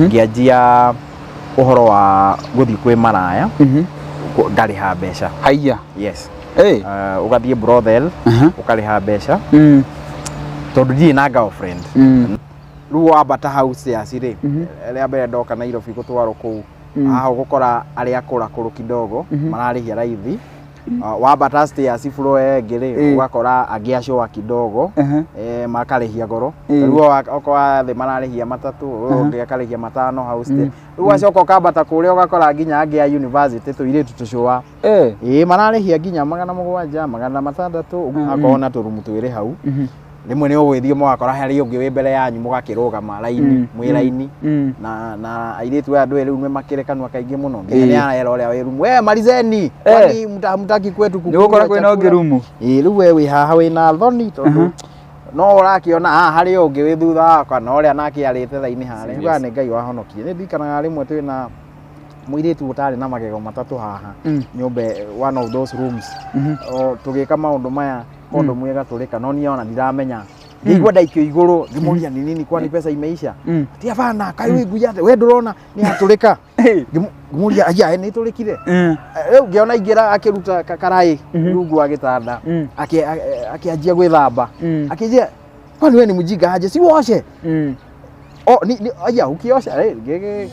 Ngĩanjia ũhoro wa gũthiĩ kwĩ maraya, ngarĩha mbeca. Haiya. Yes. Hey. Ũgathiĩ brothel, ũkarĩha mbeca, tondũ ndirĩ na girlfriend. Rĩu wambata hau stairs rĩ, rĩa mbere ndoka Nairobi gũtwarwo kũu, haha ũgũkora arĩa akũrakũrũ kidogo mararĩhia raithi. Wambata stairs floor ĩyo ĩngĩ rĩ, ũgakora angĩ acũa kidogo, makarĩhia goro. Rĩu okorwo thĩ mararĩhia matatũ, ũyũ ũngĩ akarĩhia matano hau stairs. Rĩu wacoka ũkambata kũrĩa ũgakora nginya angĩ a university, tũirĩtu tũcũa, ĩĩ, mararĩhia nginya 700, 600 ũguo. Hakorwo na tũrumu twĩrĩ hau. Rĩmwe nĩ ũgwĩthiĩ mũgakora harĩ ũngĩ wĩ mbere yanyu, mũgakĩrũgama raini, mwĩ raini na airĩtu aya ndũĩ rĩu nĩ makĩrĩ kanua kaingĩ mũno, nginya nĩ arera ũrĩa wĩ rumu, "We malizeni, kwani hamtaki kwetu Nĩ gũkora kukula kwĩna chakula?" ũngĩ rumu. Ĩĩ, rĩu we wĩ haha wĩna thoni tondũ no ũrakĩona haha harĩ ũngĩ wĩ thutha wakwa na ũrĩa nake arĩte thainĩ harĩa. Njugaga nĩ Ngai wahonokie. Nĩ ndirikanaga rĩmwe twĩna mũirĩtu ũtarĩ na magego matatũ haha nyũmba, one of those rooms. O, tũgĩka maũndũ maya, kondomu ĩgatũrĩka, no niĩ ona ndiramenya. Ngĩigua ndaikio igũrũ, ngĩmũria, "Ni nini, kwani pesa imeisha?" "Ati hapana, kaĩ wĩ ngui atĩ we ndũrona nĩ yatũrĩka?" Ngĩmũria, "Aya, nĩ ĩtũrĩkire?" Rĩu ngĩona ingĩra akĩruta karaĩ rungu wa gĩtanda, akĩanjia gwĩthamba, akĩnjia, "Kwani we ni mjinga aje? Si uoshe." O ni aya ukiosha, ngĩgĩ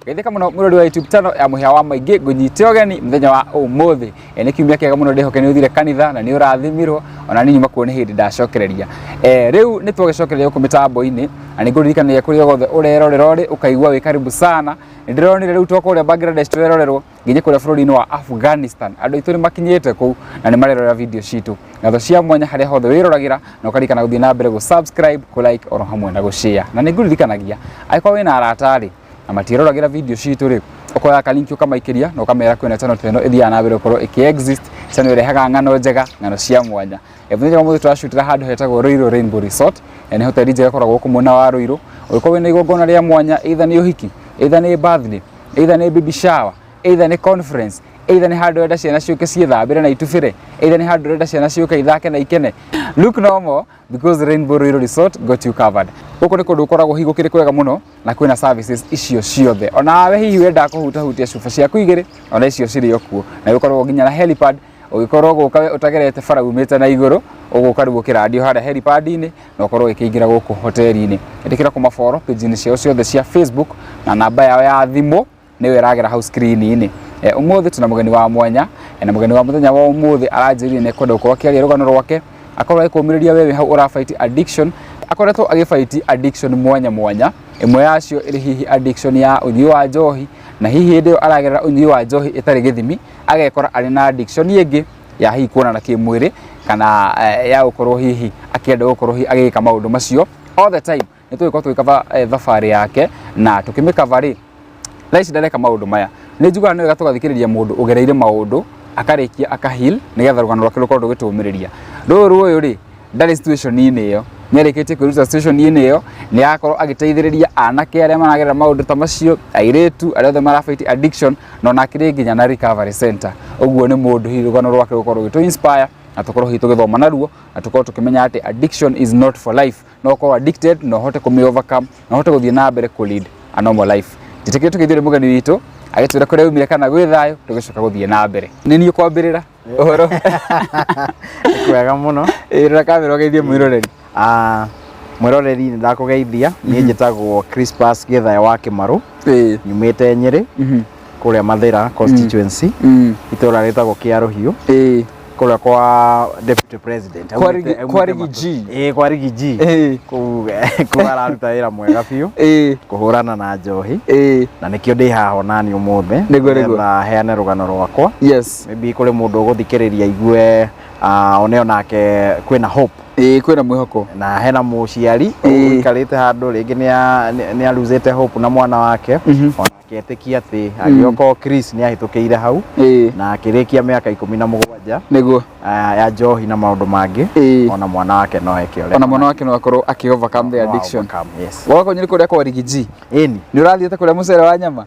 Geithĩka mũno mũrori wa YouTube channel ya Mũhĩa wa Maingĩ, ngũnyite ũgeni mũthenya wa ũmũthĩ. Nĩ kiumia kĩega mũno, ndĩhoke nĩ ũthire kanitha na nĩ ũrathimirwo, ona niĩ nyuma kuo nĩ hĩndĩ ndacokereria. Rĩu nĩ twagĩcokereria gũkũ mĩtambo-inĩ na nĩ ngũririkanagia kũrĩa guothe ũrerorera ũrĩ ũkaigua wĩ karibu sana. Nĩ ndĩronire rĩu to kũrĩa Bangladesh tũrerorerwo, nginya kũrĩa bũrũri-inĩ wa Afghanistan andũ aitũ nĩ makinyĩte kũu na nĩ marerorera video citũ. Ngatho cia mwanya harĩa hothe wĩroragĩra na ũkaririkana gũthiĩ na mbere gũ subscribe, kũ like oro hamwe na gũ share. Na nĩ ngũririkanagia angĩkorwo wĩna arata rĩ na matiĩroragĩra video citũ rĩ, ũkoya kalink ũkamaikĩria na ũkamera kwĩna channel ta ĩno ĩthiaga na mbere gũkorwo ĩkĩ exist, channel ĩrehaga ng'ano njega, ng'ano cia mwanya. Mũthenya wa ũmũthĩ tũracutĩra handũ hetagwo Ruiru Rainbow Resort. Nĩ hoteli njega ĩkoragwo gũkũ mwena wa Ruiru. Ũngĩkorwo wĩna igongona rĩa mwanya, either nĩ ũhiki, either nĩ birthday, either nĩ baby shower, either nĩ conference, either nĩ handũ ũrenda ciana ciũke ciĩthambĩre na itubĩre, either nĩ handũ ũrenda ciana ciũke ithake na ikene, look no more because Rainbow Ruiru Resort got you covered. Gũkũ nĩ kũndũ gũkoragwo hihi gũkĩrĩ kwega mũno na kwĩna services icio ciothe. Onawe hihi wendaga kũhutahutia cuba ciaku igĩrĩ, ona icio cirĩ o kuo, na gũkoragwo nginya na helipad. Ũgĩkorwo gũka we ũtagerete bara umĩte na igũrũ, ũgũka rĩu ũkĩrandio harĩa helipad-inĩ na ũkorwo ũgĩkĩingĩra gũkũ hoteli-inĩ. Ĩtĩkĩra kũmafollow page-inĩ ciao ciothe cia Facebook na namba yao ya thimũ nĩyo ĩragera hau screen-inĩ. Ũmũthĩ tũna mũgeni wa mwanya, na mũgeni wa mũthenya wa ũmũthĩ aranjĩrire nĩ ekwenda gũkorwo akĩaria rũgano rwake, akorwo agĩkũmĩrĩria wewe hau ũrabaiti addiction. Akoretwo agĩbaiti addiction mwanya mwanya, ĩmwe yacio ĩrĩ hihi addiction ya ũnyui wa njohi, na hihi hĩndĩ ĩyo aragerera ũnyui wa njohi ĩtarĩ gĩthimi, agekora arĩ na addiction ĩngĩ ya hihi kuonana kĩmwĩrĩ kana ya gũkorwo hihi akĩenda gũkorwo hihi agĩka maũndũ macio all the time. Nĩ tũgĩkorwo tũgĩkaba thabarĩ yake na tũkĩmĩkaba rĩ, thaa ici ndareka maũndũ maya. Nĩ njugaga nĩ wega tũgathikĩrĩria mũndũ ũgereire maũndũ akarĩkia aka heal nĩgetha rũgano rwake rũkorwo rũgĩtũmĩrĩria. Rũrũ ũyũ rĩ ndarĩ situation-inĩ ĩyo, nĩ arĩkĩtie kwĩruta situation-inĩ ĩyo, nĩ arakorwo agĩteithĩrĩria anake arĩa maragerera maũndũ ta macio, airĩtu arĩa othe marafight addiction, na ona akĩrĩ nginya na recovery center. Ũguo nĩ mũndũ hihi rũgano rwake rũkorwo rũgĩtũ inspire na tũkorwo hihi tũgĩthoma naruo na tũkorwo tũkĩmenya atĩ addiction is not for life. No ũkorwo addicted na ũhote kũmĩ overcome na ũhote gũthiĩ na mbere kũ lead a normal life. Njĩtĩkĩrie tũgeithie mũgeni witũ agĩtwĩra kũrĩa aumire kana gwĩ thayũ, tũgĩcoka gũthiĩ na mbere. Nĩ niĩ kwambĩrĩra ũhoro. Nĩ kwega mũno. Ĩĩ, rora kamera ũgeithie mwĩroreri. Mwĩroreri, nĩ ndakũgeithia. Niĩ njĩtagwo Crispus Gĩthae wa Kĩmarũ, nyumĩte Nyĩrĩ, kũrĩa Mathĩra constituency, itũra rĩtagwo Kĩarũhiũ, kũrĩa kwa deputy president. Kwa kwa Rigi G. Ĩĩ, kwa Rigi G. Kũu kũu araruta wĩra mwega biũ kũhũrana na njohi, na nĩkĩo ndĩ haha onani ũmũthĩ, Nĩguo. nĩgetha heane rũgano rwakwa. Maybe kũrĩ mũndũ ũgũthikĩrĩria aigue, one onake kwĩna hope. Ĩĩ, kwĩna mwĩhoko. Na hena mũciari ũikarĩte handũ rĩngĩ nĩ arusĩte hope na mwana wake, ona aketĩkia atĩ agĩoka Chris nĩ ahĩtũkĩire hau na akĩrĩkia mĩaka 17 ya njohi na maũndũ mangĩ, ona mwana wake no eke ũrĩa. Ona mwana wake no akorwo akĩ overcome the no addiction. Overcome, yes. Wakorwo nyĩrĩ kũrĩa kwa Riggy G. Ĩni. Nĩ ũrathiĩte kũrĩa mũcere wa nyama?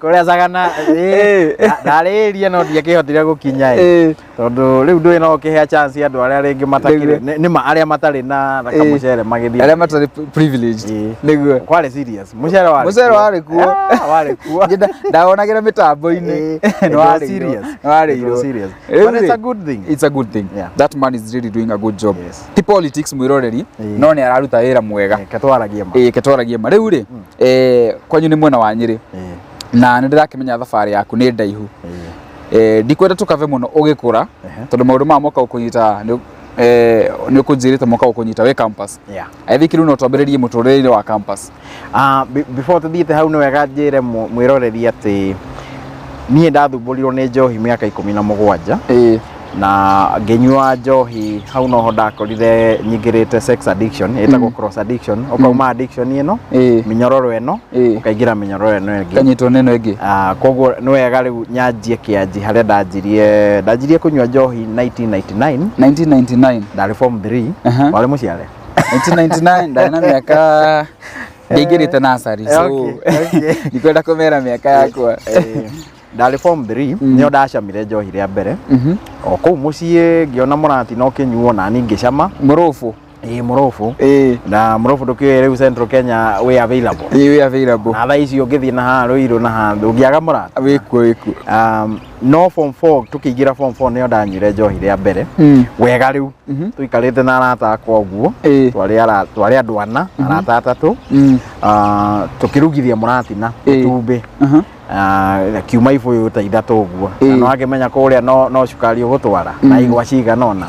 Kũrĩa Sagana, ndarĩrie no ndiakĩhotire gũkinya ĩ. Tondũ rĩu ndũĩ no ũkĩhe chance andũ arĩa rĩngĩ matakĩrĩ nĩ ma arĩa matarĩ na kamũcere magĩthiĩ. Arĩa matarĩ privileged. Nĩguo. Kwarĩ serious. Mũcere warĩ Mũcere kuo. warĩ kuo. Ah, warĩ kuo. Njĩ ndawonagĩra mĩtambo-inĩ. It was serious. Nĩ It was warĩirwo. serious. Rĩu But it's rĩ, a good thing. It's a good thing. That man is really doing a good job. Ti politics mwĩroreri, no nĩ araruta wĩra mwega. Reke twaragie ma. Ĩĩ, ke twaragie ma. Rĩu rĩ, kwanyu nĩ mwena wa Nyĩrĩ na nĩ ndĩrakĩmenya thabarĩ yaku nĩ ndaihu. Ndikwenda tũkave mũno ũgĩkũra tondũ maũndũ maya moka gũkũnyita nĩ ũkũnjĩrĩte moka gũkũnyita wĩ campus. I think rĩu no twambĩrĩrie mũtũrĩre-inĩ wa campus. Ah, before tũthiĩte hau nĩ wega njĩre mwĩroreri atĩ niĩ ndathumbũrirwo nĩ njohi mĩaka 17 na ngĩnyua njohi hau noho ndakorire nyingĩrĩte sex addiction ĩtagwo cross addiction, ũkauma addiction ĩno mĩnyororo ĩno ũkaingĩra mĩnyororo ĩno ĩngĩ. Kanyitwo nĩ ĩno ĩngĩ. Ah, koguo nĩ wega rĩu nyanjie kĩanji harĩa ndanjirie kũnyua njohi 1999. 1999. Ndarĩ form 3. Warĩ mũciare? 1999 ndarĩ na mĩaka, ndaingĩrĩte nursery, so ndikwenda kũmera mĩaka yakwa. Ndarĩ form 3 nĩo ndacamire njohi rĩa mbere o kũu mũciĩ, ngĩona mũratina ũkĩnyuo na niĩ ngĩcama. Mũrũbũ. Ĩĩ, mũrũbũ. Na mũrũbũ ndũkĩũĩ rĩu Central Kenya wĩ available. Ĩĩ, wĩ available. Na thaa ici ũngĩthiĩ na haha Ruiru na haha ndũngĩaga mũrata. Wĩkuo, wĩkuo. No form 4, tũkĩingĩra form 4 nĩo ndanyuire njohi rĩa mbere wega rĩu tũikarĩte na arata akwa ũguo. Twarĩ andũ ana, arata atatũ. Ah, tũkĩrugithia mũratina itumbĩ. Ah, kiuma ibũyũ ta ithatũ ũguo. Na no akĩmenya kũrĩa no cukari ũgũtwara na igwa cigana ũna.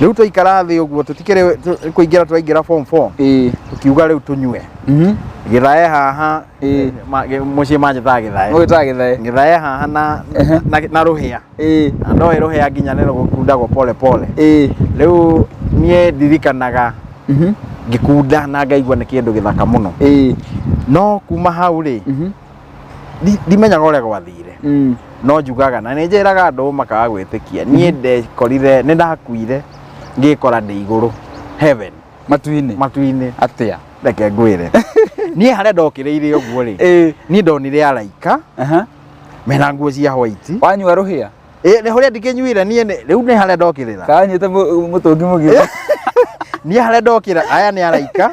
Rĩu twaikara thĩ ũguo tũtikĩrĩ kũingĩra twaingĩra form 4 tũkiuga rĩu tũnyue gĩthae haha. Mũciĩ manjĩtaga gĩthae. Mũgĩtaga gĩthae. Gĩthae haha na rũhĩa. Na ndoĩ rũhĩa nginya nĩ rũgũkundagwo pole pole. Rĩu niĩ ndirikanaga ngĩkunda na ngaigua nĩ kĩndũ gĩthaka mũno. No kuma hau rĩ, ndimenyaga ũrĩa gwathire. No njugaga na nĩ njĩraga andũ makaga gwĩtĩkia, niĩ ndekorire nĩ ndakuire ngĩkora ndĩ igũrũ heaven. Matu-inĩ. Matu-inĩ. Atĩa? Reke ngwĩre, niĩ harĩa ndokĩrĩire ũguo rĩ, niĩ ndonire araika mena nguo cia white. Wanyua rũhĩa? Ĩ, nĩ hũrĩa ndikĩnyuire niĩ rĩu nĩ harĩa ndokĩrĩra. Kanyite mũtũngi mũgima. Niĩ harĩa ndokĩra, aya nĩ araika.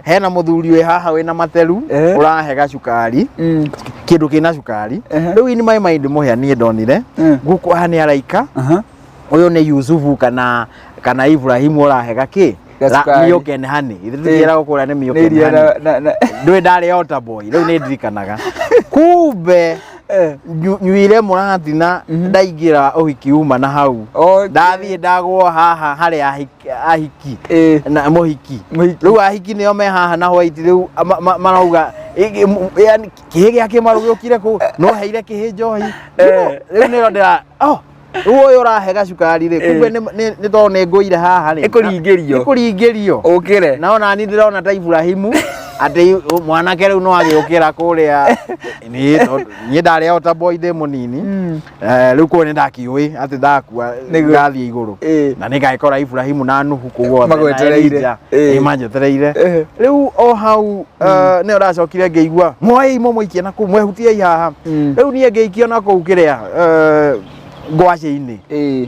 Hena mũthuri wĩ haha wĩna materu ũrahe gacukari, kĩndũ kĩna cukari. Rĩu in my mind mũhĩa niĩ ndonire gũkũ aya nĩ araika, ũyũ nĩ Yusufu kana Ibrahimu ũrahe gakĩ. Gacukari. Milk and honey. Ithuĩ tũtiĩragwo kũrĩa nĩ milk Nĩ and iria honey. na Ndũĩ ndarĩ altar boy, rĩu nĩ ndirikanaga kumbe nyuire mũratina ndaingĩra ũhiki uma na hau. Ndathiĩ ndagwo haha harĩa ahiki na mũhiki. Mũhiki. Rĩu ahiki nĩo me haha na white rĩu marauga yani kĩhĩ gĩa kĩmaru gĩũkire kũ no heire kĩhĩ njohi. Rĩu nĩro ndĩra oh rĩu ũyũ ũrahe gacukari rĩ, kumbe nĩ tondũ nĩ ngũire haha rĩ. Ĩkũringĩrio. Ĩkũringĩrio. Ũkĩre. Na ona niĩ ndĩrona ta Ibrahimu atĩ mwanake rĩu no agĩũkĩra kũrĩa. Niĩ tondũ niĩ ndarĩ altar boy ndĩ mũnini. Rĩu kũu nĩ ndakĩũĩ atĩ ndakua ngathiĩ igũrũ. Na nĩ ngagĩkora Ibrahimu na Nuhu kũu othe na Magwetereire. Elijah. Manjetereire. Rĩu o hau, nĩyo ndacokire ngĩigua mwoei mũmũikie na kũu, mwehutiei haha. Rĩu niĩ ngĩikio na kũu kĩrĩa, ngwacĩ-inĩ.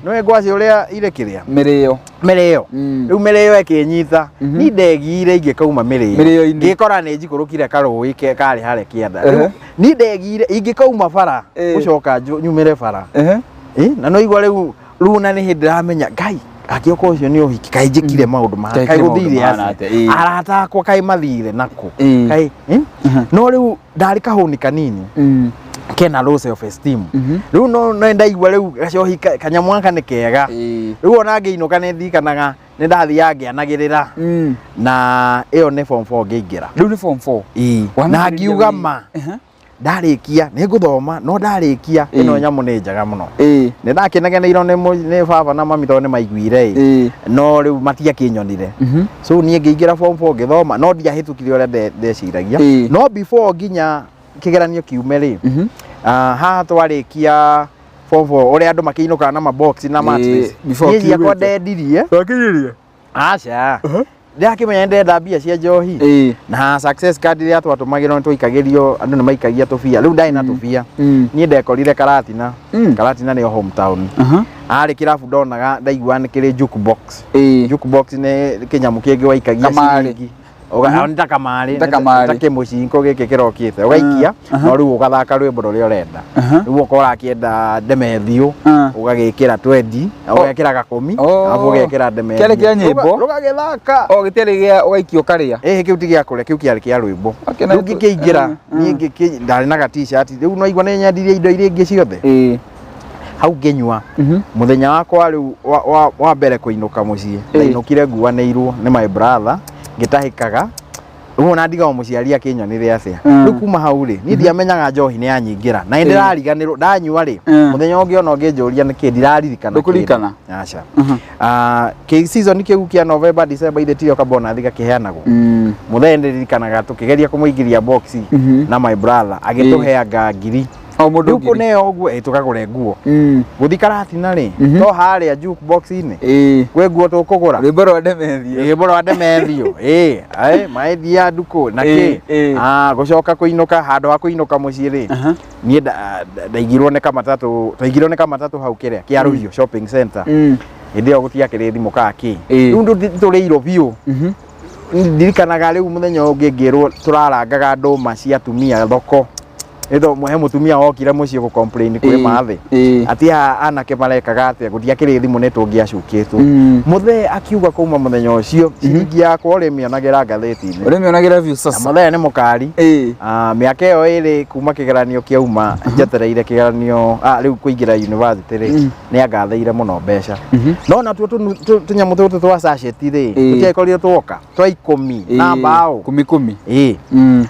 Nĩũĩ ngwacĩ ũrĩa irĩ kĩrĩa? Mĩrĩo. Mĩrĩo. Rĩu mĩrĩo ĩkĩnyita. Niĩ ndegire ingĩkauma mĩrĩo. Mĩrĩo-inĩ. Ngĩkora nĩ njikũrũkire karũĩ karĩ harĩa kĩanda. Rĩu niĩ ndegire ingĩkauma bara, gũcoka nyumĩre bara. Na no igua rĩu runa nĩ hĩndĩ ndĩramenya Ngai angĩoka ũcio nĩ ũhiki kaĩ njĩkire maũndũ ma Kaĩ kaĩ njĩkire gũthire maũndũ mahana atĩa? atĩa? Arata akwa kaĩ mathire nakũ? Kaĩ, No rĩu ndarĩ kahũni kanini kena low self esteem. Rĩu no ndaigua rĩu gacohi kanyamũ gaka nĩ kega. Rĩu ona ngĩinũka nĩ ndirikanaga nĩ ndathiaga ngĩanagĩrĩra. Na ĩyo nĩ form 4 ngĩingĩra. Rĩu nĩ form 4. Ĩĩ. Wamĩingĩrire Na ngiuga wĩ- ma ndarĩkia nĩ ngũthoma, no ndarĩkia ĩno nyamũ nĩ njega mũno. Nĩ ndakenegeneirwo nĩ baba na mami tondũ nĩ maiguire ĩ. No rĩu matiakĩnyonire. So niĩ ngĩingĩra form 4 ngĩthoma, no ndiahĩtũkire ũrĩa ndeciragia. No before nginya kĩgeranio kiume rĩ, haha twarĩkia form 4 ũrĩa andũ makĩinũkaga na mabox na mattress. Before Niĩ ciakwa kiumĩte. ndendirie. Twakinyirie? Aca. Ndĩrakĩmenya ndĩrenda mbia cia njohi. Na success card ĩrĩa twatũmagĩrwo nĩ twaikagĩrio, andũ nĩ maikagia tũbia, rĩu ndarĩ na tũbia. Niĩ ndekorire Karatina. Karatina nĩyo hometown. Arĩ kĩrabu ndonaga, ndaiguaga nĩ kĩrĩ jukebox. Jukebox nĩ kĩnyamũ kĩngĩ waikagia Kamarĩ. ciringi. Nĩ ta kamarĩ. Ta kamarĩ. Ta kĩmũcinko gĩkĩ kĩrokĩte ũgaikia, no rĩu ũgathaka rwĩmbo rũrĩa ũrenda. Rĩu okorwo ũrakĩenda Ndemethio, ũgagĩkĩra 20, ũgekĩra gakũmi, arabu ũgekĩra Ndemethio. Kĩarĩ kĩa nyĩmbo? Rũgagĩthaka. O gĩtiarĩ gĩa ũgaikio ũkarĩa? Ĩhĩ, kĩu ti gĩa kũrĩa, kĩu kĩarĩ kĩa rwĩmbo. Okay, na Rĩu ngĩkĩingĩra, niĩ ndarĩ na ga t-shirt, rĩu no igua nĩ nyendirie indo iria ingĩ ciothe. Hau ngĩnyua. Mũthenya wakwa rĩu wa mbere kũinũka mũciĩ, ndainũkire nguanĩirwo nĩ my brother, ngĩtahĩkaga. Rĩu ona ndigagwo mũciari akĩnyonire atĩa. Rĩu kuma hau rĩ, niĩ ndiamenyaga njohi nĩ yanyingĩra. Na nĩ ndĩrariganĩrwo, ndanyua rĩ, mũthenya ũngĩ ona ũngĩnjũria nĩkĩ ndiraririkana. Ndũkũririkana? Aca. Kĩ season kĩu kĩa November, December ithe tiyo kabonathi gakĩheanagwo. Mũthenya nĩndirikanaga tũkĩgeria kũmũingĩria box na my brother agĩtũheanga ngiri. O mũndũ Rĩu ngiri. kũneo ũguo tũkagũre nguo. Gũthi Karatina rĩ, to harĩa jukebox-inĩ. Kwĩ nguo tũkũgũra. Rwĩmbo rwa Ndemethio. Rwĩmbo rwa Ndemethio. Ĩĩ, maendia ndukũ na kĩ. Gũcoka kũinũka, handũ ha kũinũka mũciĩ rĩ, niĩ ndaigirwo nĩ kamatatũ, twaigirwo nĩ kamatatũ hau kĩrĩa kĩa Rũhiũ shopping center. Hĩndĩ ĩyo gũtiakĩrĩ thimũ kana kĩ. Rĩu tũrĩirwo biũ. Ndirikanaga rĩu mũthenya ũngĩ ngĩrwo tũrarangaga ndũma cia atumia thoko. Nĩ he mũtumia wokire mũciĩ gũ complain kwĩ mathĩ. Atĩ aya anake marekaga atĩa, gũtiakĩrĩ thimũ nĩ tũngĩacukĩtwo. Mũthee akiuga kuma mũthenya ũcio ciringi yakwa ũrĩmĩonagĩra ngathĩti-inĩ. Ũrĩmĩonagĩra biũ Na sasa. mũthee nĩ mũkari. Mĩaka ĩyo ĩrĩ kuma kĩgeranio kĩauma, njetereire kĩgeranio, rĩu kũingĩra university rĩ, nĩ angathĩire mũno mbeca. No natuo tũnyamũ tũtũ twa sachet rĩ, tũtiagĩkorirwo twoka twa 10 na mbaũ. Kumi kumi.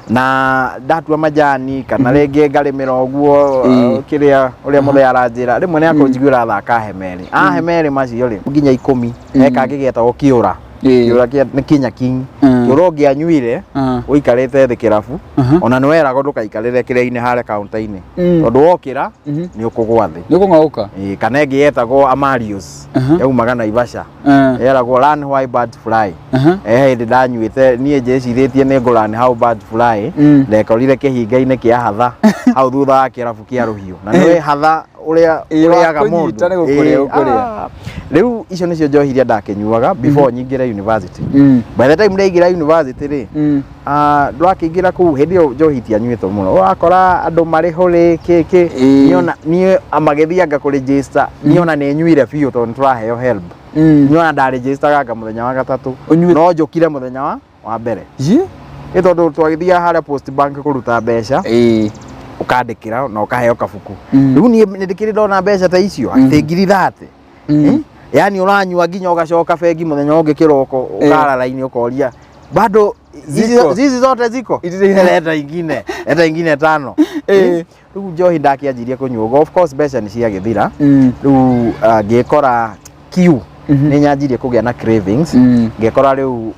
Na ndatua majani kana rĩngĩ ngarĩmĩra ũguo, kĩrĩa ũrĩa mũthee aranjĩra, rĩmwe nĩ akũnjiguĩra thaka hemerĩ. Hemerĩ macio rĩ, nginya 10, he kangĩ getagwo kĩũra. Kĩũra nĩ kinya king. Kĩũra ũngĩanyuire, ũikarĩte thĩ kĩrabu, ona nĩ weragwo ndũkaikarĩre kĩrĩa-inĩ harĩa kaunta-inĩ. Tondũ wokĩra, nĩ ũkũgwa thĩ. Nĩ ũkũng'aũka? Kana ĩngĩ yetagwo Amarius, yaumaga Naivasha. Yeragwo learn why birds fly. Hĩndĩ ndanyuĩte niĩ njĩcirĩtie nĩ ngũ learn how birds fly, ndekorire kĩhinga-inĩ kĩa hatha hau thutha wa kĩrabu kĩa Rũhiũ. Na nĩwe hatha ũrĩa ũrĩaga wakũnyita mũndũ. nĩ gũkũrĩa, gũkũrĩa. Rĩu icio nĩcio njohi iria ndakĩnyuaga before nyingĩre university. By the time ndaingĩra university rĩ, ndwakĩingĩra kũu hĩndĩ ĩyo njohi itianyuĩtwo mũno, ũrakora andũ marĩ hũrĩ kĩ kĩ. Niĩ niĩ magĩthianga kũregister, niĩ ona nĩ nyuire biũ tondũ nĩ tũraheo help. Niĩ ona ndaregisteranga mũthenya wa gatatũ, no njũkire mũthenya wa mbere. Nĩ tondũ twagĩthiaga harĩa Post Bank kũruta mbeca, ũkandĩkĩra na ũkaheo kabuku. Rĩu niĩ nĩ ndĩkĩrĩ ndona mbeca ta icio, atĩ ngiri 30. Yaani ũranyua nginya ũgacoka bengi mũthenya ũngĩ kĩroko, ũkara raini ũkoria bado Ziko. zizi zote ziko? Leta ingine, leta ingine 5. Rĩu njohi ndakĩanjirie kũnyua ũguo, of course mbeca nĩ ciagĩthira. Rĩu ngĩkora kiu nĩ nyanjirie kũgĩa na cravings. Ngĩkora rĩu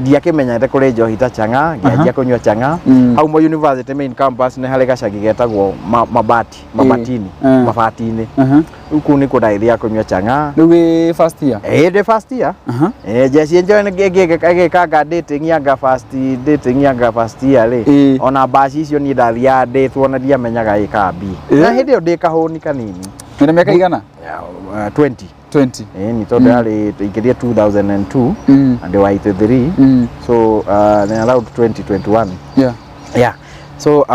ndiakĩmenyete kũrĩ njohi ta chang'aa, ngĩanjia kũnyua chang'aa. Hau Moi University main campus nĩ harĩ gacagi getagwo Mabati, Mabatini, Mabatini. Rĩu kũu nĩkuo ndagĩthiaga kũnyua chang'aa. Rĩu wĩ first year? Ndĩ first year. Njeci njoe nĩ ngĩkanga dating yanga first dating yanga first year rĩ. Ona mbaci icio niĩ ndathiaga ndĩtwo na ndiamenyaga ĩkaga B. Na hĩndĩ ĩyo ndĩ kahũni kanini. Wĩna mĩaka igana? 20. 20. Ni tondũ yarĩ tũingĩrie 2002 and wa 83. So nĩ around 2021. Yeah. So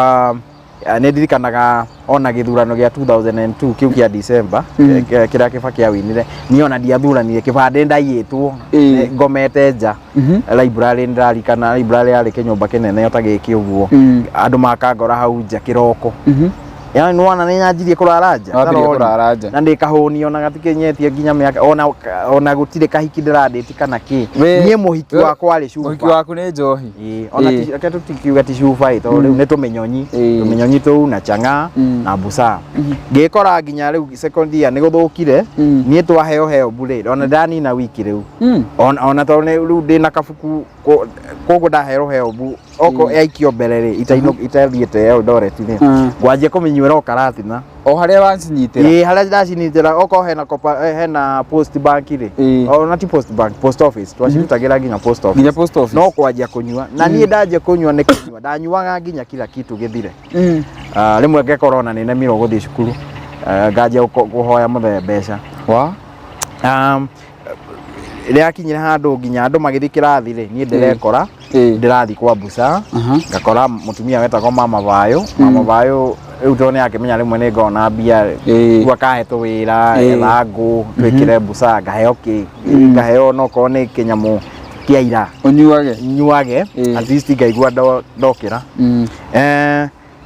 nĩ ndirikanaga ona gĩthurano gĩa 2002 kĩu kĩa December, kĩrĩa Kibaki awinire, niĩ ona ndiathuranire, kĩbandĩ ndaiyĩtwo, ngomete nja. Library ndirarikana, library yarĩ kĩnyũmba kĩnene ota gĩkĩ ũguo. Andũ makangora hau nja kĩroko. Yaani nĩwona nĩ nyanjirie kũrara nja. Wambirie Tarori. kũrara nja. Na ndĩ kahũni ona gatikĩnyetie nginya mĩaka ona gũtirĩ kahiki ndĩrandĩti kana kĩ. Niĩ mũhiki wakwa arĩ cuba. Mũhiki waku nĩ njohi. Ĩĩ, ona reke tũtikiuga ti cuba ĩ, tondũ rĩu nĩ tũmĩnyonyi. Tũmĩnyonyi tũu na chang'aa na busaa. Ngĩkora nginya rĩu second year nĩ gũthũkire, niĩ twaheo heo mbure, ona ndanina wiki rĩu. Ona tondũ nĩ rĩu ndĩna kabuku koguo ndaheo heo mbu, oko yaikio mbere rĩ, itathiĩte Eldoret rĩ, ngwanjia kũmĩnyua Ngĩnyuĩra o Karatina. O harĩa wacinyitĩra? Ĩĩ, harĩa ndacinyitĩra, okorwo hena hena Post Bank rĩ, ona ti Post Bank, post office, twacirutagĩra nginya post office. Nginya post office. No kwanjia kũnyua, na niĩ ndanjia kũnyua nĩ kũnyua ndanyuaga nginya kila kitu gĩthire. Ah, rĩmwe ngekora ona nĩ nemirwo gũthiĩ cukuru. Ah, nganjia kũhoya mũthee mbeca. Wa? Rĩakinyire handũ nginya andũ magĩthiĩ kĩrathi rĩ, niĩ ndĩrekora ndĩrathiĩ kwa busa, ngakora mũtumia wetagwo Mama Vayo. Mama Vayo rĩu tondũ nĩ akĩmenya rĩmwe nĩ ngoragwo na mbia rĩ, rĩu akahe tũwĩra, etha ngũ twĩkĩre busa, ngaheo kĩ, ngaheo onokorwo nĩ kĩnyamũ kĩa ira. Ũnyuage. Nyuage, at least ngaigua ndokĩra.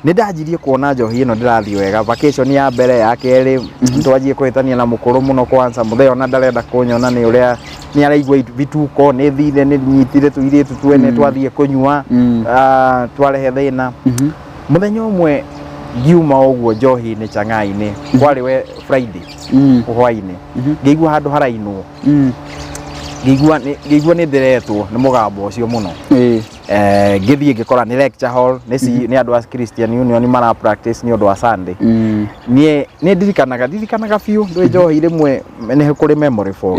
Nĩ ndanjirie kuona njohi ĩno ndĩrathiĩ wega. Vacation ya mbere, ya kerĩ, twanjie kũhĩtania na mũkũrũ mũno. Kwanza mũthee ona ndarenda kũnyona nĩ ũrĩa nĩ araigua vituko, nĩ thire, nĩ nyitire tũirĩtu twene, twathiĩ kũnyua, ah, twarehe thĩna. Mũthenya ũmwe ngiuma ũguo njohi-inĩ chang'aa-inĩ, kwarĩ we Friday hwaĩ-inĩ, ngĩigua handũ harainwo. Ngĩigua nĩ ndĩretwo nĩ mũgambo ũcio mũno. Ngĩthiĩ ngĩkora nĩ lecture hall, nĩ andũ a Christian Union mara practice nĩ ũndũ wa Sunday. Niĩ nĩ ndirikanaga biũ ndwĩ njohi rĩmwe nĩ kũrĩ memory fog.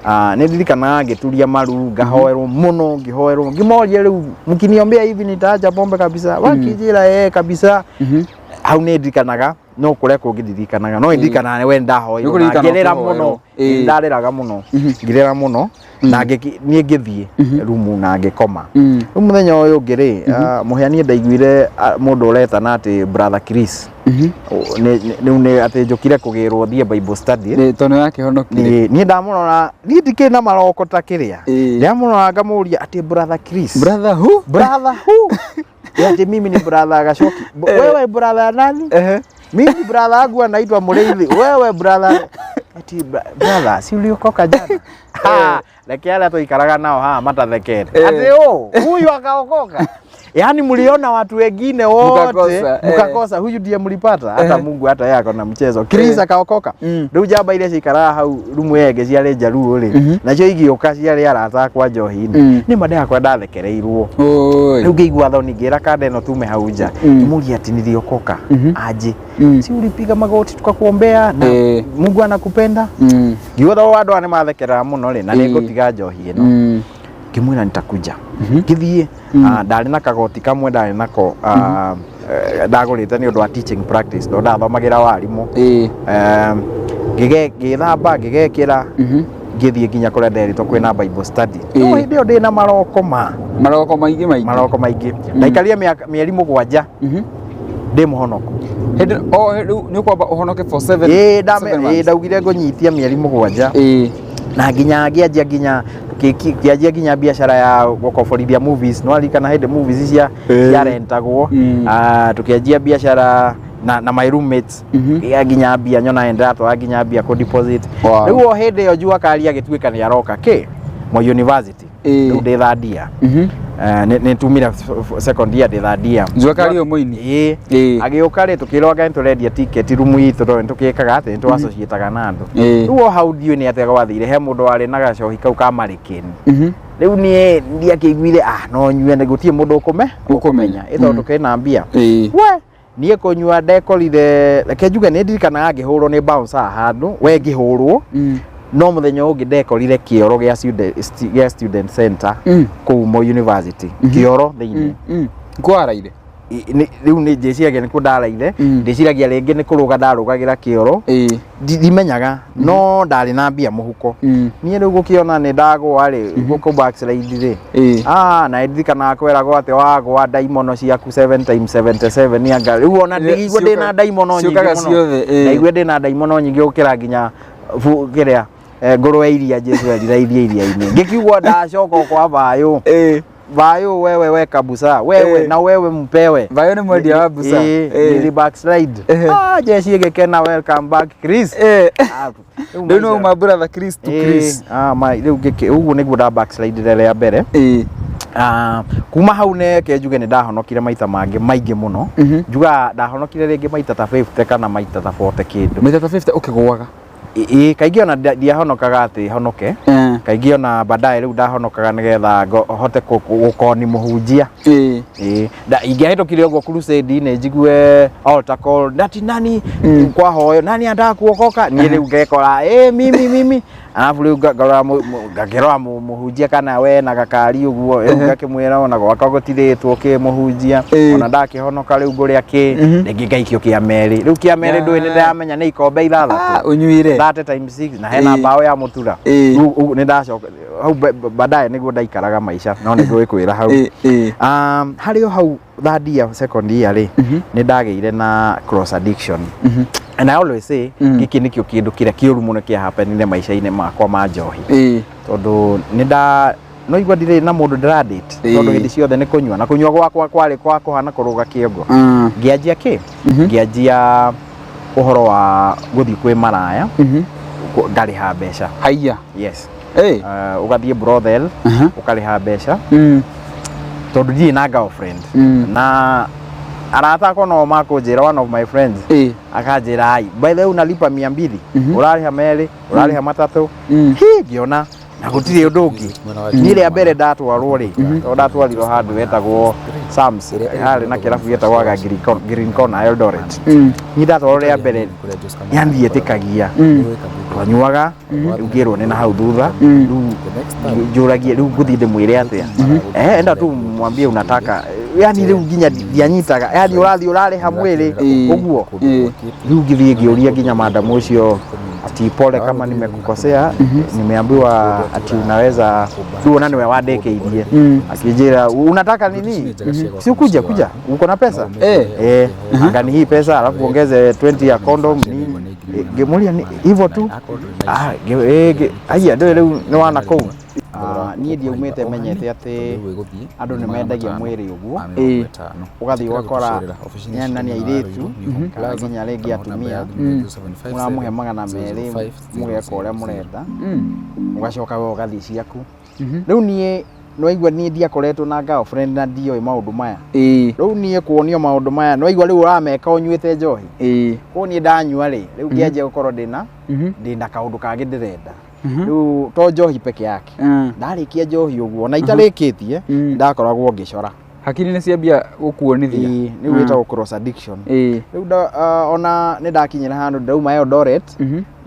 Ah, nĩ ndirikanaga ngĩturia maru, ngahoerwo mũno, ngĩhoerwo, ngĩmoria, "Rĩu mkiniombea hivi nitaacha pombe kabisa?" Wakinjĩra, "Eh, kabisa." Hau nĩ ndirikanaga, no kũrĩa kũngĩ ndirikanaga, no ndirikanaga we ndahoirwo na Nĩkũririkana ngĩrĩra ũkĩhoerwo. mũno. Ndarĩraga mũno, ngĩrĩra mũno na niĩ ngĩthiĩ rumu na ngĩkoma. Rĩu mũthenya ũyũ ũngĩ rĩ, ah, mũhĩa, niĩ ndaiguire, ah, mũndũ ũretana atĩ Brother Chris. Rĩu nĩ atĩ njũkire kũgĩrwo thiĩ Bible study. Tondũ nĩ wakĩhonokire. Niĩ ndamũrora, niĩ ndikĩrĩ na maroko ta kĩrĩa. Ndamũrora ngamũria atĩ, "Brother Chris?" Brother who? "Brother who?" Ati, "Mimi ni Brother Gacoki." "Wewe brother nani?" "Mimi brother wangu anaitwa Mũrĩithi. Wewe brother?" Ati, "Brother, si uliokoka jana?" Ha, reke arĩa tũikaraga nao haha matathekete atĩ ũ huyu akaokoka. Yaani mliona watu wengine wote Mkakosa, eh. mkakosa, huyu ndiye mlipata. Hata Mungu hata yeye ako na mchezo. Chris akaokoka. Rĩu njamba iria ciikaraga hau rumu ĩyo ĩngĩ ciarĩ njaruo rĩ, nacio igĩũka ciarĩ arata akwa njohi-inĩ. Nĩ ma ndĩrakora ndathekereirwo. Oi. Rĩu ngĩigua thoni, ngĩra kanda ĩno tume hau nja. Ngĩmũria ati niliokoka aje? "Si ulipiga magoti tukakuombea na Mungu anakupenda?" Ngiuga tondũ andũ aya nĩ mathekerera mũno rĩ, na nĩ ngũtiga njohi ĩno. Ngĩmwĩra nitakuja. Ngĩthiĩ. Ah, ndarĩ na kagoti kamwe ndarĩ nako, ah, ndagũrĩte nĩ ũndũ wa teaching practice tondũ ndathomagĩra warimũ. Ngĩgethamba, ngĩgekĩra, ngĩthiĩ nginya kũrĩa nderitwo kwĩna Bible study. No hĩndĩ ĩyo ndĩ na maroko ma Maroko maingĩ maingĩ. Maroko maingĩ. Ndaikarire mĩeri 7 ndĩ mũhonoku. Hĩndĩ o rĩu nĩ ũkwamba ũhonoke for seven 7 months. Ndaugire ngũnyitia mĩeri 7. Na nginya ngĩanjia nginya ngĩanjia nginya biacara ya gũkoborithia movies. No aririkana hĩndĩ movies cia ciarentagwo. Ah, tũkĩanjia biacara na my roommates. Ngĩgĩa nginya mbia, nyona nĩndĩratwara nginya mbia kũ deposit. Rĩu o hĩndĩ ĩyo Jua Kali agĩtuĩka nĩ aroka kĩ Moi University. Rĩu ndĩ third year. Nĩ tumire second year, ndĩ third year. Jua Kali ũyũ mũini? Ĩĩ. Agĩũka rĩ, tũkĩrwo anga nĩtũrendia ticket rumu itũ tondũ nĩtũgĩkaga atĩ nĩtũ-associate-aga na andũ. Rĩu o hau ndiũĩ nĩ atĩa gwathire, he mũndũ warĩ na gacohi kau ka marĩkĩni. Rĩu niĩ ndiakĩiguire, ah, no nyue nĩ gũtirĩ mũndũ ũkũmenya. Ĩ tondũ kĩna mbia. We Niĩ kũnyua ndekorire, reke njuge nĩ ndirikanaga ngĩhũrwo nĩ bouncer handũ, we ngĩhũrwo. No mũthenya ũngĩ ndekorire kĩoro gĩa student center kũu Moi University, kĩoro thĩinĩ. Kwaraire. Rĩu nĩ njĩciragia nĩkuo ndaraire. Ndĩciragia rĩngĩ nĩ kũrũga ndarũgagĩra kĩoro. Ndimenyaga, no ndarĩ na mbia mũhuko. Niĩ rĩu gũkĩona nĩ ndagũa rĩ, gũkũ backslide rĩ. Ah, na ndirikanaga kwĩragwo atĩ wagũa ndaimono ciaku 7 times 77 nĩ anga rĩu ona ndĩigua ndĩna ndaimono nyingĩ Ciũkaga mũno. ciothe. Ndaigua ndĩna ndaimono nyingĩ gũkĩra nginya kĩrĩa ngũrwe iria Jesu erira iria iria-inĩ. Ngĩkiugwo ndacoka kwa vayũ. Vayũ, wewe weka busa wewe na wewe mpewe. Vayũ nĩ mwendia wa busa. Nili backslide. Ah, jeshi ĩgĩkena, "Welcome back, Chris." Ah, Rĩu no uma brother Chris to Chris. Ah, ma rĩu ngĩkĩ ũguo nĩguo nda backslide rĩa mbere. Ah, kuma hau neke njuge nĩ ndahonokire maita mangĩ maingĩ mũno. Njugaga ndahonokire rĩngĩ maita ta 50 kana maita ta 40 kĩndũ. Maita ta 50 ũkĩgũaga. Ĩĩ, kaingĩ ona ndiahonokaga atĩ honoke. Kaingĩ ona baadaye rĩu ndahonokaga nĩgetha hote gũkoni mũhunjia. Ĩĩ, ingĩahĩtũkire ũguo crusade-inĩ njigue altar call ati nani kwahoyo nani anataka kuokoka, niĩ rĩu ngekora ĩ mimi mimi, alafu rĩu ngarora ngakĩrora mũhunjia kana we na gakari ũguo, rĩu ngakĩmwĩra ona gwakwa gũtirĩtwo kĩ mũhunjia, ona ndakĩhonoka rĩu ngũrĩa kĩ, rĩngĩ ngaikio kĩa merĩ, rĩu kĩa merĩ ndũĩ nĩ ndĩramenya nĩ ikombe 6. Ũnyuire. 30 times 6 na hena mbaũ ya mũtura. Rĩu ũguo nĩ ndacoka hau baadaye nĩguo ndaikaraga maica, no nĩ ngũgĩkwĩra hau. Harĩ o hau third year, second year rĩ, nĩ ndagĩire na cross addiction, and I always say gĩkĩ nĩkĩo kĩndũ kĩrĩa kĩũru mũno kĩa happenire maica-inĩ makwa ma njohi, tondũ nĩ nda no igua ndirĩ na mũndũ ndĩra date, tondũ hĩndĩ ciothe nĩ kũnyua, na kũnyua gwakwa kwarĩ kwa kũhana kũrũga kĩongo. Ngĩanjia kĩ ngĩanjia ũhoro wa gũthiĩ kwĩ maraya, ngarĩha mbeca. Haiya. Yes. Ũgathiĩ brothel, ũkarĩha mbeca, tondũ ndirĩ na girlfriend, na arata akwa no makũnjĩra, one of my friends akanjĩra, "Ai, by the way, unalipa 200, ũrarĩha merĩ, ũrarĩha matatũ." Hi, ngĩona na gũtirĩ ũndũ ũngĩ. Niĩ rĩa mbere ndatwarwo rĩ, tondũ ndatwarirwo handũ hetagwo Sams, harĩ na kĩrabu gĩtagwo Green Corner Eldoret. Niĩ ndatwarwo rĩa mbere, yani ndietĩkagia, twanyuaga, rĩu ngĩrwo nĩ na hau thutha, rĩu njũragie, rĩu ngũthiĩ ndĩmwĩre atĩa? Enda tu mwambie unataka, yani rĩu nginya ndianyitaga, yani ũrathiĩ ũrarĩha mwĩrĩ ũguo. Rĩu ngĩthiĩ ngĩũria nginya madamu ũcio ati, "Pole kama nimekukosea, nimeambiwa ati unaweza." Rĩu ona nĩwe wandĩkĩirie, akĩnjĩra, "Unataka nini? Si ukuje, kuja, uko na pesa." "Eh, anga ni hii pesa, alafu ongeze 20 ya condom nini." Ngĩmũria, "Ni hivyo tu?" Ah, aya ndũĩ rĩu nĩ wana kũu. Ah, niĩ ndiaumĩte menyete atĩ andũ nĩ mendagia mwĩrĩ ũguo, ũgathiĩ ũgakora yani nĩ airĩtu kana nginya rĩngĩ atumia, mũramũhe 200, mũgeka ũrĩa mũrenda, ũgacoka we ũgathiĩ ciaku. Rĩu niĩ nĩwaigua niĩ ndiakoretwo na girlfriend na ndioĩ maũndũ maya. Rĩu niĩ kuonio maũndũ maya, nĩwaigua rĩu ũrameka ũnyuĩte njohi. Koguo niĩ ndanyua rĩ, rĩu ngĩanjia gũkorwo ndĩna kaũndũ kangĩ ndĩrenda, rĩu to njohi peke yake. Ndarĩkia njohi ũguo na itarĩkĩtie, ndakoragwo ngĩcora. Hakiri nĩ ciambia gũkuonithia. Ĩĩ, nĩu wĩtagwo cross addiction. Rĩu ona nĩ ndakinyĩra handũ ndauma Eldoret,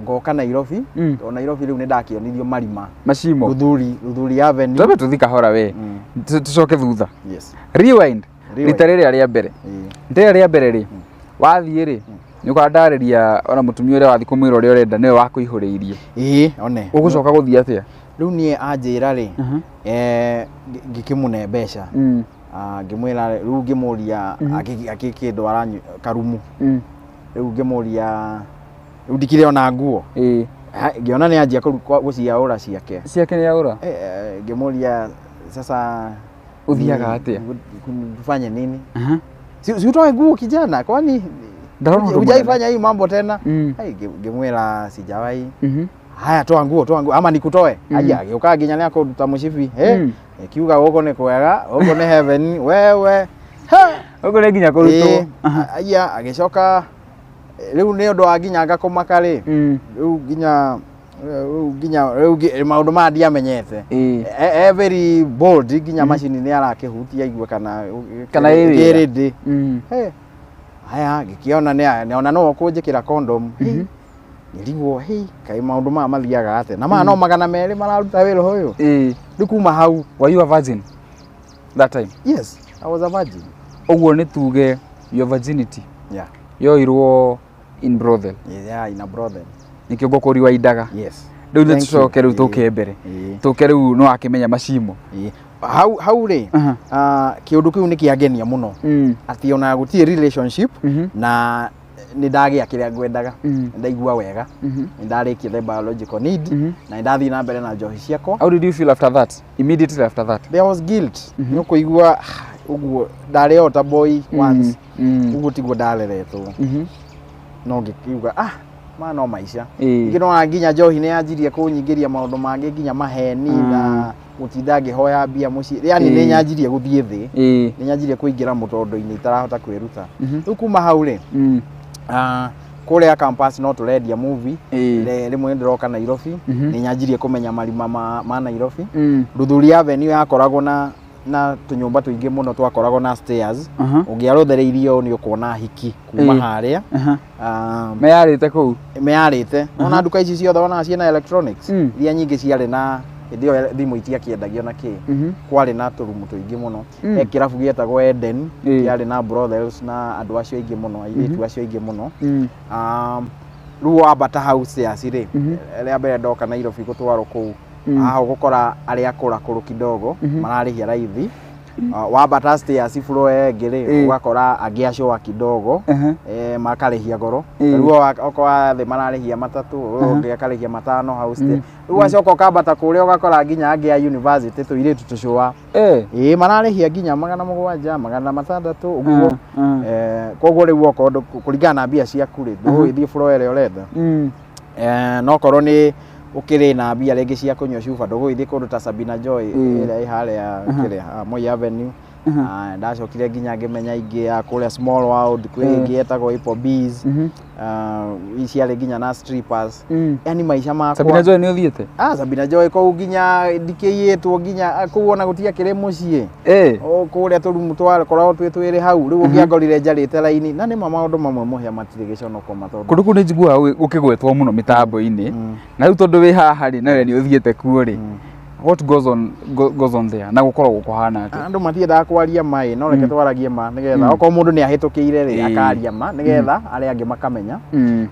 ngoka Nairobi, tondũ Nairobi rĩu nĩ ndakĩonirio marima. Macimo. Luthuli Avenue. Twambe tũthi kahora we. Tũcoke thutha. Yes. Rewind. Rewind. Rita rĩrĩa rĩa mbere. Rita rĩrĩa rĩa mbere rĩ, wathiĩ rĩ, nĩ ũkandarĩria ona mũtumia ũrĩa wathiĩ kũmwĩra ũrĩa ũrenda nĩwe wakũihũrĩirie. Ĩĩ, one. Ũgũcoka gũthiĩ atĩa? Rĩu niĩ anjĩra rĩ, ngĩkĩmũne mbeca. Ah, ngĩmwĩra rĩu, ngĩmũria, akĩndwara karumu. Rĩu ngĩmũria, rĩu ndikĩrĩ ona nguo. Ngĩona nĩ anjia gũciaũra ciake. Ciake nĩ aũra. Ngĩmũria, "Sasa Ũthiaga atĩa? Tufanye nini? Si utoe nguo kijana, kwani Ndarona ũndũ hujaifanya hii mambo tena?" Ai, ngĩmwĩra sijawahi. "Haya, toa nguo, toa nguo ama nikutoe." Aya, agĩũka nginya nĩ akũruta mũcibi. Kiuga gũkũ nĩ kwega, gũkũ nĩ heaven wewe. Ha! Ũguo nĩ nginya kũrutwo. Ĩĩ, aya agĩcoka rĩu nĩ ũndũ wa nginya ngakũmaka rĩ, rĩu nginya rĩu maũndũ maya ndiamenyete. E very bold, nginya macini nĩ arakĩhutia aigue kana Kana ĩ wĩra. ĩ ready. Haya, ngĩkĩona nĩ ona no ũkũnjĩkĩra condom. Hey, ngĩrigwo, hey, kaĩ maũndũ maya mathiaga atĩa, na maya no 200 mararuta wĩra ũyũ? Rĩu kuma hau. Were you a virgin that time? Yes, I was a virgin. Ũguo nĩ tuge your virginity Yeah. yoirwo in brothel? Yeah, in a brothel. Nĩkĩo ngũkũri waindaga. Yes. Rĩu nĩ Thank you. tũcoke rĩu tũke mbere. Tũke rĩu nĩ wakĩmenya macimo. Ĩĩ. Hau rĩ, kĩũndũ kĩu nĩ kĩangenia mũno, atĩ ona gũtirĩ relationship, na nĩ ndagĩa kĩrĩa ngwendaga. Nĩ ndaigua wega, nĩ ndarĩkia the biological need, na nĩ ndathiĩ na mbere na njohi ciakwa. How did you feel after that, immediately after that? There was guilt. Nĩ ũkũigua, ũguo ndarĩ altar boy once, ũguo tiguo ndareretwo, no ngĩkiuga, ah, maya no maica. Ningĩ nona nginya njohi nĩ yanjirie kũnyingĩria maũndũ mangĩ, nginya maheni na gũtinda ngĩhoya mbia mũciĩ, yani nĩ nyanjirie gũthiĩ thĩ, nĩ nyanjirie kũingĩra mũtondo-inĩ itarahota kwĩruta. Rĩu kuma hau rĩ, Kũrĩa campus no tũrendia movie. Rĩmwe nĩndĩroka Nairobi, nĩ nyanjirie kũmenya marima ma Nairobi. Luthuli Avenue yakoragwo na tũnyũmba tũingĩ mũno twakoragwo na stairs. Ũngĩarũthĩrĩirie ũũ nĩ ũkuona hiki kuma harĩa. Meyarĩte kũu. Meyarĩte. Ona nduka ici ciothe wonaga ciĩna electronics, iria nyingĩ ciarĩ na hĩndĩ ĩyo thimũ itiakĩendagio na kĩ. Kwarĩ na tũrumu tũingĩ mũno. He kĩrabu gĩetagwo Eden, kĩarĩ na brothels na andũ acio aingĩ mũno, airĩtu acio aingĩ mũno. Rĩu wambata hau stairs rĩ, rĩa mbere ndoka Nairobi gũtwarwo kũu, haha ũgũkora arĩa akũrakũrũ kidogo mararĩhia raithi. Wambata stairs floor ĩyo ĩngĩ rĩ, ũgakora angĩ acũa kidogo, makarĩhia goro. Rĩu okorwo thĩ mararĩhia matatũ, ũyũ ũngĩ akarĩhia matano hau stairs. Rĩu wacoka ũkambata kũrĩa ũgakora nginya angĩ a university tũirĩtu tũcũa. Ĩĩ, mararĩhia nginya 700, 600 ũguo. Koguo rĩu okorwo kũringana na mbia ciaku rĩ, ndũgũgĩthiĩ floor ĩrĩa ũrenda. No korwo nĩ ũkĩrĩ na mbia rĩngĩ cia kũnyua cuba, ndũgũgĩthiĩ kũndũ ta Sabina Joy ĩrĩa ĩ harĩa kĩrĩa Moi Avenue. Ndacokire nginya ngĩmenya ingĩ ya kũrĩa Small World, kwĩ ĩngĩ yetagwo Apple Bees. Ciarĩ nginya na strippers. Yani maica makwa. Sabina Joy nĩ ũthiĩte? Sabina Joy kũu nginya ndikĩiyĩtwo nginya kũu ona gũtiakĩrĩ mũciĩ. O kũrĩa tũrumu twakoragwo twĩ twĩrĩ hau, rĩu ũngĩangorire njarĩte raini, na nĩma maũndũ mamwe mũhĩa matirĩ gĩconoko ma tondũ. Kũndũ kũu nĩ njiguaga gũkĩgwetwo mũno mĩtambo-inĩ. Na rĩu tondũ wĩ haha rĩ, nawe nĩ ũthiĩte kuo rĩ. What goes on there? Na gũkoragwo kũhana atĩa? Andũ matiendaga kwaria ma ĩ, no reke twaragie ma nĩgetha okorwo mũndũ nĩ ahĩtũkĩire rĩ, akaria ma nĩgetha arĩa angĩ makamenya.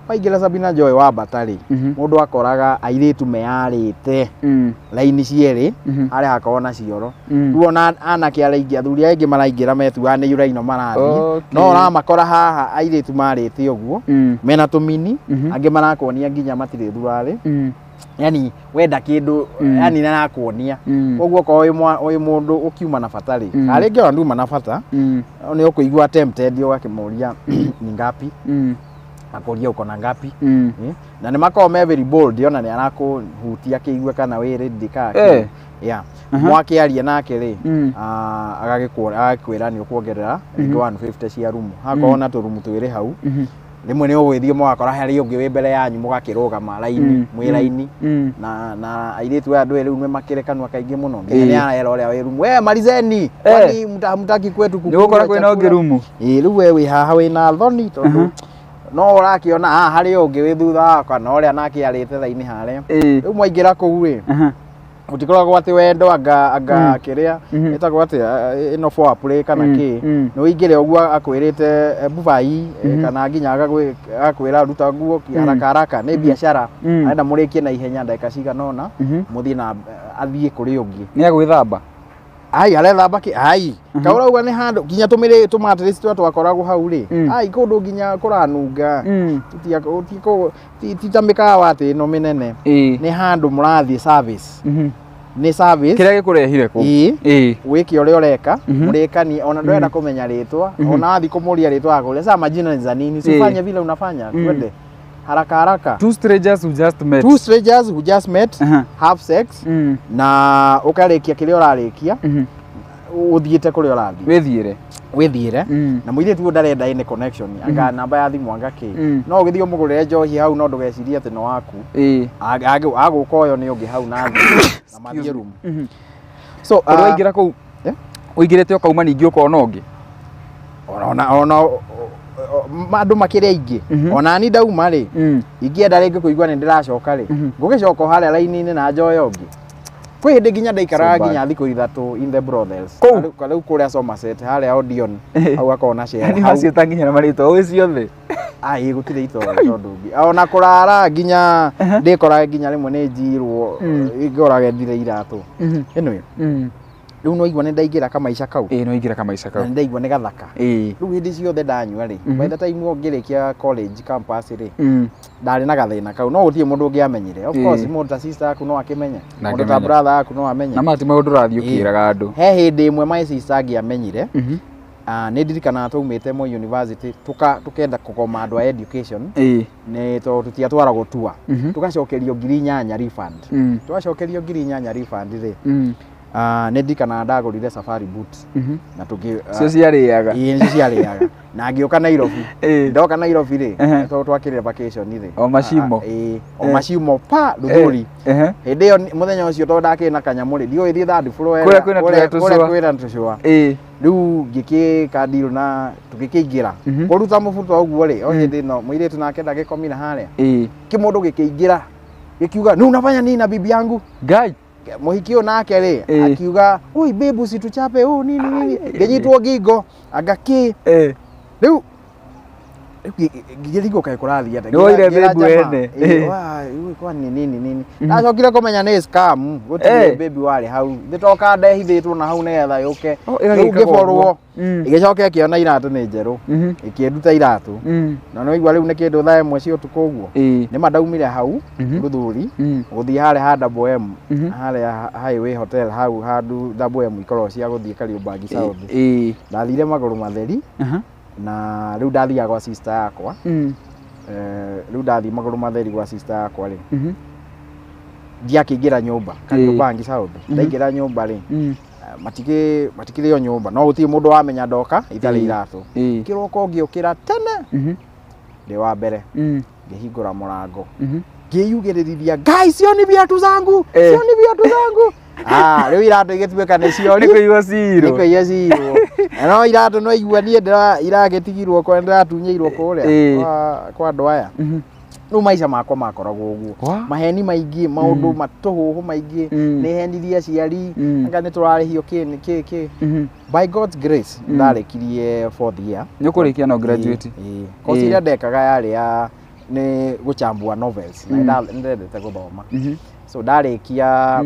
Waingĩra Sabina Joy wambata rĩ, mũndũ akoraga airĩtu meyarĩte raini cierĩ, harĩa hakoragwo na cioro. Rĩu ona anake arĩa aingĩ, athuri arĩa aingĩ maraingĩra metuaga nĩ uraino marathiĩ. No ũramakora haha airĩtu marĩte ũguo, mena tũmini, angĩ marakuonia nginya matirĩ thuruarĩ. Yani wenda kĩndũ, yani nĩarakuonia. Koguo okorwo wĩ mũndũ ũkiuma na bata rĩ, kana rĩngĩ ona nduma na bata, nĩ ũkũigua tempted ũgakĩmũria ni ngapi, akũria uko na ngapi. Na nĩ makoragwo me very bold, ona nĩ arakũhutia akĩigue kana wĩ ready kana kĩ. Yeah. Mwakĩaria nake rĩ, agagĩkwĩra nĩ ũkuongerera rĩngĩ 150 cia rumu. Hakorwo na tũrumu twĩrĩ hau, rĩmwe nĩ ũgũgĩthiĩ mũgakora harĩ ũngĩ wĩ mbere yanyu mũgakĩrũgama raini, mwĩ raini. Na airĩtu aya ndũĩ rĩu nĩ makĩrĩ kanua kaingĩ mũno. Nginya nĩ arera ũrĩa wĩ rumu, we malizeni, kwani hamtaki kwetu Nĩ gũkora kwĩna ũngĩ rumu? Ĩĩ, rĩu we wĩ haha wĩna thoni tondũ no ũrakĩona haha harĩ ũngĩ wĩ thutha wakwa na ũrĩa nake arĩte raini harĩa. Rĩu mwaingĩra kũu rĩ, gũtikoragwo atĩ wendo anga kĩrĩa ĩtagwo atĩa, ĩno foreplay kana kĩ. Nĩ ũingĩre ũguo akwĩrĩte bubai, kana nginya agakwĩra ruta nguo haraka haraka, nĩ biacara. Arenda mũrĩkie na ihenya ndagĩka cigana ũna, mũthiĩ na athiĩ kũrĩ ũngĩ. Nĩ agwĩthamba? Ai, arethamba kĩ? Ai, ka ũrauga nĩ handũ nginya tũmĩrĩ tũmatirĩci tũrĩa twakoragwo hau rĩ. Ai, kũndũ nginya kũranunga. Ti ta mĩkawa atĩ ĩno mĩnene. Nĩ handũ mũrathiĩ service. Nĩ service. Kĩrĩa gĩkũrehire kũu? Ĩĩ. Wĩke ũrĩa ũreka, mũrĩkanie, ona ndũrenda kũmenya rĩtwa, ona wathiĩ kũmũria rĩtwa akũria, sasa majina ni za nini? Si ufanye vile unafanya, twende. Haraka haraka. Two strangers who just met. Two strangers who just met, have sex, na ũkarĩkia kĩrĩa ũrarĩkia, ũthiĩte kũrĩa ũrathiĩ. Wĩthiĩre. Wĩthiĩre. Na mũirĩtu ũyũ ndarenda any connection, anga namba ya thimũ anga kĩ. No ũgĩthiĩ ũmũgũrĩre njohi hau no ndũgecirie atĩ nĩ waku. Agũka ũyũ nĩ ũngĩ hau na thĩ, na mathiĩ room. So, Ũndũ waingĩra kũu, ũingĩrĩte ũkauma ningĩ ũkona ũngĩ. Ona andũ makĩrĩ aingĩ. Ona ni ndauma rĩ, ingĩenda rĩngĩ kũigua nĩ ndĩracoka rĩ, ngũgĩcoka o harĩa raini-inĩ na njoe ũngĩ. Kwĩ hĩndĩ nginya ndaikaraga So bad. nginya thikũ 3 in the brothels. Kũu? Rĩu kũrĩa Somerset, harĩa Odeon, hau hakoragwo na cera. Nĩ waciĩta nginya na marĩtwa ũĩ ciothe. Ai, gũtirĩ itoĩ tondũ ona kũrara nginya ndĩkoraga nginya rĩmwe nĩ njirwo, ngorage ndire iratũ. Anyway, rĩu no igua nĩ ndaingĩra kamaica kau. Ĩĩ, no ingĩra kamaica kau. Na nĩ ndaigua nĩ gathaka. Rĩu hĩndĩ ciothe ndanyua rĩ, by the time ũngĩrĩkia college campus rĩ, ndarĩ na gathĩna kau, no gũtirĩ mũndũ ũngĩamenyire. Of course, mũndũ ta sister yaku no akĩmenye, mũndũ ta Ndangĩmenya. brother yaku no amenye. Na maya ti maũndũ ũrathiĩ ũkĩraga andũ. He hĩndĩ ĩmwe my sister angĩamenyire, nĩ ndirikanaga twaumĩte Moi University, tukenda kũgoma andũ a education, nĩ tondũ tũtiatwaragwo tour. Tũgacokerio 8,000 refund. Twacokerio 8,000 refund rĩ, Ah, nĩ ndirikanaga ndagũrire safari boot na tũkĩ Cio ciarĩaga. Ĩĩ, nĩcio ciarĩaga na ngĩũka Nairobi. Ndoka Nairobi rĩ, tondũ twakĩrĩ vacation rĩ, O macimo. Ah, ĩĩ, o macimo pa Luthuli. Hĩndĩ ĩyo mũthenya ũcio tondũ ndakĩrĩ na kanyamũ rĩ, ndiũĩ thiĩ third floor Kũrĩa kwĩna kũrĩa tũrĩa tũcũa. kwĩna tũcũa. Rĩu ngĩkĩka deal na tũgĩkĩingĩra kũruta mũbuto ũguo rĩ, o hĩndĩ ĩno mũirĩtu nake ndagĩkomire harĩa, kĩmũndũ gĩkĩingĩra gĩkiuga, "Nĩ unafanya nini na bibi yangu?" Ngai. Mũhiki ũyũ nake rĩ, akiuga, "Oi babe, usituchape oh nini nini." Ngĩnyitwo ngingo anga kĩ. Rĩu ngĩrigwo kaĩ kũrathiĩ atĩa. Nĩ woire Ngĩra babe jamaa, wene. "Wa, rĩu kwani nini nini?" Ndacokire kũmenya nĩ scam, gũtirĩ baby warĩ hau, nĩ toka ndehithĩtwo na hau nĩgetha yũke. Oh, Rĩu ĩgagĩkaga ngĩborwo. ũguo. Ĩgĩcoka ĩkĩona iratũ nĩ njerũ, ĩkĩnduta iratũ. Na nĩ waigua rĩu nĩ kĩndũ thaa 1 cia ũtukũ ũguo. Nĩma ndaumire hau Luthuli gũthiĩ harĩa ha Double M, harĩa Highway Hotel, hau handũ Double M ikoragwo cia gũthiĩ Kariobangi South. Ndathire magũrũ matheri. Na rĩu ndathiaga gwa sister yakwa. Rĩu ndathiĩ magũrũ matheri gwa sister yakwa rĩ, ndiakĩingĩra nyũmba Kariobangi South. Ndaingĩra nyũmba rĩ, matikĩrĩ o nyũmba, no gũtirĩ mũndũ wamenya ndoka itarĩ iratũ. Kĩroko ngĩũkĩra tene, ndĩ wa mbere, ngĩhingũra mũrango, ngĩyugĩrĩrithia, "Ngai, sioni viatu zangu, sioni viatu zangu." Ah, rĩu iratũ igĩtuĩka nĩ Nĩ ciori kũigua ciro. Nĩ kũiya ciirwo. Na no iratũ no igua niĩ iragĩtigirwo kwa ndĩratunyĩirwo kũrĩa kwa andũ aya. Rĩu maica makwa makoragwo ũguo. Maheni maingĩ, maũndũ matũhũhũ maingĩ. Nĩ henirie aciari, anga nĩ tũrarĩhio kĩ kĩ kĩ. By God's grace, ndarĩkirie fourth year. Nĩ ũkũrĩkia no graduate. Ĩĩ. Course ĩrĩa ndekaga yarĩ ya nĩ gũchambua novels, na nĩ ndendete gũthoma. So ndarĩkia,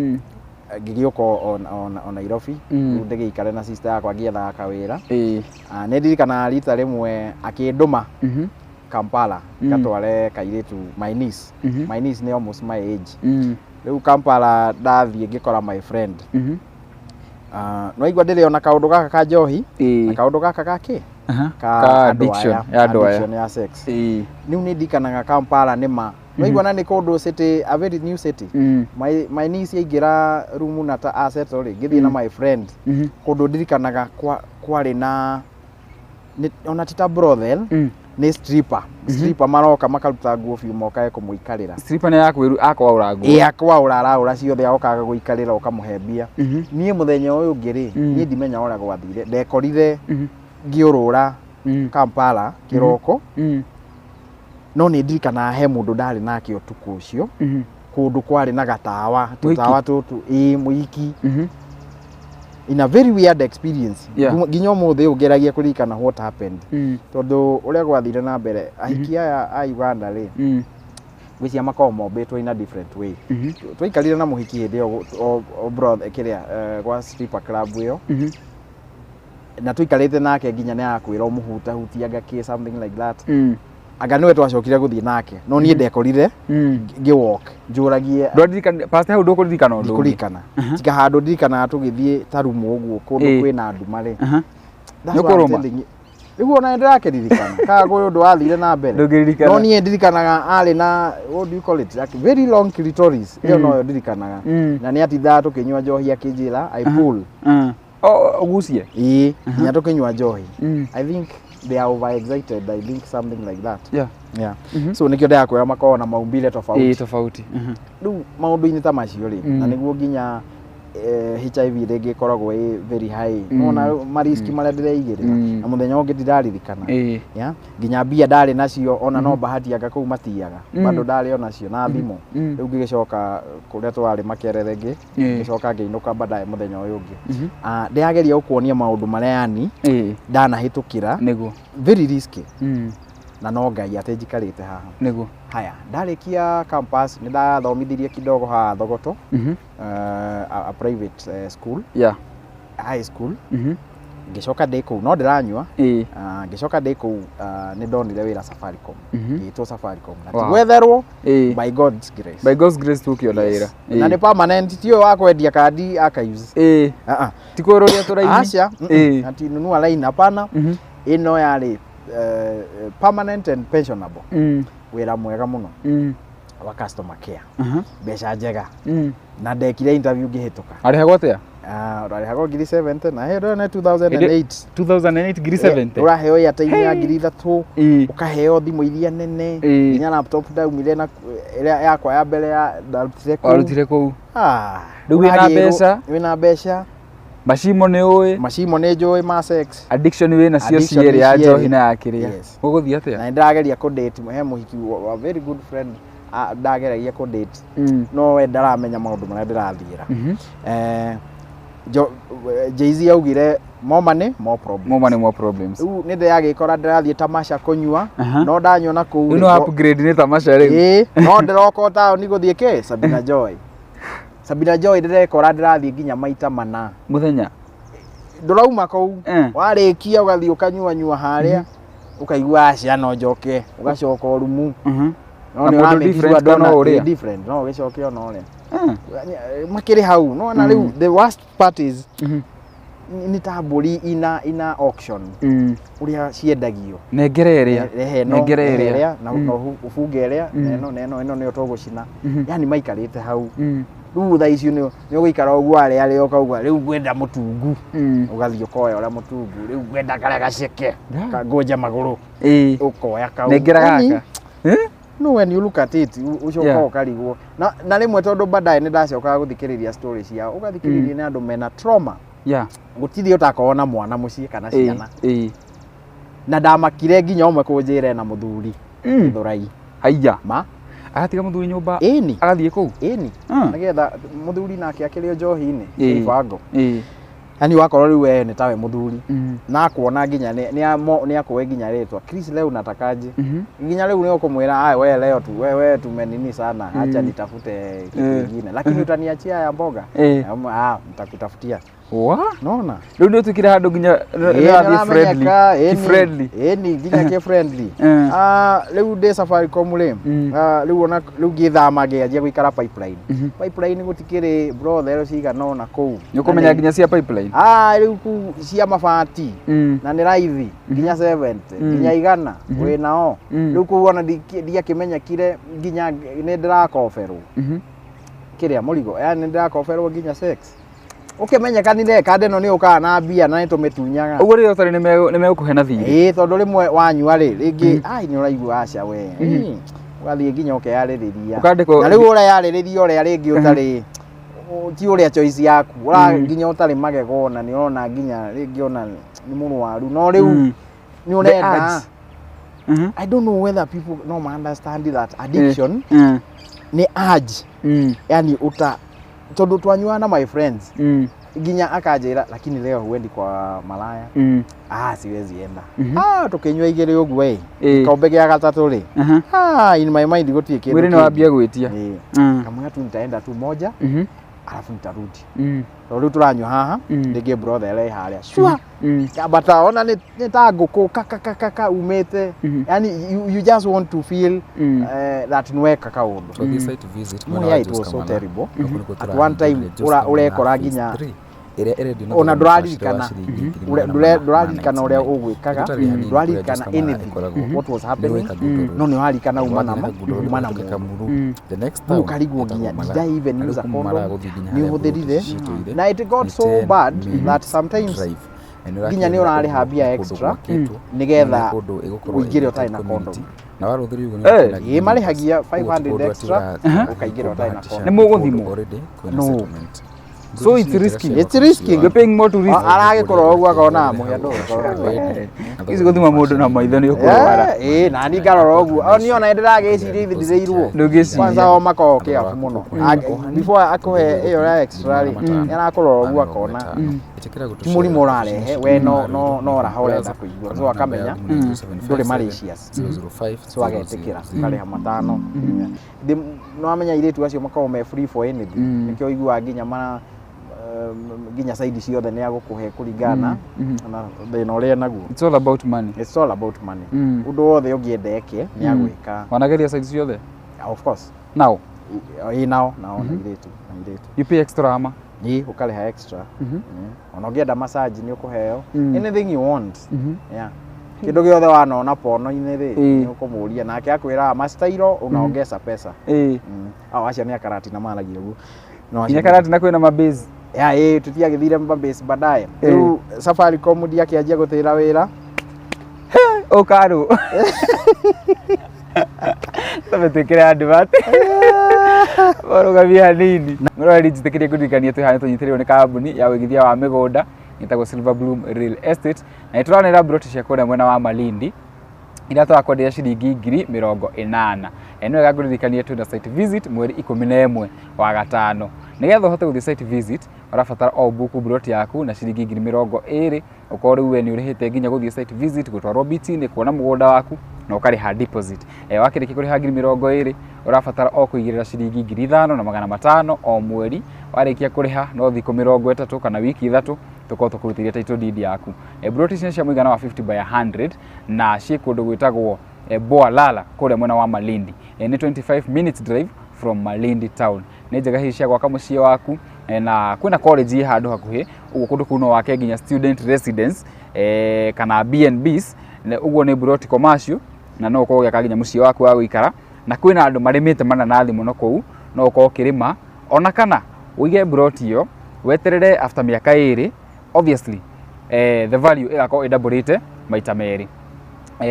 ngĩgĩũka o Nairobi. Rĩu ndĩgĩikare na sister yakwa ngĩethaga kawĩra. Ah, nĩ ndirikanaga rita rĩmwe akĩndũma Kampala ngatware kairĩtu, my niece. My niece nĩ almost my age. Rĩu Kampala ndathiĩ ngĩkora my friend. Ah, nĩwaigua ndĩrĩ ona kaũndũ gaka ka njohi na kaũndũ gaka ga kĩ ka Ka andũ addiction aya, ya andũ aya. Addiction ya sex. Rĩu nĩ ndirikanaga Kampala nĩma nĩwaigua na nĩ kũndũ city, a very new city. My niece yaingĩra rumu na ta asettle rĩ, ngĩthiĩ na my friend kũndũ ndirikanaga kwarĩ na ona ti ta brothel, nĩ stripper. Stripper maroka makaruta nguo biũ mokae kũmũikarĩra. Stripper nĩ yakwĩru akwaũra nguo. Ĩ, akwaũra, araũra ciothe, agokaga gũikarĩra ũkamũhe mbia. Niĩ mũthenya ũyũ ũngĩ rĩ, niĩ ndimenya ũrĩa gwathire, ndekorire ngĩũrũra Kampala kĩroko. No nĩ ndirikanaga he mũndũ ndarĩ nake ũtukũ ũcio, kũndũ kwarĩ na gatawa. Mũhiki? Tũtawa tũtũ, ĩ, mũhiki. In a very weird experience. Nginya ũmũthĩ ũyũ ngeragia kũririkana what happened, tondũ ũrĩa gwathire na mbere, ahiki aya a Uganda rĩ, ngwĩciria makoragwo mombĩtwo in a different way. Twaikarire na mũhiki hĩndĩ ĩyo o brother kĩrĩa, gwa stripper club ĩyo, na tũikarĩte nake nginya nĩ arakwĩra ũmũhutahutia ngakĩ, something like that. Anga nĩwe twacokire gũthiĩ nake, no niĩ ndekorire ngĩwalk njũragie. Ndwaririkana past hau, ndũkũririkana ũndũ ũngĩ? Ndikũririkana tiga handũ ndirikanaga tũgĩthiĩ ta rumu ũguo kũndũ kwĩna nduma rĩ. That's what I'm Nĩũkũrũma? telling you. Rĩu ona nĩndĩrakĩririkana kana kwĩ ũndũ wathire na mbere? Ndũngĩririkana. No niĩ ndirikanaga arĩ na, what do you call it, like very long clitoris ĩyo, noyo ndirikanaga. Na nĩ atindaga tũkĩnyua njohi akĩnjĩra I pull. O, ũgucie. Ĩĩ, nginya tũkĩnyua njohi. I think they are over excited, I think something like that. Yeah. So nĩkĩo ndĩrakwĩra makoragwo na maumbile tofauti. Ĩĩ, tofauti. Rĩu maũndũ-inĩ ta macio rĩ, na nĩguo nginya HIV rĩngĩ ĩkoragwo ĩ very high. Nona mariski marĩa ndĩreigĩrĩra, na mũthenya ũngĩ ndiraririkana. Yeah? Nginya mbia ndarĩ nacio ona no bahati anga kũu matiaga, bado ndarĩ onacio na thimũ. Rĩu ngĩgĩcoka kũrĩa twarĩ Makerere ngĩ ngĩcoka ngĩinũka baadaye mũthenya ũyũ ũngĩ. Ah, ndĩrageria gũkuonia maũndũ marĩa yani ndanahĩtũkĩra, very risky, na no Ngai atĩ njikarĩte haha. Haya, ndarĩkia campus nĩ ndaathomithirie kidogo haha Thogoto, a private school, high school. Ngĩcoka ndĩ kũu no ndĩranyua. Ah, ngĩcoka ndĩ kũu, nĩ ndonire wĩra Safaricom. Ngĩtwo Safaricom na ti gwetherwo, by God's grace. By God's grace tu ũkĩona Yes. wĩra. Na nĩ permanent, ti ũyũ wa kwendia kandi archives. Ah, ah. Ti kũrũria tũraini. Aca, ati nunua line, hapana. Ĩno yarĩ permanent and pensionable, wĩra mwega mũno wa customer care, mbeca njega, na ndekire interview ngĩhĩtũka. Arĩhagwo atĩa? Ah, ũrarĩhagwo ngiri 70 na hĩndĩ ĩyo nĩ 2008. 2008 ngiri 70. Ũraheo airtime ya 3000, Ĩĩ. ũkaheo thimũ iria nene, nginya laptop ndaumire na ĩrĩa yakwa ya mbere ya ndarutire kũu. Warutire kũu. Ah, Rĩu wĩna ũragĩrwo- mbeca? Wĩna mbeca. Macimo nĩ ũĩ. Macimo nĩ njũĩ ma sex. Addiction wĩ nacio Addiction cierĩ, nĩ ya cierĩ. njohi na ya kĩrĩa. Yes. Ũgũthiĩ atĩa? Na nĩ ndĩrageria kũ date he mũhiki wa very good friend, ah, ndageragia kũ date no we ndaramenya maũndũ marĩa ndĩrathiĩra. Jay-Z augire more money, more problems. More money, more problems. Rĩu nĩ ndĩragĩkora ndĩrathiĩ tamasha kũnyua, Aha. no ndanyua na kũu Rĩu rĩ, no upgrade nĩ tamasha rĩu. Ĩĩ, no ndĩroka o taũni gũthiĩ kĩ Sabina Joy. Sabina Joy ndĩrekora ndĩrathiĩ nginya maita mana. Mũthenya. Ndũrauma kũu. Eh. Warĩkia ũgathiĩ ũkanyuanyua harĩa, ũkaigua aca no njoke, ũgacoka o rumu. No Na nĩ mũndũ ũramake different sure kana ndona- ũrĩa? ĩ, different, no ũgĩcoke ona ũrĩa. Eh. Makĩrĩ hau, no na rĩu the worst part is nĩ ta mbũri ina auction ũrĩa ciendagio. Nengera ĩrĩa. Rehe ĩno, Nengera rehe ĩrĩa. ĩrĩa, na ũbunge ĩrĩa, na ĩno, na ĩno, ĩno nĩyo tũgũcina. Yani maikarĩte hau. Rĩu thaa icio nĩ ũgũikara ũguo arĩa arĩa ũkauga rĩu ngwenda mũtungu. Ũgathiĩ ũkoya ũrĩa mũtungu, rĩu ngwenda karĩa gaceke, kangũnja magũrũ, Ĩĩ. ũkoya kau. Nengera Yani, gaka. Eh? no when you look at it, ũcoka ũkarigwo. Na rĩmwe tondũ baadaye nĩ ndacokaga gũthikĩrĩria story ciao, ũgathikĩrĩria nĩ andũ mena trauma. Gũtirĩ ũtakorwo na mwana mũciĩ kana ciana. Na ndamakire nginya ũmwe kũnjĩra ena mũthuri Gĩthũrai. Haiya. Ma? Agatiga mũthuri nyũmba. Ĩni. Agathiĩ kũu. Ĩni. Nĩgetha mũthuri nake akĩrĩ o njohi-inĩ, mĩbango. Ĩĩ. Yani wakorwo rĩu we nĩ tawe mũthuri. Na akuona nginya nĩ akũe nginya rĩtwa. Chris leo unatakaje? Nginya rĩu nĩ ũkũmwĩra, "Ai we leo tu, we tumenini sana, acha nitafute kitu kingine." Lakini utaniachia ya mboga? Ah, nitakutafutia. Wa? Nona? Rĩu nĩ ũtuĩkire handũ nginya Ĩĩ, nĩ ũrathiĩ friendly. nĩũramenyeka, Ki ĩni, friendly. ĩni, nginya kĩ friendly. Eh. Ah, rĩu ndĩ Safaricom rĩ, ah, rĩu ona rĩu ngĩthama ngĩanjia gũikara Pipeline. Pipeline gũtikĩrĩ brothel cigana ũna kũu. Nĩ ũkũmenya nginya cia Pipeline? Ah, rĩu kũu cia mabati na nĩ raithi nginya 70 nginya 100 wĩ nao. Rĩu kũu ona ndiakĩmenyekire nginya nĩ ndĩrakoberwo kĩrĩa mũrigo, yani nĩ ndĩrakoberwo nginya sex. Ũkĩmenyekanire kanda ĩno nĩ ũkaga na mbia na nĩ tũmĩtunyaga. Ũguo rĩrĩa ũtarĩ nĩ megũkũhe na thirĩ. Ĩĩ, tondũ rĩmwe wanyua rĩ, rĩngĩ ai nĩ ũraigua aca we. Ĩĩ, ũgathiĩ nginya ũkeyarĩrĩria. Ũkandĩkwo Na rĩu ũreyarĩrĩria ũrĩa rĩngĩ ũtarĩ, ti ũrĩa choice yaku. Ũra nginya ũtarĩ magego na nĩ ũrona nginya rĩngĩ ona nĩ mũrwaru. No rĩu nĩ ũrenda. The urge. I don't know whether people no understand that addiction nĩ urge. Yani uta tondũ twanyuaga na my friends nginya akanjĩra lakini leo huendi kwa malaya. Ah, siwezi enda. Ah, tukinyua igĩrĩ ũguo ĩ, gĩkombe gĩa gatatũ rĩ, ah, in my mind gũtirĩ kĩndũ Mwĩrĩ nĩ kĩngĩ. wambia gwĩtia. Ĩĩ. Kamwĩra tu nitaenda tu moja alafu nitarudi. Tondũ rĩu tũranyua haha, rĩngĩ brother ĩrĩ harĩa sure. But ona nĩ ta ngũkũ ka ka ka ka ka umĩte. Yani you just want to feel that nĩweka kaũndũ. Twathiĩ site visit mwena Muya, wa it was Jos so Kamala. terrible. Na kũu nĩkuo At one time, tũrahingũrire Jos ũrekora Kamala phase nginya 3, ĩrĩa ĩrendio na ona thogora mũbacĩre wa ndũraririkana. ciringi ngiri magana mana ma Ndũraririkana ũrĩa 99. ũgwĩkaga, Ĩtarĩ hanini kũrĩa ndũraririkana Jos Kamala anything ĩkoragwo. what was Nĩ happening, weka Good Road. no nĩ ũraririkana uma na Wathiĩ Good Road uma na ũhĩtũke mũndũ. Kamuru. The next Rĩu town ũkarigwo ĩtagwo nginya, Mara. did I even Na rĩu use a kuma Mara condom? gũthiĩ nginya Nĩ harĩa ũhũthĩrire? plot citũire, Na it got nĩ so 10 bad minutes that sometimes drive. Na nĩ nginya nĩ ũrakĩona ũrarĩha kũndũ mbia kũndũ extra gwakĩtwo, nĩgetha na kũndũ ĩgũkorwo ũingĩre ĩgĩte ũtarĩ na community. condom. Na warũthĩrĩria ũguo nĩ Eh. ũkuona Ĩĩ, nginya marĩhagia Ũguo ti 500 kũndũ atĩ extra, ũkaingĩra ũtarĩ na kũbahatisha, condom. Nĩ mũgũthimwo? kũndũ already kwĩna No. settlement. So it's risky. It's risky. You're paying more to risk. Aragĩkorwo ũguo akona mũhĩa ndũgũkorwo. Ici gũthima mũndũ na maitho nĩ ũkũrwara. Ĩĩ, na niĩ ngarora ũguo. O niĩ ona nĩndĩragĩciria ithi ndirĩirwo. Ndũngĩciria. Kwanza o makoragwo careful mũno. Before akũhe ĩyo ya extra rĩ, nĩarakũrora ũguo akona ti mũrimũ ũrarehe, we no raha ũrenda kũigua. So akamenya ndũrĩ malicious. So agetĩkĩra ũkarĩha matano. Nĩwamenya airĩtu acio makoragwo me free for anything. Nĩkĩo ũiguaga nginya mara nginya side ciothe nĩ agũkũhe kũringana na thĩna ũrĩa naguo. It's all about money. It's all about money. Ũndũ wothe ũngĩenda eke nĩ agwĩka. Wanageria side ciothe? Of course. Now, Ĩĩ, nao na airĩtu, na airĩtu. You pay extra ama? Ĩĩ, ũkarĩha extra. Ona ũngĩenda massage nĩ ũkũheo. Anything you want. Yeah. Kĩndũ gĩothe wanona pono-inĩ rĩ, nĩ ũkũmũria nake akwĩraga mastairo unaongeza pesa. Ĩĩ. Au acio nĩ akaratina maragia ũguo. No acio Nginya karatina kwĩna mabase. Ya ĩ tutiagĩthire Mbambase baadaye. Rĩu Safaricom ndiakĩanjia gũtĩra wĩra. Ũkarũ. Tũme twĩkĩre advert. Ũrũgamie hanini. Mũroreri njĩtĩkĩrie ngũririkanie twĩ haha nĩtũnyitĩrĩirwo nĩ kambuni ya ũigithia wa mĩgũnda ĩtagwo Silver Bloom Real Estate na nĩtũranĩra mburoti cia kũrĩa mwena wa Malindi iria tũrakwenderia ciringi 80,000. Nĩ wega ngũririkanie twĩna site visit mweri 11 wa gatano. Nĩgetha ũhote gũthiĩ site visit ũrabatara o book mburoti yaku na ciringi 20,000, ũkorwo rĩu we nĩ ũrĩhĩte nginya gũthiĩ site visit, gũtwarwo biti-inĩ, kuona mũgũnda waku na ũkarĩha deposit. Wakĩrĩkia kũrĩha 20,000 ũrabatara o kũigĩrĩra ciringi 5,500 o mweri. Warĩkia kũrĩha no thikũ 30 kana wiki 3 tũkorwo tũkũrutĩire title deed yaku. Mburoti ici nĩ cia mũigana wa 50 by 100 na ciĩ kũndũ gwĩtagwo Boalala kũrĩa mwena wa Malindi. Nĩ 25 minutes drive from Malindi town. Nĩ njega hihi cia gwaka mũciĩ waku, na kwĩna college ĩ handũ hakuhĩ, ũguo kũndũ kũu no wake nginya student residence, kana B&Bs, ũguo nĩ mburoti commercial na no ũkorwo ũgĩaka nginya mũciĩ waku wa gũikara, na kwĩna andũ marĩmĩte mananathi mũno kũu, no ũkorwo ũkĩrĩma ona kana ũige mburoti ĩyo weterere after mĩaka 2, obviously the value ĩgakorwo ĩdoublĩte maita merĩ.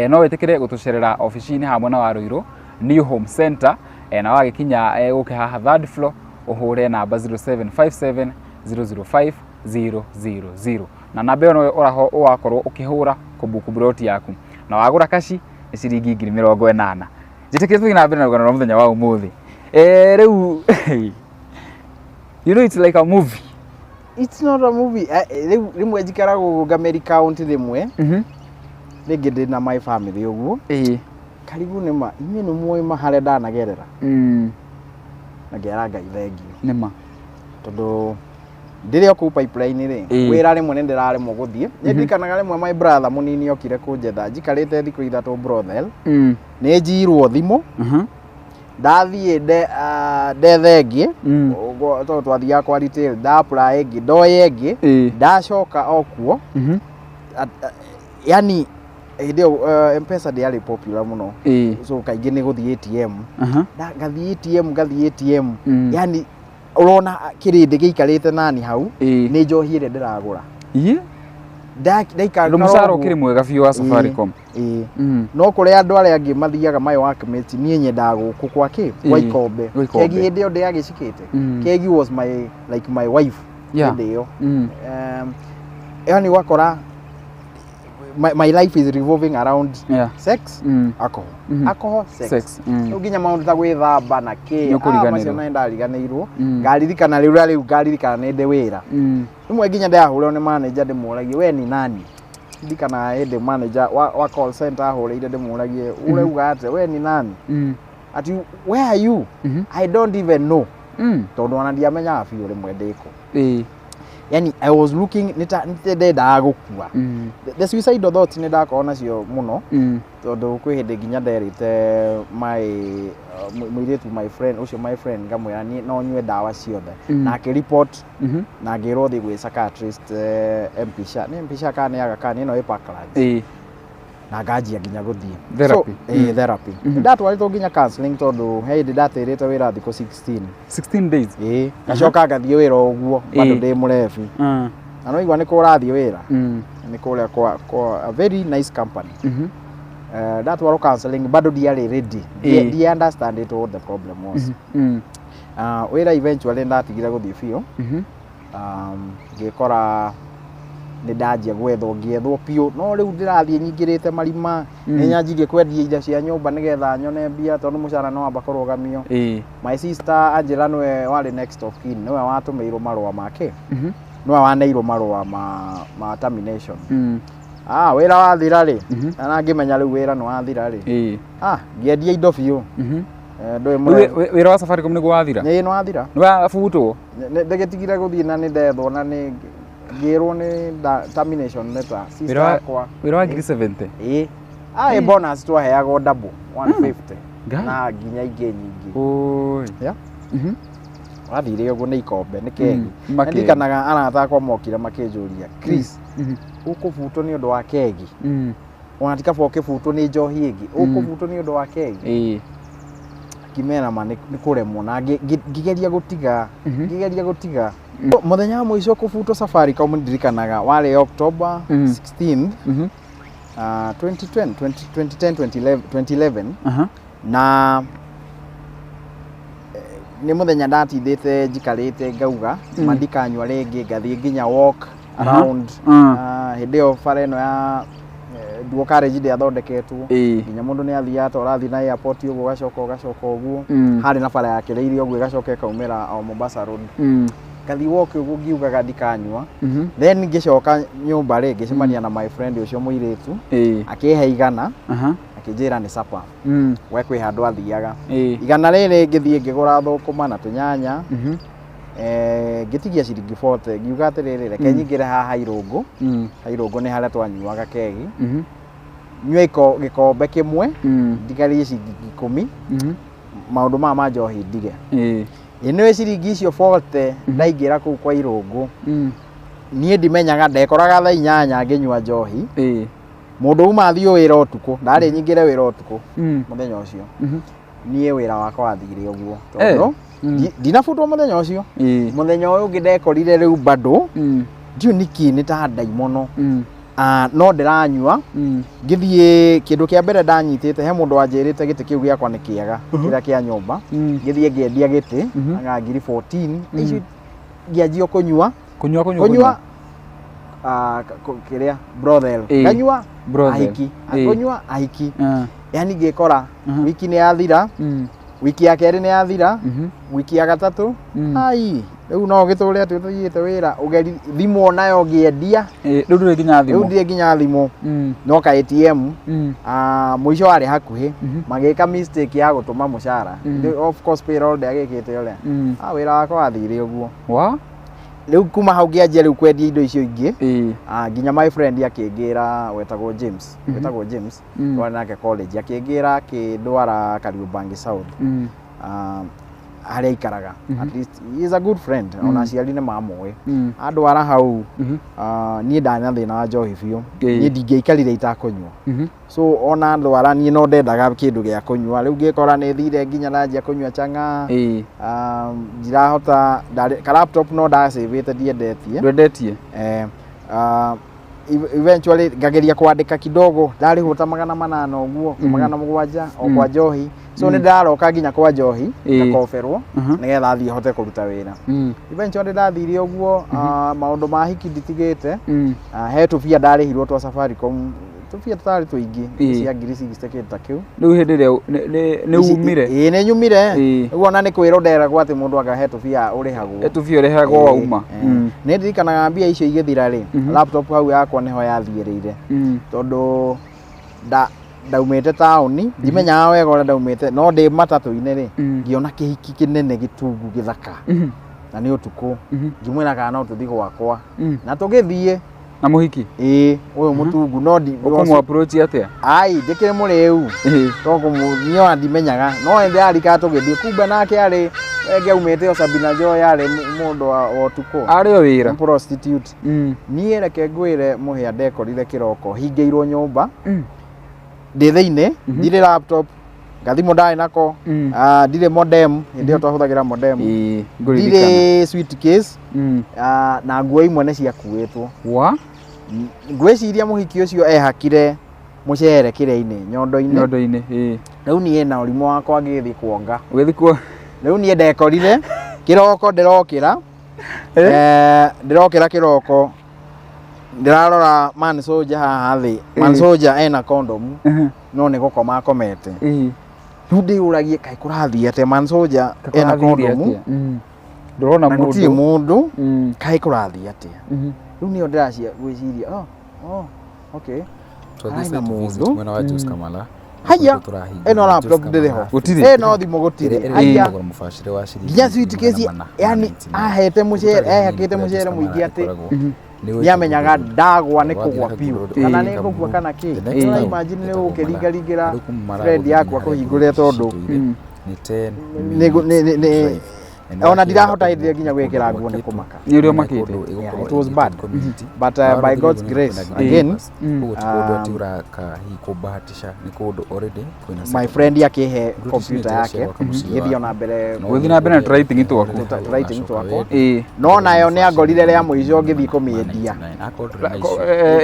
No wĩtĩkĩre gũtũcerera obici-inĩ haha mwena wa Ruiru New Home Center, na wagĩkinya ũke haha third floor ũhũre namba 0757 005 000 na namba ĩyo noyo ũrakorwo ũkĩhũra kũbuku mburoti yaku na wagũra kaci nĩ ciringi 80,000. Njĩtĩkĩre tũthiĩ na mbere na rũgano rwa mũthenya wa ũmũthĩ. Rĩu you know it's like a movie. It's not a movie. Rĩu rĩmwe njikaraga ũguo ngameri count rĩmwe rĩngĩ ndĩ na my family ũguo karibu nĩ ma inyuĩ nĩ muoĩ ma harĩa ndanagerera na ngera Ngai thengiũ Nĩ ma. Tondũ ndĩrĩ o kũu pipeline rĩ, wĩra rĩmwe nĩ ndĩraremwo gũthiĩ. Nĩ ndirikanaga rĩmwe my brother mũnini okire kũnjetha njikarĩte thikũ 3 brothel, nĩ njirwo thimũ, ndathiĩ ndethe ĩngĩ, tondũ twathiaga kwa retail, nda apply ĩngĩ, ndoya ĩngĩ, ndacoka o kuo. Yani hĩndĩ ĩyo M-Pesa ndĩarĩ popular mũno, so kaingĩ nĩ gũthiĩ ATM. Ngathiĩ ATM, ngathiĩ ATM, yani ũrona kĩrĩndĩ gĩikarĩte nani hau, nĩ njohi ĩrĩa ndĩragũra. Ndaikara Tondũ mũcara ũkĩrĩ mwega biũ wa Safaricom. Ĩĩ. No kũrĩa andũ arĩa angĩ mathiaga my workmates, niĩ nyendaga gũkũ kwa kĩ, kwa ikombe. Gwa ikombe. Kegi hĩndĩ ĩyo ndĩagĩcikĩte. Kegi was my like my wife hĩndĩ ĩyo. Yani ũgakora my life is revolving around sex, alcohol, alcohol, sex. Sex. Rĩu nginya maũndũ ta gwĩthamba na kĩ, Nĩ ũkũriganĩrwo. Macio nĩ ndariganĩirwo. Ngaririkana rĩu na rĩu ngaririkana nĩ ndĩ wĩra. Rĩmwe nginya ndahũrĩrwo nĩ manager ndĩmũragie we ni nani. Ndirikana hĩndĩ manager wa call center ahũrĩire ndĩmũragie ũrauga atĩa, we ni nani? Ati where are you? I don't even know. Tondũ ona ndiamenyaga biũ rĩmwe ndĩkũ. Yani I was looking nĩ ta ndendaga gũkua. The suicidal thoughts nĩ ndakorwo nacio mũno, tondũ kwĩ hĩndĩ nginya nderĩte my mũirĩtu my friend ũcio, my friend, ngamwĩra niĩ no nyue ndawa ciothe, na akĩ report na ngĩrwo thiĩ gwĩ psychiatrist, MP Shah, nĩ MP Shah kana nĩ Aga Khan ĩno ĩ Parklands, na nganjia nginya gũthiĩ. Therapy. So, therapy. Ndatwarĩtwo nginya counseling tondũ he hĩndĩ ndatĩrĩte wĩra thikũ 16. 16 days. Ĩĩ, ngacoka ngathiĩ wĩra o ũguo bado ndĩ mũrebi, na no igua nĩ kũ ũrathiĩ wĩra, nĩ kũrĩa kwa a very nice company. Ndatwarwo counseling bado ndiarĩ ready. Ndi understand it what the problem was. Wĩra eventually ndatigire gũthiĩ biũ. Ngĩkora nĩ ndanjia gwethwo, ngĩethwo biũ, no rĩu ndĩrathiĩ nyingĩrĩte marima. Nĩ nyanjirie kwendia indo cia nyũmba nĩgetha nyone mbia tondũ mũcara nĩ wamba kũrũgamio. My sister Angela nĩwe warĩ next of kin, nĩwe watũmĩirwo marũa make, nĩwe waneirwo marũa ma termination. Wĩra wathira rĩ, na ngĩmenya rĩu wĩra nĩ wathira rĩ, ngĩendia indo biũ. Ndũĩ Rĩu mũrebi. Wĩra wa Safaricom nĩguo wathira? Ĩĩ, nĩ wathira. Nĩ wabutwo? Ndĩgĩtigire gũthiĩ na nĩ ndethwo na nĩ ngĩrwo nĩ termination letter. Sister yakwa. Wĩra wa 70,000? Ĩĩ. Bonus twaheagwo double 150 Ngai. na nginya ingĩ nyingĩ. Oi. Yeah. Wathire ũguo nĩ ikombe nĩ kegi. Makegi. Ndirikanaga arata akwa mokire makĩnjũria, Chris, ũkũbutwo nĩ ũndũ wa kegi? Ona ti kaba ũkĩbutwo nĩ njohi ĩngĩ, ũkũbutwo nĩ ũndũ wa kegi? Ngĩmera ma nĩ kũremwo na ngĩgeria gũtiga, ngĩgeria gũtiga. Mũthenya wa mũico kũbutwo Safaricom ndirikanaga warĩ October 16th, 2010, 2010, 2011, 2011. Na nĩ mũthenya ndatindĩte njikarĩte ngauga ma ndikanyua rĩngĩ, ngathiĩ nginya walk around. Hĩndĩ ĩyo bara ĩno ya Dual Carriage ndĩathondeketwo, nginya mũndũ nĩ athiaga ta ũrathiĩ na airport ũguo, ũgacoka ũgacoka ũguo. Harĩ na bara yakĩrĩirie ũguo, ĩgacoka ĩkaumĩra o Mombasa Road. Ngathiĩ walk ũguo ngiugaga ndikanyua. Then ngĩcoka nyũmba rĩ, ngĩcemania na my friend ũcio mũirĩtu, akĩhe 100, akĩnjĩra nĩ supper. We kwĩ handũ athiaga. 100 rĩrĩ, ngĩthiĩ ngĩgũra thũkũma na tũnyanya. Ngĩtigia ciringi 40, ngiuga atĩrĩrĩ, reke nyingĩre haha Irũngũ. Hairũngũ nĩ harĩa twanyuaga kegi. Nyue gĩkombe kĩmwe, ndigarie ciringi 10, maũndũ maya ma njohi ndige. Ĩ nĩwe ciringi icio 40 ndaingĩra kũu kwa Irũngũ, niĩ ndimenyaga ndekoraga thaa 8 ngĩnyua njohi. Mũndũ uma athiĩ wĩra ũtukũ, ndarĩ nyingĩre wĩra ũtukũ. Mũthenya ũcio niĩ wĩra wakwa wathire ũguo, tondũ ndinabutwo mũthenya ũcio. Mũthenya ũyũ ũngĩ ndekorire rĩu bado ndiũ nĩkĩ nĩ ta ndaimono. Ah, no ndĩranyua. Ngĩthiĩ, kĩndũ kĩa mbere ndanyitĩte, he mũndũ wanjĩrĩte gĩtĩ kĩu gĩakwa nĩ kĩega, kĩrĩa kĩa nyũmba. Ngĩthiĩ ngĩendia gĩtĩ anga ngiri 14 icio, ngĩanjia kũnyua. Kunyua, kunyua. Kũnyua, kĩrĩa brothel. Nganyua. Brothel. Ahiki kũnyua ahiki. Yani ngĩkora wiki nĩ yathira, wiki ya kerĩ nĩ yathira, wiki ya gatatũ. Ai, rĩu no ũgĩtũre atĩ ũthiĩte wĩra ũgeri thimũ onayo ngĩendia. Rĩu ndũrĩ nginya Rĩu thimũ. Ndirĩ nginya thimũ. No ka ATM. Mũico warĩ hakuhĩ, magĩka mistake ya gũtũma mũcara. Rĩu, of course payroll ndĩagĩkĩte ũrĩa. Ah, wĩra wakwa wathire ũguo. Wa Rĩu kuma hau ngĩanjia rĩu kwendia indo icio ingĩ. Nginya my friend akĩngĩra, wetagwo James, wetagwo James, twarĩ nake college, akĩngĩra akĩndwara Kariobangi South, harĩa aikaraga. At least he is a good friend, ona aciari nĩ mamũĩ. Andwara hau, niĩ ndarĩ na thĩna wa njohi biũ. Niĩ ndingĩaikarire itakũnyua. So ona ndwara, niĩ no ndendaga kĩndũ gĩa kũnyua. Rĩu ngĩkora nĩ thire nginya ndanjia kũnyua chang'aa. Ndirahota ka laptop no ndacĩvĩte, ndiendetie. Ndwendetie. Eventually ngageria kwandĩka kidogo, ndarĩhwo ta 800 ũguo, 700 o kwa njohi. So nĩ ndĩraroka nginya kwa njohi, ngakoberwo nĩgetha thiĩ hote kũruta wĩra. Eventually ndathire ũguo. Maũndũ ma hiki nditigĩte. He tũbia ndarĩhirwo twa Safaricom, tũbia tũtarĩ tũingĩ, cia ngiri 60, kĩndũ ta kĩu. Rĩu hĩndĩ ĩrĩa nĩ umire. Ĩĩ, nĩ nyumire. Rĩu ona nĩ kwĩrwo nderagwo atĩ mũndũ anga he tũbia ũrĩhagwo. Tũbia ũrĩhagwo wauma. Nĩ ndirikanaga mbia icio igĩthira rĩ, laptop hau yakwa nĩho yathiĩrĩire, tondũ ndaumĩte taũni, ndimenyaga wega ũrĩa ndaumĩte, no ndĩ matatũ-inĩ rĩ, ngĩona kĩhiki kĩnene gĩtungu gĩthaka, na nĩ ũtukũ. Ngĩmwĩra kana no tũthiĩ gwakwa, na tũgĩthiĩ. Na mũhiki? Ĩĩ, ũyũ mũtungu no ndi Ũkũmũ approach atĩa? Ai, ndĩkĩrĩ mũrĩu. Tondũ niĩ ona ndimenyaga, no hĩndĩ yarikaga tũgĩthiĩ, kumbe nake arĩ enge aumĩte o Sabina Joy, arĩ mũndũ wa ũtukũ. Arĩ o wĩra. Prostitute. Niĩ reke ngwĩre, mũhĩa, ndekorire kĩroko hingĩirwo nyũmba, ndĩ thĩinĩ, ndirĩ laptop, gathimũ ndarĩ nako. Ndirĩ modem, hĩndĩ ĩyo twahũthagĩra modem. Ĩĩ, ngũririkana. Ndirĩ suitcase. Na nguo imwe nĩ ciakuĩtwo. Wa Ngwĩciria mũhiki ũcio ehakire mũcere kĩrĩa-inĩ, nyondo-inĩ. Nyondo-inĩ, ĩĩ. Rĩu niĩ na ũrimũ wakwa ngĩgĩthiĩ kuonga. Ũgĩthiĩ kuo. Rĩu niĩ ndekorire kĩroko ndĩrokĩra, ndĩrokĩra kĩroko, ndĩrarora man soldier haha thĩ. Man soldier ena kondomu, no nĩ gũkoma akomete. Rĩu ndĩyũragie, kaĩ kũrathiĩ atĩa? Man soldier ena kondomu Ndũrona na gũtirĩ mũndũ. Mũndũ. Kaĩ kũrathiĩ atĩa? Rĩu nĩyo ndĩracia gwĩciria, oh, okay. Twathiĩ Harĩ na site visit mũndũ. mwena wa Jos Kamala. Haya, Nĩkuo tũrahingũra ĩno Jos laptop Kamala. ndĩrĩ ho. Gũtirĩ. Ĩno thimũ gũtirĩ. Ĩrĩa Haya, ĩrĩ thogora mũbacĩre wa ciringi nginya suitcase, 499. yani ahete mũcere, Ũtarĩ hanini ehakĩte kũrĩa mũcere Jos mũingĩ Kamala atĩ ĩkoragwo. Nĩ nĩamenyaga wĩtagwo ndagwa nĩ Wathiĩ kũgwa na biũ, Kaguru Road, kana ũgathiĩ nĩ ngũkua Kaguru. kana kĩ. The next Ũra town imagine nĩ ĩtagwo gũkĩringaringĩra Mara. Rĩu kuma Mara friend gũthiĩ yakwa nginya harĩa kũhingũrĩra, tondũ citũire nĩ 10 nĩ- minutes nĩ- drive. Ona ndirahota hĩndĩ ĩyo nginya gwĩkĩra nguo nĩ kũmaka. Nĩ ũrĩa ũmakĩte. Yeah, it was bad. But by God's grace, again, Koguo ti kũndũ atĩ ũraka hihi kũbahatisha, nĩ kũndũ already kwĩna my friend akĩhe computer yake ngĩthiĩ ona mbere. Gũthiĩ na mbere na tũwriting twaku. Writing twakwa. No nayo nĩ angorire rĩa mũico ngĩthiĩ kũmĩendia.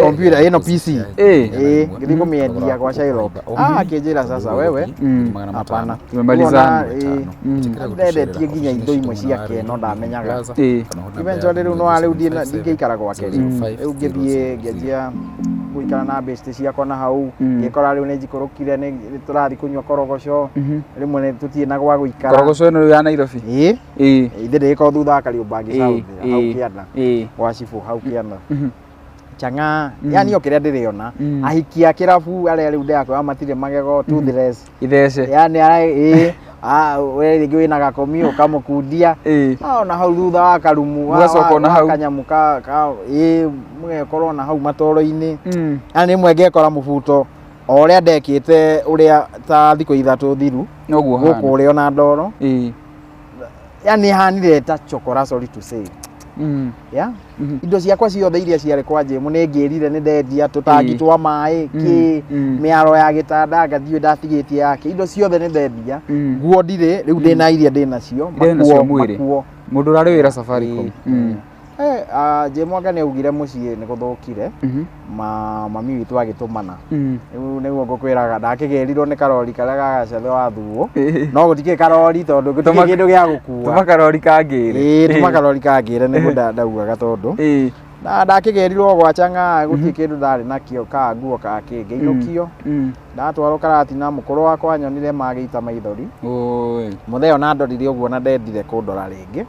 Computer ĩno PC. Ĩĩ, ngĩthiĩ kũmĩendia kwa Shylock. Ah, akĩnjĩra sasa wewe hapana. Tumemalizana. Ĩĩ. Ndendetie nginya indo imwe ciake no ndamenyaga. Eventually rĩu no rĩu ndingĩikara gwake rĩu. Rĩu ngĩthiĩ ngĩanjia gũikara na best ciakwa na hau, ngĩkora rĩu nĩ njikũrũkire, nĩ tũrathiĩ kũnyua korogoco, rĩmwe nĩ tũtirĩ na gwa gũikara. Korogoco ĩno rĩu ya Nairobi? Ĩĩ. Ithe ndĩgĩkorwo thutha wa Kariobangi South hau kĩanda, gwa cibũ hau kĩanda. Chang'aa, yani o kĩrĩa ndĩrĩona, ahiki a kĩrabu arĩa rĩu ndĩrakwĩra matirĩ magego, toothless. Ithece. Yani ara ĩĩ, ah, we rĩngĩ wĩna gakomi ũkamũkundia. Ah, ona hau thutha wa karumu Mũgacoka ona wa hau. Kanyamu ka ĩĩ, mũgekorwo ona hau matoro-inĩ. Yani rĩmwe ngekora mũbuto o ũrĩa ndekĩte ũrĩa ta thikũ 3 thiru Noguo gũkũ hana. ũrĩ ona ndoro. Yani hanire ta chokora, sorry to say. Yeah? Indo ciakwa ciothe iria ciarĩ kwa Jemu nĩ ngĩrire nĩ ndendia tũtangi twa maĩ kĩ mĩaro ya gĩtanda ngathiĩ ndatigĩtie yake, indo ciothe nĩ ndendia. Nguo ndirĩ rĩu, ndĩna iria ndĩ nacio. Iria wĩ nacio makuo mwĩrĩ. Makuo. Mũndũ ũrarĩ wĩra Safaricom. Eh, ah, Jemu anga nĩ augire mũciĩ nĩ gũthũkire, ma mami witũ agĩtũmana. Rĩu nĩguo ngũkwĩraga ndakĩgĩrirwo nĩ karori karĩa gagacethe wathuo, no gũtikĩrĩ karori tondũ gũtikĩrĩ kĩndũ gĩa gũkua. Tũma karori kangĩre. Ĩĩ, tũma karori kangĩre nĩguo ndaugaga tondũ na ndakĩgĩrirwo gwa Chang'aa, gũtirĩ kĩndũ ndarĩ nakĩo ka nguo ka kĩ, ngĩinũkio, ndatwarwo Karatina. Mũkũrũ wakwa nyonire magĩita maithori. Oi. Mũthee ona ndorire ũguo na ndendire kũndora rĩngĩ,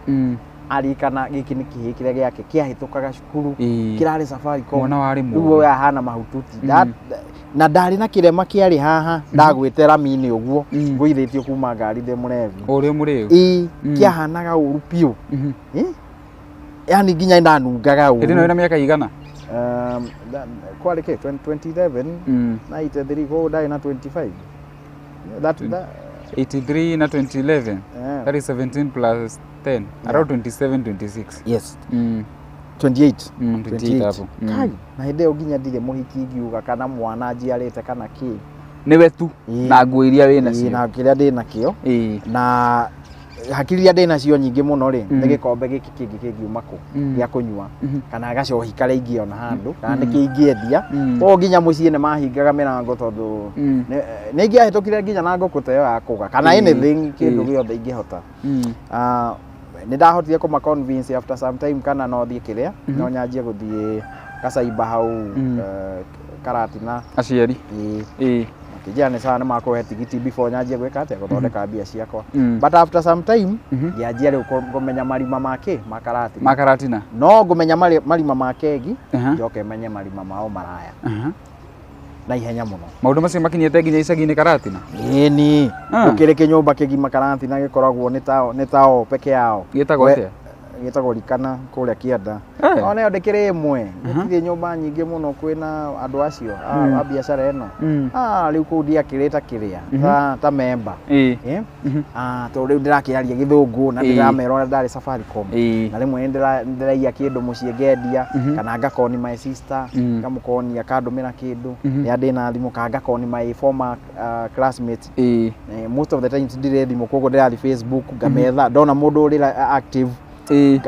arikana gĩkĩ nĩ kĩhĩ kĩrĩa gĩake kĩahĩtũkaga cukuru, kĩrarĩ Safaricom. Mwana warĩ Rĩu mũũgĩ. ũyũ ahana mahututi. Na ndarĩ na kĩrema kĩarĩ haha, ndagwĩte rami-inĩ ũguo, ngũithĩtio kuma ngari ndĩ mũrebi. O ũrĩa mũrĩu. Ĩĩ, kĩahanaga ũru biũ. Ĩ? Yani nginya ndanungaga Hĩndĩ ĩno ũru. wĩna mĩaka igana? Kwarĩ kĩ 2011, 93, koguo ndarĩ na 25 that 83 na 2011. That is 17 plus 10. Around 27, 26. Yes. 28. 28 hapo. Kai, na hĩndĩ ĩyo nginya ndirĩ mũhiki ingiuga kana mwana njiarĩte kana kĩ. Nĩwe tu na nguo iria wĩ Ĩĩ, nacio. Na kĩrĩa ndĩ nakĩo na hakiri iria ndĩ nacio nyingĩ mũno rĩ, nĩ gĩkombe gĩkĩ kĩngĩ kĩngiuma kũ gĩa kũnyua, kana gacohi karĩa ingĩona handũ, kana nĩkĩ ingĩendia. Koguo nginya mũciĩ nĩ mahingaga mĩrango tondũ nĩ ingĩahĩtũkire nginya na ngũkũ ta ĩyo ya kũga kana anything, kĩndũ gĩothe ingĩhota. Ah, nĩ ndahotire kũma convince after some time kana no thiĩ kĩrĩa no nyanjie gũthiĩ gacaimba hau, Karatina. Aciari. Ĩĩ. Makĩnjĩra nĩ sawa, nĩ makũhe tigiti before nyanjie gwĩka atĩa, gũthondeka mbia ciakwa. But after some time ngĩanjia rĩu kũmenya marima ma kĩ, ma Karatina. Makaratina. No ngũmenya marima ma kegi, njoke menye marima mao maraya na ihenya mũno. Maũndũ macio makinyĩte nginya icagi-inĩ Karatina. Ĩni. Gũkĩrĩ kĩnyũmba kĩgima Karatina gĩkoragwo nĩ tao peke yao. Gĩtagwo atĩa? Gĩtagwo Rikana kũrĩa kĩanda. Ona ĩyo ndĩkĩrĩ ĩmwe, gũtirĩ nyũmba nyingĩ mũno kwĩna andũ acio a biacara ĩno. Ah, rĩu kũu ndiakĩrĩ ta kĩrĩa ta memba. Eh? Ah, tondũ rĩu ndĩrakĩaria gĩthũngũ na ndĩramera ũrĩa ndarĩ Safaricom, na rĩmwe nĩ ndĩraiya kĩndũ mũciĩ ngendia, kana ngakoni my sister, ngamũkonia akandũmĩra kĩndũ rĩrĩa ndĩna thimũ, kana ngakoni my former classmates. Most of the times ndirĩ thimũ, koguo ndĩrathiĩ Facebook ngametha, ndona mũndũ ũrĩ active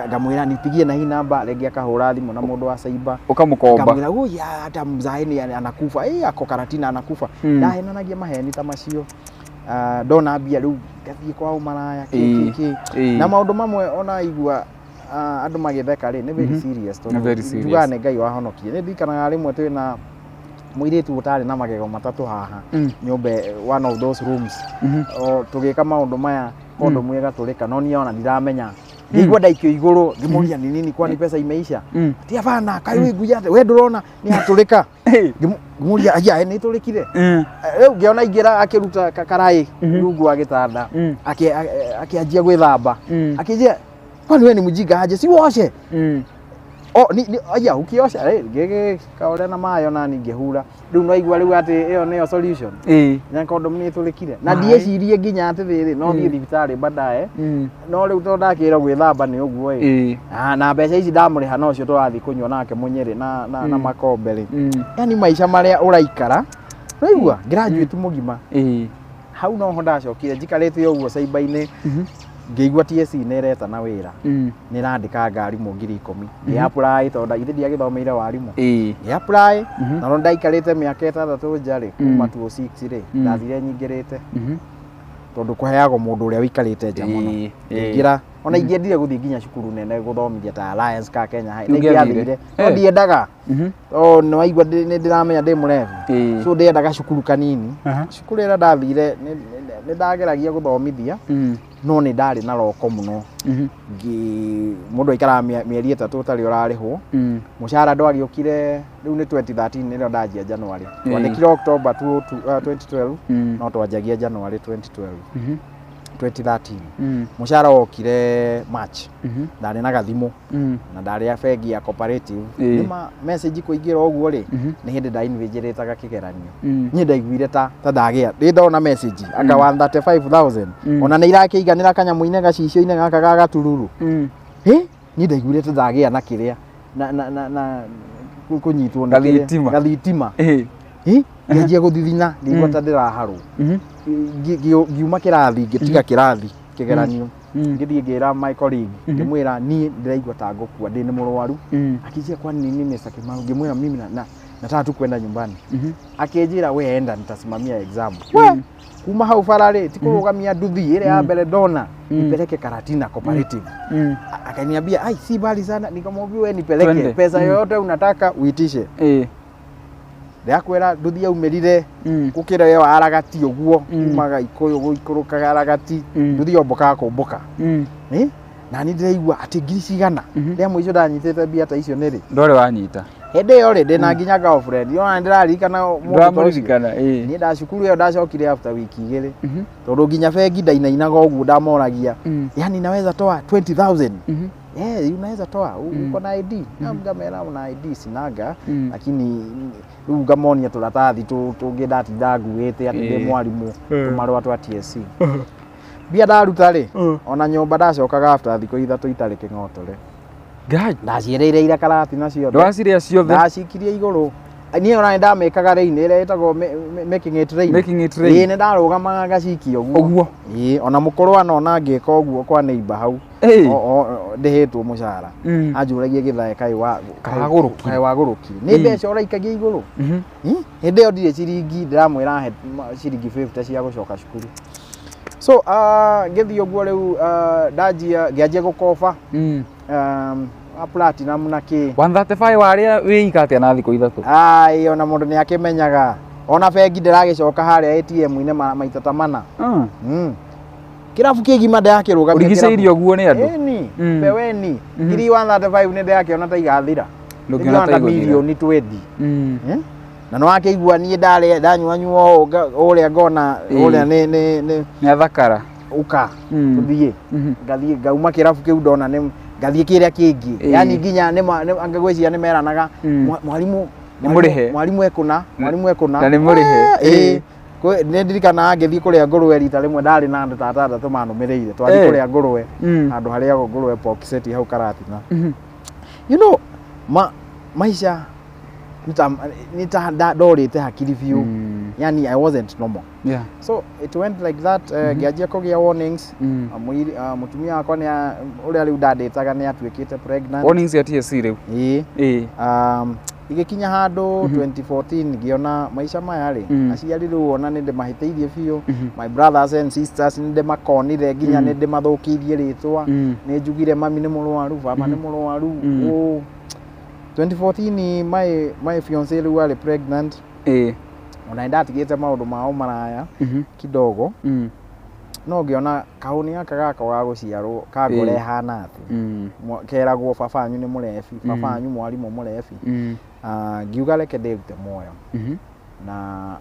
ngamwĩra nipigie na hii namba, rĩngĩ akahũra thimũ na mũndũ wa cyber. Ũkamũkomba. Ngamwĩra "Ui, hata mzae ni anakufa, ako Karatina anakufa." Ndahenanagia maheni ta macio. Ah, ndona mbia rĩu ngathiĩ kwa ũmaraya kĩ kĩ kĩ na maũndũ mamwe ona igua, ah, andũ magĩtheka rĩ, nĩ very serious. Nĩ very serious. Njugaga nĩ Ngai wahonokie. Nĩ ndirikanaga rĩmwe twĩna mũirĩtu ũtarĩ na magego matatũ haha nyũmba, one of those rooms, o tũgĩka maũndũ maya, kondomu ĩgatũrĩka, no niĩ ona ndiramenya, ngĩigua ndaikio igũrũ, ngĩmũria ni nini, kwani pesa imeisha? Ati hapana, kai wĩ nguya atĩ we ndũrona nĩ yatũrĩka? Ngĩmũria aya nĩ ĩtũrĩkire? Rĩu ngĩona ingĩra akĩruta karaĩ rungu wa gĩtanda, akĩanjia gwĩthamba, akĩnjĩra, "Kwani we ni mjinga aje? Si uoshe." O ni ni aya ukiosha rĩ ngĩgĩkaũrĩa na maĩ ona ngĩhura rĩu no igua rĩu atĩ ĩyo nĩyo solution. Na condom nĩ ĩtũrĩkire na Maĩ. ndiecirie nginya atĩ rĩrĩ no thiĩ thibitarĩ baadaye, no rĩu tondũ ndakĩrwo gwĩthamba nĩ ũguo ĩ. Na mbeca ici ndamũrĩha nocio tũrathiĩ kũnyua nake mũnyĩrĩ na makombe rĩ. Yani maica marĩa ũraikara ũraigua graduate mũgima. Hau noho ndacokire njikarĩte ũguo caiba-inĩ, ngĩigua TSC nĩ ĩretana wĩra, nĩ ĩrandĩka ngarimũ 10,000. Ngĩ apply tondũ ithe ndiagĩthomeire warimũ. Ngĩ apply na no ndaikarĩte mĩaka 6 nja rĩ, kuma 2006 rĩ, ndathire nyingĩrĩte tondũ kũheagwo mũndũ ũrĩa ũikarĩte nja mũno. Ngĩingĩra ona ingĩendire gũthiĩ nginya cukuru nene gũthomithia ta Alliance ka Kenya High, nĩ Nĩũngĩathire? ingĩathire no ndiendaga tondũ nĩ waigua nĩ ndĩramenya ndĩ mũrebi, so ndĩendaga cukuru kanini. Cukuru ĩrĩa ndathire nĩ ndageragia gũthomithia, no nĩ ndarĩ na roko mũno. Mũndũ aikaraga mĩeri 3 ũtarĩ ũrarĩhwo. Mũcara ndwagĩũkire rĩu nĩ 2013 nĩrĩo ndanjia January. Twandĩkire October 2012, no twanjagia January 2012, 2013. Mũcara wokire March. Ndarĩ na gathimũ na ndarĩ a bengi ya cooperative. Nĩma message kũingĩra ũguo rĩ, nĩ hĩndĩ ndainvigilataga kĩgeranio. Niĩ ndaiguire ta ndagĩa rĩ ndona message anga 135,000, ona nĩ irakĩiganĩra kanyamũ-inĩ gacicio-inĩ gaka ga gatururu. Hĩ, niĩ ndaiguire ta ndagĩa na kĩrĩa na kũnyitwo nĩ kĩrĩa- Gathitima. Gathitima. Hĩ, ngĩanjia gũthithina, ngĩigua ta ndĩraharwo. Ngiuma kĩrathi, ngĩtiga kĩrathi kĩgeranio, ngĩthiĩ ngĩra my colleague, ngĩmwĩra niĩ ndĩraigua ta ngũkua, ndĩ nĩ mũrwaru. Akĩnjĩra, "Kwani nini, Mr. Kimaru?" Ngĩmwĩra, "Mimi na nataka tu kwenda nyumbani." Akĩnjĩra, "We enda, nitasimamia exam." We kuma hau bara rĩ, ti kũrũgamia nduthi ĩrĩa ya mbere ndona, nipeleke Karatina Cooperative. Akaniambia, "Ai, si mbali sana." Nikamwambia, "We nipeleke." Twende. Pesa yoyote unataka uitishe. Ndĩrakwĩra nduthi yaumĩrire gũkĩra ĩyo aragati ũguo, umaga Ikũyũ gũikũrũkaga aragati. Nduthi yombokaga kũmbũka. Eh? Na niĩ ndĩraigua atĩ ngiri cigana rĩa mũico ndanyitĩte mbia ta icio nĩ rĩ? Ndwarĩ wanyita. Hĩndĩ ĩyo rĩ, ndĩna nginya girlfriend, ona ndĩraririkana mũndũ ta ũcio. Ndwamũririkana. Niĩ nda cukuru ĩyo ndacokire after wiki 2, tondũ nginya bengi ndainainaga ũguo ndamoragia, yani naweza toa 20,000? Eh, unaweza toa. Uko na ID? Ngamera una ID sinaga, lakini rĩu ngamonia tũratathi tũngĩ ndatinda nguĩte atĩ ndĩ mwarimũ, tũmarũa twa TSC. Mbia ndaruta rĩ, ona nyũmba ndacokaga after thikũ 3 itarĩ kĩng'otore. Ngai. Ndaciĩrĩire ira Karatina ciothe. Ndwacirĩa ciothe. Ndacikirie igũrũ. Niĩ ona nĩndamĩkaga rain ĩrĩa ĩtagwo making it rain. Making it rain. Ĩĩ, nĩndarũgamaga ngacikia ũguo. Ũguo. Ĩĩ, ona mũkũrũ anona ngĩka ũguo kwa neighbor hau, ndĩhĩtwo mũcara, anjũragia gĩthae kaĩ wa Kawagũrũkire. Kaĩ wagũrũkire nĩ mbeca ũraikagia igũrũ. Hĩndĩ ĩyo ndirĩ ciringi, ndĩramwĩra he ciringi 50 cia gũcoka cukuru. So ngĩthiĩ ũguo rĩu, ndanjia ngĩanjia gũkoba a Platinum na kĩ. 135 warĩa wĩika atĩa na thikũ 3? Ai, ona mũndũ nĩ akĩmenyaga ona bengi ndĩragĩcoka harĩa ATM-inĩ maita ta mana. Kĩrabu kĩgima ndĩrakĩrũgamia. Ũrigicĩirio ũguo nĩ andũ. Ĩni peweni ngiri 135 nĩ ndĩrakĩona ta igathira. Ndũngĩona ta ta igũthira. mirioni 20. Eh? Na nĩ wakĩigua niĩ ndarĩa ndanyuanyua ũũ ũrĩa ngona ũrĩa nĩ Nĩ athakara. Ũka tũthiĩ. Ngathiĩ ngauma kĩrabu kĩu ndona nĩ ngathiĩ kĩrĩa kĩngĩ. Yani nginya ngwĩciria nĩ meranaga, "Mwarimũ Nĩ mũrĩhe. Mwarimũ ekũna, mwarimũ ekũna." Na nĩ mũrĩhe. Ĩĩ. Nĩ ndirikanaga ngĩthiĩ kũrĩa ngũrwe rita rĩmwe, ndarĩ na andũ ta atandatũ manũmĩrĩire, twathiĩ kũrĩa ngũrwe, handũ harĩagwo ngũrwe pork set hau Karatina. You know ma, maica nĩ ta ndorĩte hakiri biũ. Yani I wasn't normal. So it went like that. Ngĩanjia kũgĩa warnings. Mũtumia wakwa ũrĩa rĩu ndandĩtaga nĩ atuĩkĩte pregnant. Warnings ya TSC rĩu. Ĩĩ. Igĩkinya handũ 2014 ngĩona maica maya rĩ, aciari rĩu ona nĩ ndĩmahĩtĩirie biũ. My brothers and sisters nĩ ndĩmakonire nginya nĩ ndĩmathũkĩirie rĩtwa. Nĩ njugire mami nĩ mũrwaru, baba nĩ mũrwaru. Ũ 2014 my fiance rĩu arĩ pregnant. Ona nĩ ndatigĩte maũndũ ma ũmaraya kidogo, no ngĩona kaũni gaka gakwa ga gũciarwo kangore hana atĩ keragwo baba wanyu nĩ mũrebi, baba wanyu mwarimũ mũrebi. Ah, ngiuga reke ndĩrute muoyo, na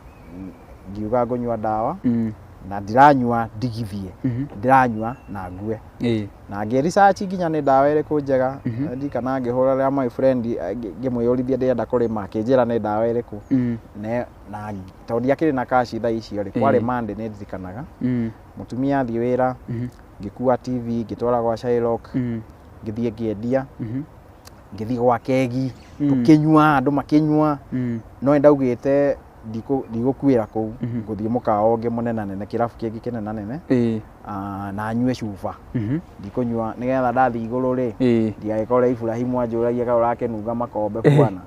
ngiuga ngũnyua ndawa. Na ndiranyua ndigithie, ndĩranyua na ngue. Na ngĩ research nginya nĩ ndawa ĩrĩkũ njega. Ndirikana ngĩhũra rĩa my friend, ngĩmwĩyũrithia ndĩrenda kũrĩma, akĩnjĩra nĩ ndawa ĩrĩkũ. Na tondũ ndiakĩrĩ na cash thaa icio rĩ, kwarĩ Monday, nĩ ndirikanaga. Mũtumia athiĩ wĩra, ngĩkua TV, ngĩtwara gwa Shylock, ngĩthiĩ ngĩendia, ngĩthiĩ gwa kegi, tũkĩnyua, andũ makĩnyua. No nĩndaugĩte ndigũkuĩra kũu, ngũthiĩ mũkawa ũngĩ mũnenanene, kĩrabu kĩngĩ kĩnenanene, na nyue cuba. Ndikũnyua nĩgetha ndathiĩ igũrũ rĩ, ndigagĩkore Ibrahimu anjũragia kana ũrakĩnunga makombe bwana.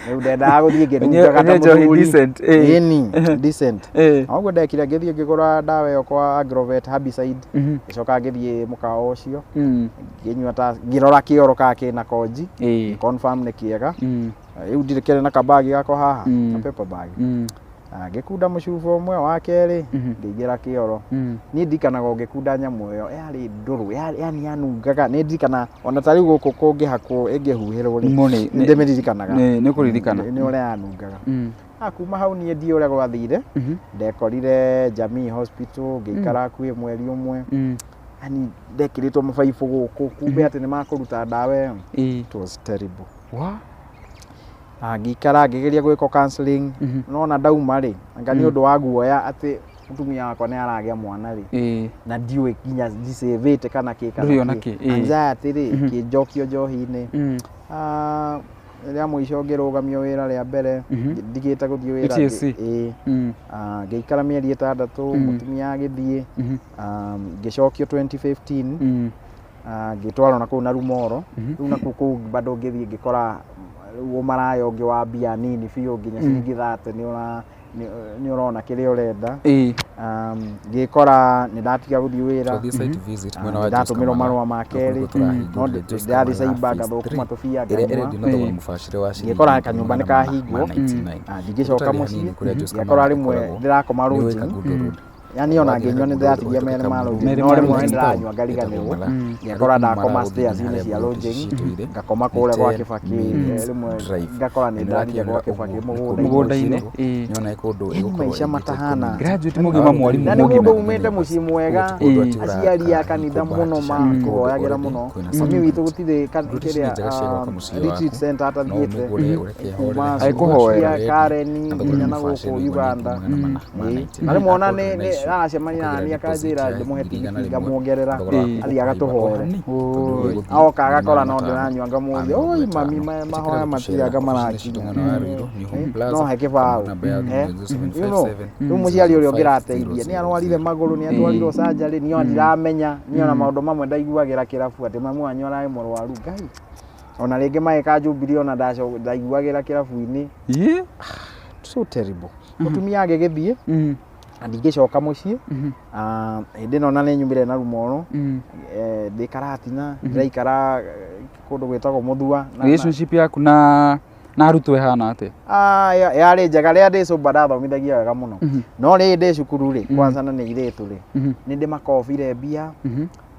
Rĩu ndendaga gũthiĩ ngĩnungaga ta Ũnyue njohi mũthuri. decent, ĩĩ. Ĩni, decent. Na ũguo ndekire, ngĩthiĩ ngĩgũra ndawa ĩyo kwa Agrovet herbicide, ngĩcoka ngĩthiĩ mũkawa ũcio, ngĩnyua, ta ngĩrora kĩoro kana kĩna konji, confirm nĩ kĩega. Rĩu ndirĩ kĩrĩ na kabagi gakwa haha, na paper bag. Ngĩkunda mũcuba ũmwe wa kerĩ, ngĩingĩra kĩoro. Niĩ ndirikanaga ũngĩkunda nyamũ ĩyo yarĩ ndũrũ, yani yanungaga. Nĩ ndirikana ona ta rĩu gũkũ kũngĩhakwo ĩngĩhuhĩrwo rĩ, Mo nĩndĩmĩririkanaga. Nĩ ũkũririkana. Nĩ ũrĩa yanungaga. Kuma hau niĩ ndiũ ũrĩa gwathire, ndekorire Jamii Hospital, ngĩikara hakuhĩ mweri ũmwe. Yani ndekĩrĩtwo mabaibũ gũkũ, kumbe atĩ nĩ makũruta ndawa ĩyo. It was terrible. Wa? Ngĩikara ngĩgeria gwĩkwo counseling, nona ndauma rĩ, anga nĩ ũndũ wa guoya atĩ mũtumia wakwa nĩ aragĩa mwana rĩ, na ndiũĩ nginya ndicĩvĩte kana kĩ kana Ndũrĩ ona kĩ. kĩ, ĩĩ. Anxiety rĩ, kĩnjokio njohi-inĩ. Rĩa mũico ngĩrũgamio wĩra rĩa mbere, ndigĩte gũthiĩ wĩra. TSC? Ĩĩ. Ngĩikara mĩeri 6, mũtumia agĩthiĩ. Ngĩcokio 2015. Ngĩtwarwo na kũu na Rumoro. Rĩu nakuo kũu bado ngĩthiĩ ngĩkora rĩu ũmaraya ũngĩ wa mbia nini biũ, nginya ciringi 30 nĩ ũrona kĩrĩa ũrenda. Ngĩkora nĩ ndatiga gũthiĩ wĩra. Twathiĩ site visit mwena wa Ndatũmĩrwo Joska marũa ma Mara, kerĩ. na kũu nĩkuo No tũrahingũrire Joska ndĩrathiĩ Mara cyber Phase ngathũkũma 3, tũbia ĩrĩa nganyua. ĩrendio na thogora mũbacĩre wa ciringi Ngĩkora kanyũmba nĩ ngiri magana mana kahingwo. ma 99. Ndingĩcoka Tũtarĩ mũciĩ, hanini kũrĩa Joska ngĩkora Mara rĩmwe ĩkoragwo, ndĩrakoma nĩ lodging. Kangundo Road. Yani ona Wathiĩ ngĩnyua nĩ Kangundo Road, ndĩratigia ũhĩtũke merĩ ma Kamulu, lodging, Merĩ no ma rĩmwe nĩ lodging. ndĩranyua ngariganĩrwo. Ĩtagwo Mara. Ngekora Kuma ndakoma Mara stairs-inĩ gũthiĩ cia harĩa lodging, citũire, ngakoma kũrĩa gwa 10 Kĩbakĩ, minutes rĩmwe drive. ngakora nĩ Na ndathire gwa nĩũrakĩonera Kĩbakĩ ũguo mũgũnda-inĩ. Mũgũnda-inĩ. Nĩona kũndũ Yani ĩgũkorwo maica ĩgĩte matahana. community. Graduate mũgima, mwarimũ Na nĩ mũgima. mũndũ umĩte mũciĩ mwega, Ĩĩ. aciari a kanitha mũno, makũhoyagĩra mũno. Mami witũ gũtirĩ Ploti ici nĩ kĩrĩa njega cia gwaka mũciĩ retreat waku. center No atathiĩte, ũmĩgũre ũreke kuma ĩhorere. Aikũhoera. cia Karen Na thogora nginya na mũbacĩrĩru gũkũ Uganda. wa 499. Ĩĩ. Na rĩmwe ona Akorwo nĩ ndũrĩ na issue, aracemania na ũkagĩra niĩ deposit akanjĩra ya ndĩmũhe ngiri igana tigiti rĩmwe, ngamuongerera, thogora waku athiĩ ũkũhaiba o agatũhoere. hanini, tondũ ũgũthiĩ Agoka agakora no 500, ndĩranyua ngamũria, mĩrongo oi ĩtano. mami, Ĩtĩkĩra mahoya gũtũcerera matiraga obici-inĩ citũ marakinya. mwena wa Ruiru, New Home Plaza, No he kĩbaũ. kana namba ya thimũ Eh, nĩ you know, 0757 rĩu mũciari ũrĩa 005 ũngĩrateithia nĩ arwarire magũrũ, nĩ atwarirwo surgery, niĩ ona ndiramenya. Niĩ ona maũndũ mamwe ndaiguagĩra kĩrabu atĩ mamu wanyu ararĩ mũrwaru. Ngai, ona rĩngĩ magĩka Jubilee ona ndaiguagĩra kĩrabu-inĩ. So terrible. Mũtumia agĩgĩthiĩ na ndingĩcoka mũciĩ. Hĩndĩ ĩno na nĩ nyumĩre na Rumoro, ndĩ Karatina, ndĩraikara kũndũ gwĩtagwo Mũthua. Relationship yaku na arutwo ĩhana atĩa? Yarĩ njega. Rĩrĩa ndĩ cũmba ndathomithagia wega mũno, no rĩrĩ ndĩ cukuru rĩ, kwanza na nĩ airĩtu rĩ, nĩ ndĩmakobire mbia,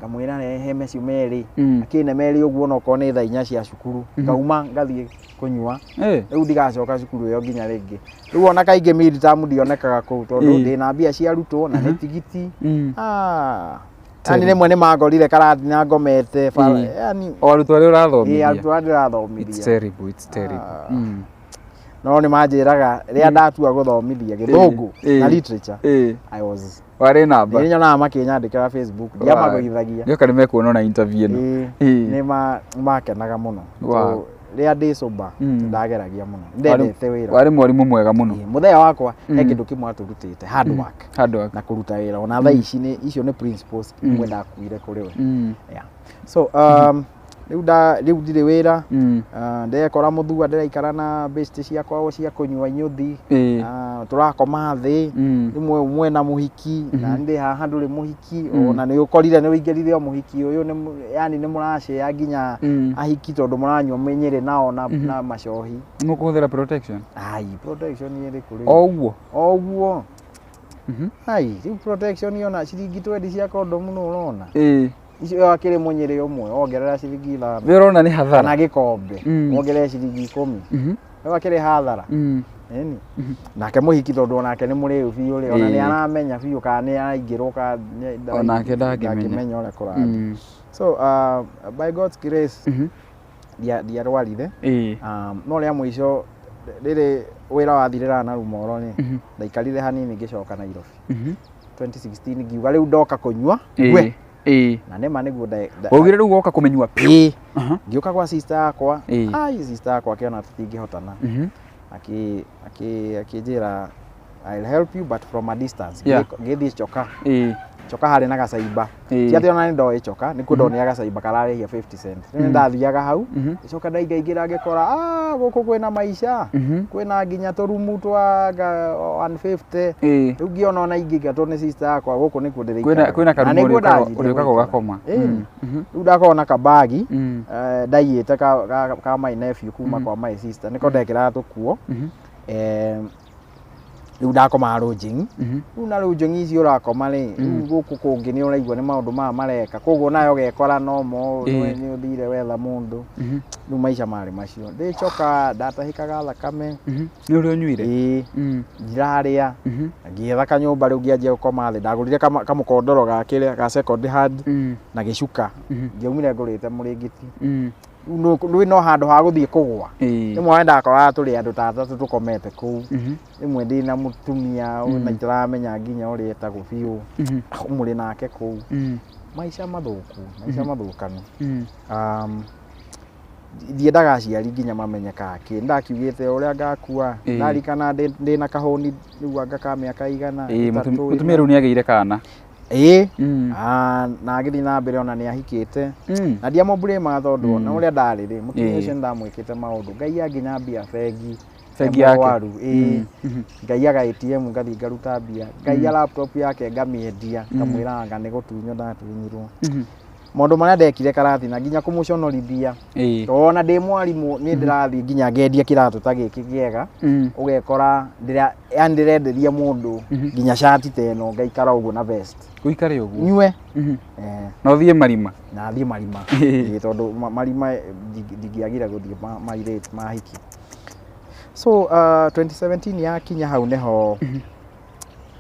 ngamwĩra rehe macio merĩ, akĩne merĩ ũguo, onokorwo nĩ thaa 4 cia cukuru, ngauma ngathiĩ kũnyua. Rĩu ndigacoka cukuru ĩyo nginya rĩngĩ. Rĩu ona kaingĩ mid-term ndionekaga kũu tondũ ndĩna mbia cia arutwo na nĩ tigiti. Yani rĩmwe nĩ mangorire Karatina ngomete bara, yani O arutwo arĩa ĩĩ, ũrathomithia? Arutwo arĩa It's ndĩrathomithia. terrible, it's terrible. No nĩ manjĩraga rĩrĩa ndatua gũthomithia Gĩthũngũ na literature, I was Warĩ namba. Nĩ nyonaga makĩnyandĩkĩra Facebook, ndiamagũithagia. Nĩoka nĩ mekuona na interview ĩno. Ĩĩ, nĩ makenaga mũno. So, rĩrĩa ndĩ sober, ndageragia mũno, ndendete wĩra. Warĩ mwarimũ mwega mũno. Ĩĩ, mũthenya wakwa he kĩndũ kĩmwe atũrutĩte, hard work Hard work. Na kũruta wĩra. Ona thaa ici nĩ icio nĩ principles imwe ndakuire kũrĩ we. Yeah. So rĩu ndirĩ wĩra. Ndekora Mũthua, ndĩraikara na best ciakwa o cia kũnyua inyuthi. Tũrakoma thĩ. Rĩmwe mwena mũhiki na ndĩ haha, ndũrĩ mũhiki, ona nĩ ũkorire nĩ ũingĩrire o mũhiki ũyũ nĩ yani nĩ mũracea nginya ahiki tondũ mũranyua mĩnyĩrĩ nao na macohi. Mũkũhũthĩra protection? Ai, protection ĩrĩkũ rĩu? O ũguo. O ũguo. Ai, rĩu protection ona ciringi 20 cia kondomu nũ ũrona icio akĩrĩ mũnyĩrĩ ũmwe wongerera ciringi 5. We ũrona nĩ hathara. Kana gĩkombe, wongerere ciringi 10, rĩu akĩrĩ hathara. Ĩni. Nake mũhiki tondũ onake nĩ mũrĩu biũ rĩ, ona nĩ aramenya biũ kana nĩ araingĩrwo kana Onake ndangĩmenya. Ndangĩmenya ũrĩa kũrathiĩ. So by God's grace ndiarwarire. No rĩa mũico rĩrĩ wĩra wathirĩra na Rumoro rĩ, ndaikarire hanini ngĩcoka Nairobi 2016, ngiuga rĩu ndoka kũnyua ngwe. Na nĩma nĩguo Waugire rĩu woka kũmenyua piũ. Ĩĩ. Ngĩũka gwa sister yakwa. Ai, sister yakwa akĩona tũtingĩhotana, akĩnjĩra, "I'll help you but from a distance." Ngĩthiĩ Choka. Choka harĩ na gacaimba. Ti atĩ ona nĩ ndoĩ Choka, nĩkuo ndonire gacaimba kararĩhia 50 cent. Rĩu nĩ ndathiaga hau, ngĩcoka ndaingaingĩra ngĩkora, ah, gũkũ kwĩna maica, kwĩna nginya tũrumu twa nga 150. Rĩu ngĩona ona ingĩingatwo nĩ sister yakwa, gũkũ nĩkuo ndĩrĩikaraga. Kwĩna Na karumu nĩguo ndanjirie ũrĩũkaga gũikara. ũgakoma. Ĩĩ. Rĩu ndakorwo na kabagi ndaiyĩte ka my nephew kuma kwa my sister, nĩko ndekĩraga tũkuo. Rĩu ndakomaga lodging. Rĩu na lodging ici ũrakoma rĩ, rĩu gũkũ kũngĩ nĩ ũraigua nĩ maũndũ maya mareka, koguo nawe ũgekora nomo nĩ ũthire wetha mũndũ. Rĩu maica marĩ macio, ndĩcoka ndatahĩkaga thakame. Nĩ ũrĩa ũnyuire. Ĩĩ. Ndirarĩa. Ngĩetha kanyũmba, rĩu ngĩanjia gũkoma thĩ. Ndagũrire kamũkondoro ga kĩrĩa ga second hand na gĩcuka. Ngĩaumire ngũrĩte mũrĩngĩti. Rĩu rĩu no handũ ha gũthiĩ kũgũa. Rĩmwe wendaga tũrĩ andũ ta atatũ tũkomete kũu. Rĩmwe ndĩna mũtumia na itaramenya nginya ũrĩa etagwo biũ, mũrĩ nake kũu. Maica mathũku, maica mathũkanu. Ndiendaga aciari nginya mamenye kaki ndakiugĩte ũrĩa ngakua. Ndarikana ndĩna kahũni rĩu anga ka mĩaka 100 3, Mũtumia rĩu nĩ agĩire kana. Ĩĩ. Ah, na agĩthiĩ na mbere, ona nĩ ahikĩte. Na ndiamũblame tondũ na ũrĩa ndarĩ rĩ, mũtumia ũcio nĩ ndamwĩkĩte maũndũ, ngaiya nginya mbia bengi. Bengi yake. Mũrwaru, ĩĩ. Ngaiyaga ATM, ngathiĩ ngaruta mbia, ngaiya laptop yake ngamĩendia, ngamwĩra anga nĩ gũtunywo ndatunyirwo. Maũndũ marĩa ndekire karatina nginya kũmũconorithia, tondũ ona ndĩ mwarimũ nĩ ndĩrathiĩ nginya ngendia kĩratũ ta gĩkĩ kĩega. Ũgekora yani ndĩrenderia mũndũ nginya cati ta ĩno, ngaikara ũguo na vest. Ũikare ũguo. Nyue. Na ũthiĩ marima. Na thiĩ marima. Ĩĩ, tondũ marima ndingĩagire gũthiĩ ma irate mahiki. So 2017 yakinya, hau nĩho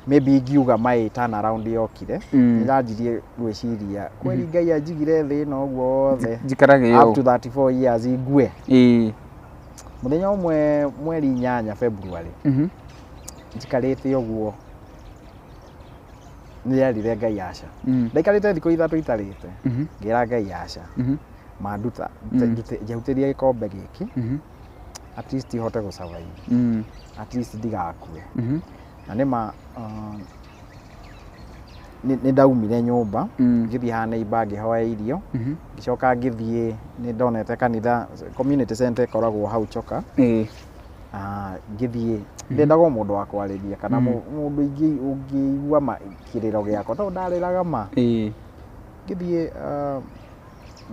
maybe ingiuga my turn around yokire. Nĩndanjirie gwĩciria kweri Ngai anjigire thĩ ĩno ũguo wothe Njikarage up to 34 years ngue. Mũthenya ũmwe mweri 8 February, njikarĩte ũguo, nĩrerire Ngai aca. Ndaikarĩte thikũ 3 itarĩte. Ngĩra Ngai aca, manduta njehutĩrie gĩkombe gĩkĩ, at least hote gũ survive, at least ndigakue. Na nĩma nĩ ndaumire nyũmba, ngĩthiĩ ha neighbor ngĩhoya irio. Ngĩcoka ngĩthiĩ, nĩ ndonete kanitha, community center ĩkoragwo hau Choka. Ah, ngĩthiĩ, ndendaga o mũndũ wa kwarĩria kana mũndũ ũngĩigua kĩrĩro gĩakwa tondũ ndarĩraga ma. Ngĩthiĩ,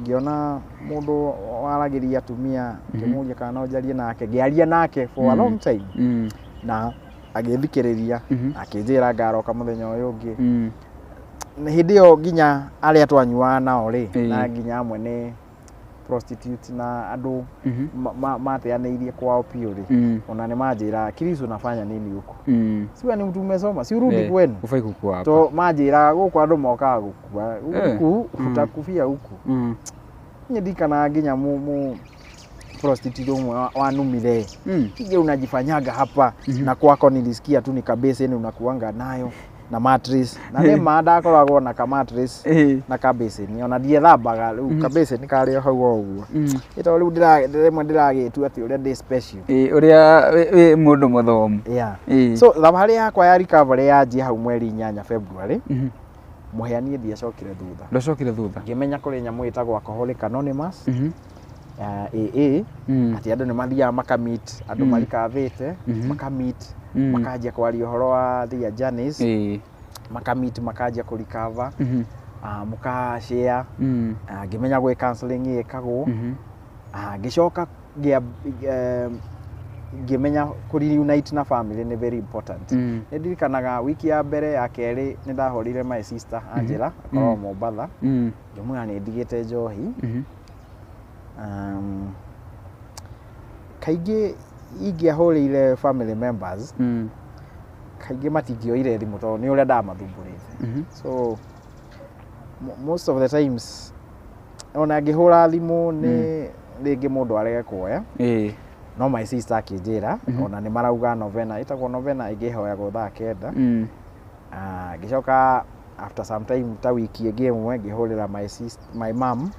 ngĩona mũndũ waragĩria atumia, ngĩmũria kana no njarie nake. Ngĩaria nake for a long time na agĩthikĩrĩria, akĩnjĩra ngaroka mũthenya ũyũ ũngĩ. Na hĩndĩ ĩyo nginya arĩa twanyuaga nao rĩ, na nginya amwe nĩ prostitute na andũ mateanĩirie kwao biũ rĩ, ona nĩ manjĩraga, "Chris, unafanya nini huku? Si wewe ni mtu umesoma, si urudi kwenu?" Hufai kukua hapa. To manjĩraga gũkũ andũ mokaga gũkua huku, utakufia huku. Niĩ ndikanaga nginya mu prostitute ũmwe wanumire, "Kije unajifanyaga hapa na kwako nilisikia tu ni kabeseni unakuanga nayo na mattress." Na nĩ ma ndakoragwo na ka mattress na kabeseni, ona ndiethambaga, rĩu kabeseni karĩ o hau o ũguo. Ĩto rĩu rĩmwe ndĩragĩtua atĩ ũrĩa ndĩ special. Ĩĩ, ũrĩa wĩ mũndũ mũthomu. Yeah. So thabarĩ yakwa ya recovery yanjia hau mweri 8 February. Mũhĩa niĩ ndiacokire thutha. Ndwacokire thutha. Ngĩmenya kũrĩ nyamũ ĩtagwo Alcoholic Anonymous, AA, atĩ andũ nĩ mathiaga makamit, andũ marikavĩte, makamit, makanjia kwaria ũhoro wa their journeys, makamit, makanjia kũrecover, mũkashare. Ngĩmenya gwĩ counseling ĩkagwo. Ngĩcoka ngĩmenya kũ reunite na family nĩ very important. Nĩ ndirikanaga wiki ya mbere ya kerĩ nĩ ndahũrire my sister Angela, akoragwo Mombatha, ngĩmwĩra nĩ ndigĩte njohi. Kaingĩ Ingĩahũrĩire family members, kaingĩ matingĩoire thimũ tondũ nĩ ũrĩa ndamathumbũrĩte. So most of the times ona ngĩhũra thimũ nĩ rĩngĩ mũndũ arege kuoya. No my sister akĩnjĩra ona nĩ marauga novena, ĩtagwo novena ĩngĩ ĩhoyagwo thaa 9. Ah, ngĩcoka after some time, ta wiki ĩngĩ ĩmwe, ngĩhũrĩra my sister, my mom.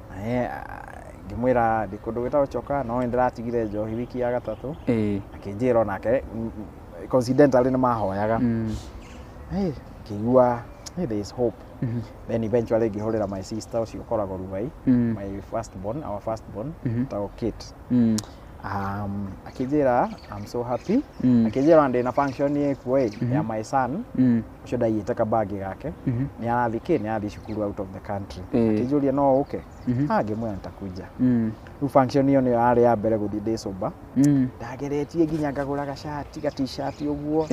Naye, ah, ngĩmwĩra ndĩ kũndũ gwĩtagwo Choka, no nĩ ndĩratigire njohi wiki ya gatatũ. Akĩnjĩra onake coincidentally nĩ mahoyaga. Hey, ngĩigua, hey, there is hope. Then eventually ngĩhũrĩra my sister ũcio ũkoragwo Ruai, my first born, our first born, etagwo Kate. Akĩnjĩra, "I'm so happy." Akĩnjĩra ndĩ na function ĩkuo ĩ ya my son ũcio ndaiyĩte kabagi gake, nĩ arathiĩ kĩ, nĩ arathiĩ cukuru out of the country. Akĩnjũria no ũke. Ah, ngĩmwĩra nitakuja. Rĩu function ĩyo nĩyo yarĩ ya mbere gũthiĩ ndĩ sober. Ndageretie nginya ngagũra gacati, ga t-shirt ũguo.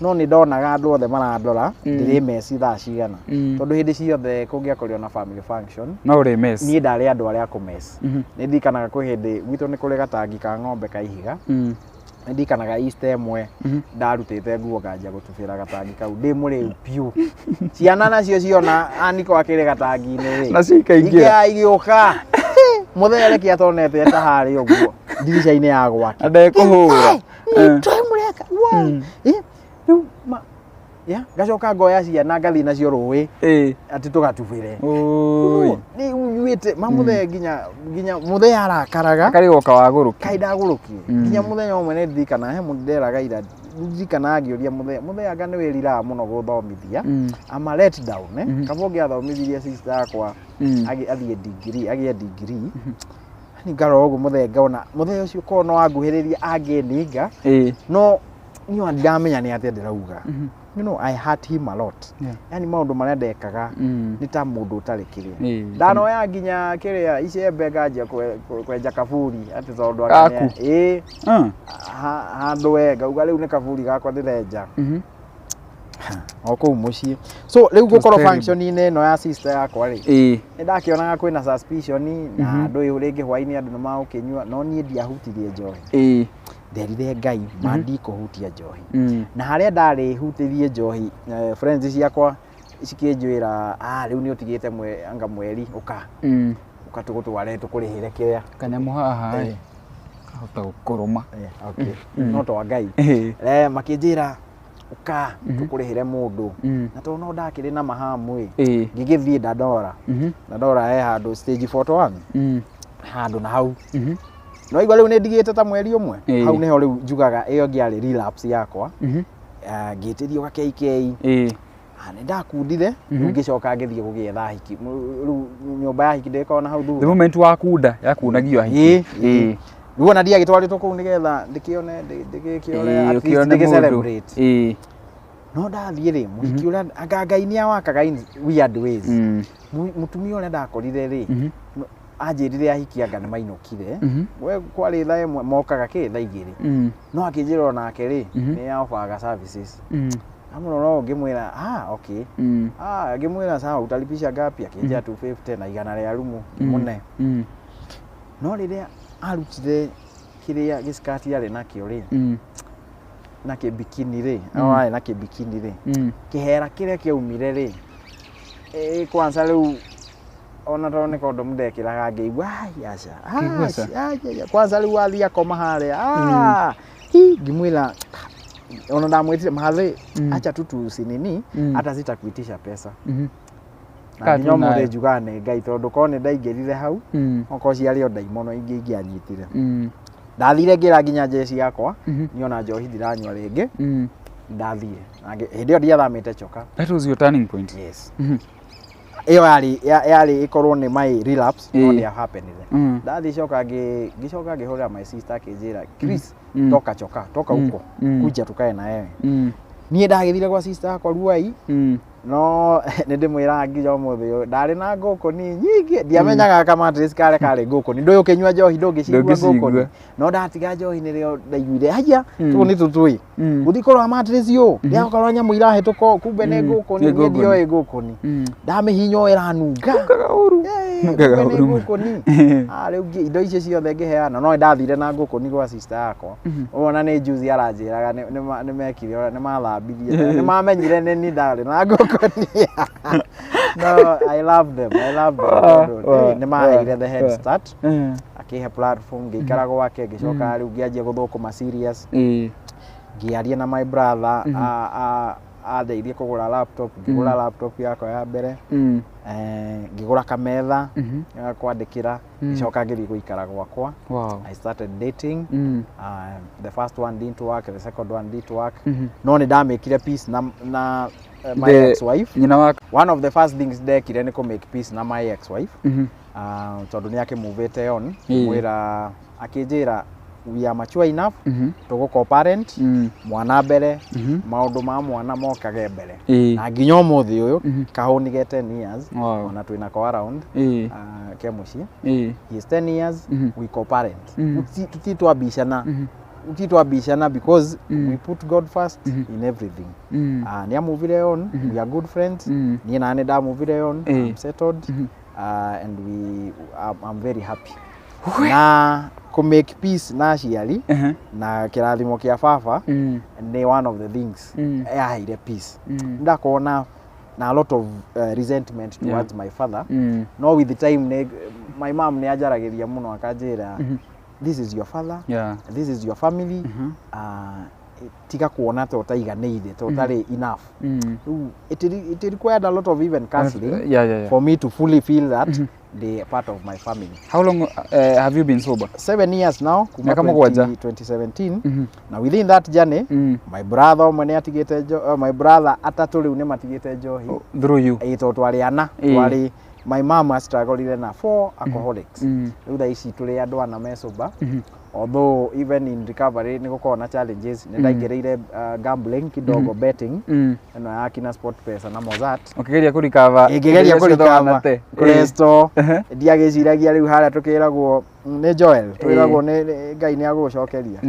No nĩ ndonaga andũ othe marandora ndĩrĩ meci thaa cigana, tondũ hĩndĩ ciothe kũngĩakorirwo na family function, No ũrĩ mess. Niĩ ndarĩ andũ arĩa akũmess. Nĩ ndirikanaga kwĩ hĩndĩ gwitũ nĩ kũrĩ gatangi ka ng'ombe ka ihiga. Nĩ ndirikanaga Easter ĩmwe ndarutĩte nguo nganjia gũtubĩra gatangi kau ndĩ mũrĩu piũ. Ciana nacio ciona aniko akĩrĩ gatangi-inĩ rĩ, Nacio ikaingĩra. Igĩũka mũthee reke atonete ta harĩa ũguo ndirica-inĩ ya gwake. Na ndekũhũra. Mũreka rĩu ya ngacoka ngoya ciana ngathiĩ nacio rũĩ atĩ tũgatubĩre. Oi. Nĩ unyuĩte mamũthee nginya mũthee arakaraga. Akarigwo kawagũrũki. Kaĩ ndagũrũkire. Nginya mũthenya ũmwe nĩ ndirikana he mũndũ nderaga ira, ndirikana ngĩũria mũthee, "Mũthee, anga nĩ wĩriraga mũno gũthomithia?" Ama let down, eh? Kaba ũngĩathomithirie sister yakwa athiĩ degree, agĩe degree. Ni ngarora ũguo mũthee, ngona mũthee ũcio korwo no anguhĩrĩria angĩninga. No niĩ ona ndiramenya nĩ atĩa ndĩrauga. I hurt him a lot. Yani maũndũ marĩa ndekaga nĩ ta mũndũ ũtarĩ kĩrĩa. Ndanoya nginya kĩrĩa icembe nganjia kwenja kaburi atĩ tondũ anga Gaku? Ĩĩ. Handũ we ngauga rĩu nĩ kaburi gakwa ndĩrenja o kũu mũciĩ. So rĩu gũkorwo terrible. function-inĩ ĩno ya sister yakwa rĩ, nĩ ndakĩonaga kwĩna suspicion na andũ ĩyo rĩngĩ hwainĩ andũ nĩ magũkĩnyua, no niĩ ndiahutirie njohi. Nderire Ngai ma ndikũhutia njohi. Na harĩa ndarĩ hutĩrie njohi, friends ciakwa cikĩnjwĩra, "Ah, rĩu nĩ ũtigĩte anga mweri, ũka ũka tũgũtware tũkũrĩhĩre kĩrĩa." Kanyamũ haha ĩ kahota gũkũrũma. Okay. No twa Ngai. Makĩnjĩra, "Ũka tũkũrĩhĩre mũndũ." Na tondũ no ndakĩrĩ na mahamu ĩ, ngĩgĩthiĩ Dandora. Dandora he handũ stage 41, handũ na hau. No igua rĩu nĩ ndigĩte ta mweri ũmwe. Hau nĩho rĩu njugaga ĩyo ngĩarĩ relapse yakwa. Ah, ngĩtĩrio ga KK. Ah, nĩ ndakundire. Rĩu ngĩcoka ngĩthiĩ gũgĩetha hiki. Rĩu nyũmba ya hiki ndĩkorwo na hau The thutha. moment wakunda yakunagio hiki. Ĩĩ. Rĩu ona ndiagĩtwarĩtwo kũu nĩgetha ndĩkĩone, ndĩgĩkĩone, at least ũkĩone ndĩgĩ mũndũ. celebrate. No ndathiĩ rĩ, mũhiki ũrĩa, anga Ngai nĩ awakaga in weird ways. Mũtumia ũrĩa ndakorire rĩ, anjĩrire ahiki anga nĩ mainũkire. We kwarĩ thaa 1, mokaga kĩ thaa 2. No akĩnjĩra onake rĩ, nĩ offerga services. Amũrora ũũ ngĩmwĩra, "Ah, okay." Ah, ngĩmwĩra, "Sawa, utalipisha ngapi?" Akĩnjĩra 250 na 100 rĩa rumu mũne. No rĩrĩa arutire kĩrĩa gĩskati arĩ nakĩo rĩ, na kĩbikini rĩ, no arĩ na kĩbikini rĩ, kĩhera kĩrĩa kĩaumire rĩ, kwanza rĩu ona tondũ nĩ kondomu ndekĩraga, ngĩigua, "Ai, aca." Kĩigua aca? Ai, ai, ai. Kwanza rĩu wathiĩ akoma harĩa, ah, hi, ngĩmwĩra, ona ndamwĩtire mathĩ, "Acha tu tusinini, hata sitakuitisha pesa." Na Kaa nginya tu nayo. ũmũthĩ njugaga nĩ Ngai, tondũ korwo nĩ ndaingĩrire hau, okorwo ciarĩ o ndaimono ingĩ ingĩanyitire. Ndathire ngĩra nginya njeci yakwa, niĩ ona njohi ndiranyua rĩngĩ. Ndathiĩ Na hĩndĩ ĩyo ndiathamĩte Choka. That was your turning point. Yes. Ĩyo yarĩ ĩkorwo nĩ my relapse, no ndĩa happenire. Ndathiĩ coka ngĩcoka ngĩhũrĩra my sister, akĩnjĩra, "Chris, toka Choka, toka huko, kuja tukae na wewe." Niĩ ndagĩthire gwa sister yakwa Ruai. No nĩ ndĩmwĩraga nginya ũmũthĩ ũyũ ndarĩ na ngũkũni nyingĩ, ndiamenyaga kamatress karĩa karĩ ngũkũni. Ndũĩ ũkĩnyua njohi ndũngĩcigua Ndũngĩcigua. ngũkũni, no ndatiga njohi nĩrĩo ndaiguire haya tũũ nĩ tũtũĩ gũthiĩ kũrora mattress ũũ, ndĩrakorwo nyamũ irahĩtũka ũũ, kumbe nĩ ngũkũni. Nĩ Niĩ ngũkũni. ndioĩ ngũkũni, ndamĩhinya ũũ ĩranunga. Kaga ũru. Nungaga Kumbe nĩ ũru mũno. ngũkũni. Ah, rĩu indo icio ciothe ngĩheana no ndathire na ngũkũni gwa sister yakwa. Ona nĩ juzi aranjĩraga nĩ mekire ũrĩa, nĩ mathambirie, nĩ mamenyire nĩ ni ndarĩ na ngũkũni. No, I love them, I love them, tondũ nĩ maheire the head start, akĩhe platform, ngĩikara gwake, ngĩcoka rĩu ngĩanjia gũthũkũma serious, ngĩaria na my brother, andeithie kũgũra laptop, ngĩgũra laptop yakwa ya mbere, ngĩgũra kametha ga kwandĩkĩra, ngĩcoka ngĩthiĩ gũikara gwakwa. I started dating. The first one didn't work, the second one didn't work, no nĩ ndamĩkire peace na my ex wife. Nyina wa One of the first things ndekire nĩ kũ make peace na my ex wife, tondũ nĩ akĩmuvĩte on. Mwĩra, akĩnjĩra we are mature enough, tũgũ parent mwana mbere, maũndũ ma mwana mokage mbere. Na nginya ũmũthĩ ũyũ kahũni ge 10 years, ona twĩna ko around, ke mũciĩ. He is 10 years, we co-parent. Tuti twambicana, tuti twambicana, because we put God first in everything. Nĩ amuvire on, we are good friends. Niĩ na nĩ ndamuvire on. I'm settled, and I'm very happy na kũ make peace na aciari na kĩrathimo kĩa baba nĩ one of the things yaheire peace. Ndakorwo na a lot of resentment towards my father, no with the time nĩ, my mom nĩ anjaragĩria mũno, akanjĩra, "This is your father, this is your family, tiga kuona ta ũtaiganĩire, ta ũtarĩ enough." Rĩu it required a lot of even counseling for me to fully feel that they are part of my family. How long have you been sober? 7 years now, kuma Miaka 7. 2017. Na within that journey, my brother ũmwe nĩ atigĩte my brother atatũ rĩu nĩ matigĩte njohi. Oh, through you? Ĩĩ, tondũ twarĩ ana. Twarĩ, my mom struggled na four alcoholics. Rĩu thaa ici tũrĩ andũ ana me sober, although even in recovery nĩ gũkoragwo na challenges. Nĩ ndaingĩrĩire gambling kidogo, betting ĩno ya kina Sport Pesa na Mozart. Ũkĩgeria kũrikava. Ngĩgeria kũrikava Cresto. Ndiagĩciragia rĩu harĩa tũkĩragwo nĩ Joel, twĩragwo nĩ Ngai nĩ agũgũcokeria.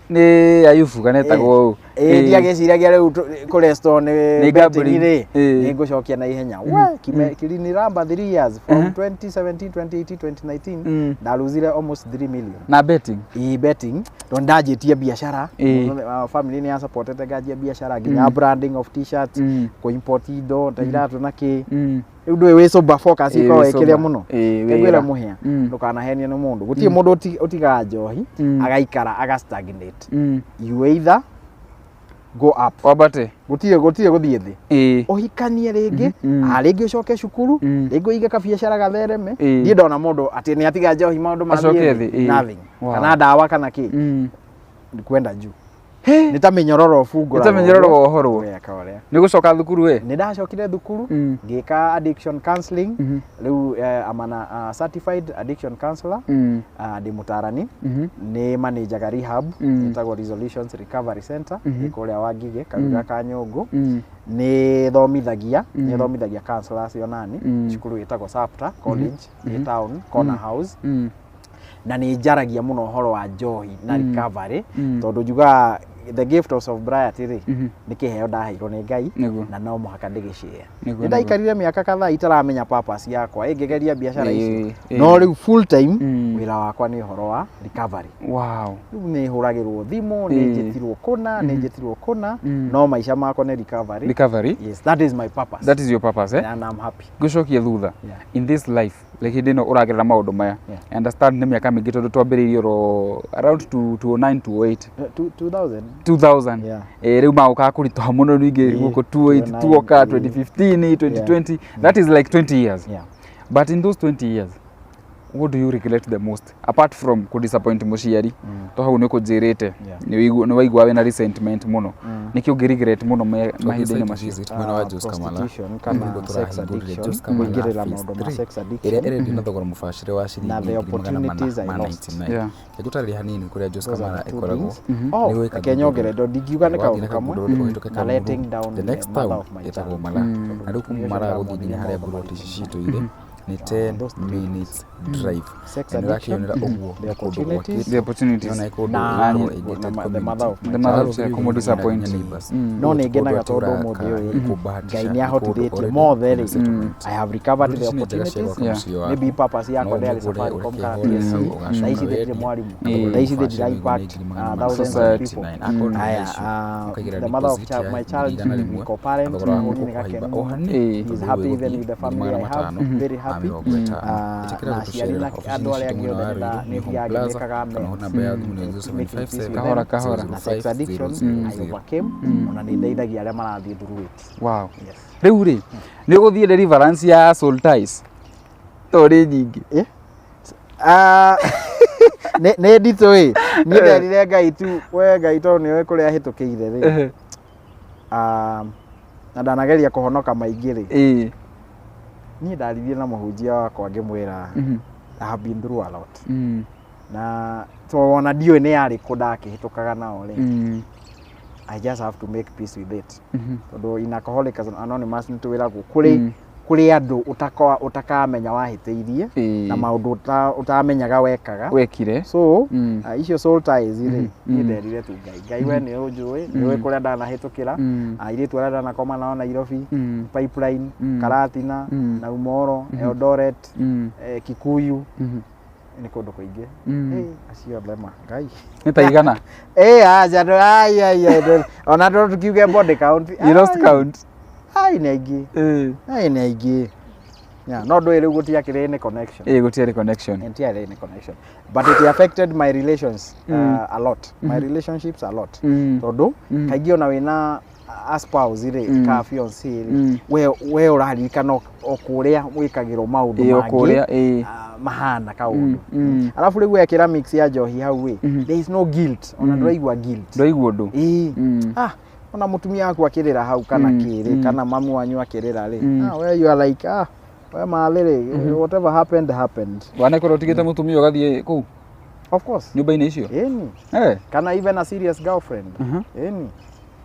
Nĩ Ayubu kana etagwo ũũ. Ĩĩ, ndiagĩciragia rĩu kũresto nĩ Nĩ betting gambling. rĩ, nĩ ngũcokia na ihenya. We kiliniramba 3 years, from 2017, 2018, 2019, ndaruzire almost 3 million. Na betting? Ĩ, betting, tondũ ndanjĩtie biacara. Family nĩ yasupportete nganjia biacara, nginya branding of T-shirts, kũ-import indo ta iratũ na kĩ. Rĩu ndũĩ wĩ sober, focus ĩkoragwo Wĩ ĩkĩrĩa sober. mũno. Wĩra. Ngwĩre mũhĩa, ndũkanahenio nĩ mũndũ. Gũtirĩ mũndũ ũtigaga njohi agaikara aga stagnate. You either go up, Wambate. gũtirĩ gũthiĩ thĩ. Ũhikanie rĩngĩ, rĩngĩ ũcoke cukuru, rĩngĩ ũige kabiacara gathereme. Ndiĩ ndona mũndũ atĩ nĩ atiga njohi maũndũ Acoke mathiĩ thĩ, thĩ. Nothing. Kana ndawa kana kĩ, nĩ kwenda juu, nĩ ta mĩnyororo ũbungũragwo. Nĩ ta mĩnyororo ũguo, wohorwo. ũgeka ũrĩa. Nĩ gũcoka thukuru we? Nĩ ndacokire thukuru, ngĩka addiction counseling. Rĩu I'm an certified addiction counselor. Ndĩ mũtarani, nĩ manajaga rehab ĩtagwo Resolutions Recovery Center, ĩ kũrĩa Wangigĩ, Karuga ka Nyũngũ. Nĩ thomithagia counselors onani cukuru ĩtagwo Sapta College, ĩ town, Corner House. Na nĩ njaragia mũno ũhoro wa njohi na recovery, tondũ njugaga the gift of sobriety rĩ, nĩ kĩheo ndaheirwo nĩ Ngai na no mũhaka ndĩgĩshare. Nĩ ndaikarire mĩaka kadhaa itaramenya purpose yakwa, ĩngĩgeria biacara ici, no rĩu full time wĩra wakwa nĩ ũhoro wa recovery. Rĩu nĩ hũragĩrwo thimũ, nĩ njĩtirwo kũna, nĩ njĩtirwo kũna, no maica makwa nĩ recovery. Recovery. Yes, that is my purpose. That is your purpose, eh? And I'm happy. Ngũcokie thutha. In this life, like hĩndĩ ĩno ũragerera maũndũ maya, I understand nĩ mĩaka mĩingĩ, tondũ twambĩrĩirie oro around 2009, 2008. 2000. 2000. Rĩu magũkaga kũritũha mũno ningĩ gũkũ 2008, 2009, tuoka 2015, 2020, that is like 20 years. But in those 20 years, what do you regret the most, apart from kudisappoint mũciari, to hau nĩ ũkũnjĩrĩte nĩ waigua wĩna resentment mũno, nĩkĩ ũngĩ regret mũno mahinda-inĩ macio? Visit mwena wa Jos Kamala. Prostitution kana Nĩguo sex tũrahingũrire addiction, Jos Kamala kũingĩrĩra Phase maũndũ ma 3, sex ĩrĩa addiction ĩrendio na thogora mũbacĩre wa na ciringi the 499. opportunities I lost. Yeah. Ngũtarĩria hanini kũrĩa Jos Those are Kamala the two ĩkoragwo. things. Oh, Nĩ gwĩ reke Kangundo nyongere, Road. ndo ndingiuga nĩ Wathiĩ na kaũndũ kamwe, Kangundo Road ũhĩtũke na Kamuru, letting down the the next mother town of my ĩtagwo child. Mara, na rĩu kuma Mũtumia Mara ũcio gũthiĩ nginya harĩa ndamwonirie mburoti ici citũ irĩ. Nĩ 10 Those three minutes drive. Sex Na nĩ addiction, ũrakĩonera ũguo the nĩ kũndũ opportunities, gwakĩtwo. The opportunities. Nĩwona nĩ kũndũ Na- gũkoragwo na a gated the mother of community. my The mother of Child. kũmũ disappoint. Neighbors. No nĩ ngenaga tondũ ũmũthĩ ũyũ Ngai nĩ ahotithĩtie mothe rĩ, I have recovered the opportunities. Maybe purpose yakwa ndĩarĩ Safaricom kana TSC. Thaa ici thĩ ndirĩ mwarimũ, thaa ici thĩ ndira impact thousands of Society. people. Aya, the mother of child, my child, we co-parent, niĩ nĩ gakenu mũno. He is happy even with the family I have, very happy. Na aciari na andũ arĩa angĩ othe nĩ thiaga ngĩmĩkaga amends, making peace with them. Kahora, kahora. Na sex addiction I overcame, ona nĩ ndeithagia arĩa marathiĩ through it. Wow. Yes. Rĩu rĩ, nĩ ũgũthiĩ deliverance ya soul ties to nĩ nyingĩ? Eh? Ah, nĩ nditũ ĩ. Niĩ nderire Ngai tu, we Ngai, tondũ nĩwe kũrĩa hĩtũkĩire rĩ, na ndanageria kũhonoka maingĩ rĩ, niĩ ndaririe na mũhunjia wakwa ngĩmwĩra, I have been through a lot, na to ona ndiũĩ nĩ yarĩ kũ ndakĩhĩtũkaga nao rĩ, I just have to make peace with it, tondũ in Alcoholics Anonymous nĩ twĩragwo kũrĩ andũ ũtakamenya wahĩtĩirie na maũndũ ũtamenyaga wekaga. Wekire. So icio soul ties rĩ, niĩ nderire tu Ngai, Ngai, we nĩ ũnjũĩ, nĩ ũĩ kũrĩa ndanahĩtũkĩra, airĩtu arĩa ndanakoma nao Nairobi, Pipeline, Karatina, na Umoro, Eldoret, Kikuyu, nĩ kũndũ kũingĩ. Eh, acio othe ma Ngai. Nĩ ta igana? Eh, aca ai ai ai ona to tukiuge body count. You lost Ai, count. Ai, nĩ aingĩ. Ai, nĩ aingĩ. Yeah, no ndũĩ rĩu gũtiakĩrĩ nĩ connection. Ĩ, gũtiarĩ connection. Entirely any connection, but it affected my relations a lot, my relationships a lot, tondũ kaingĩ ona wĩna a spouse rĩ, ka fiancé rĩ, we ũraririkana o kũrĩa wĩkagĩrwo maũndũ Ĩ, o mangĩ kũrĩa, ĩ. Mahana kaũndũ. Alafu rĩu wekĩra mix ya njohi hau ĩ, there is no guilt, ona ndũraigua guilt. Ndwaigua ũndũ. Ĩĩ. Ah, ona mũtumia waku akĩrĩra hau kana kĩrĩ, kana mamu wanyu akĩrĩra rĩ, ah, we you are like, ah, we mathĩ rĩ, whatever happened happened. Wanakorwo ũtigĩte mũtumia ũgathiĩ kũu Of course. nyũmba-inĩ icio? Ĩni. Eh. Kana even a serious girlfriend. Ĩni,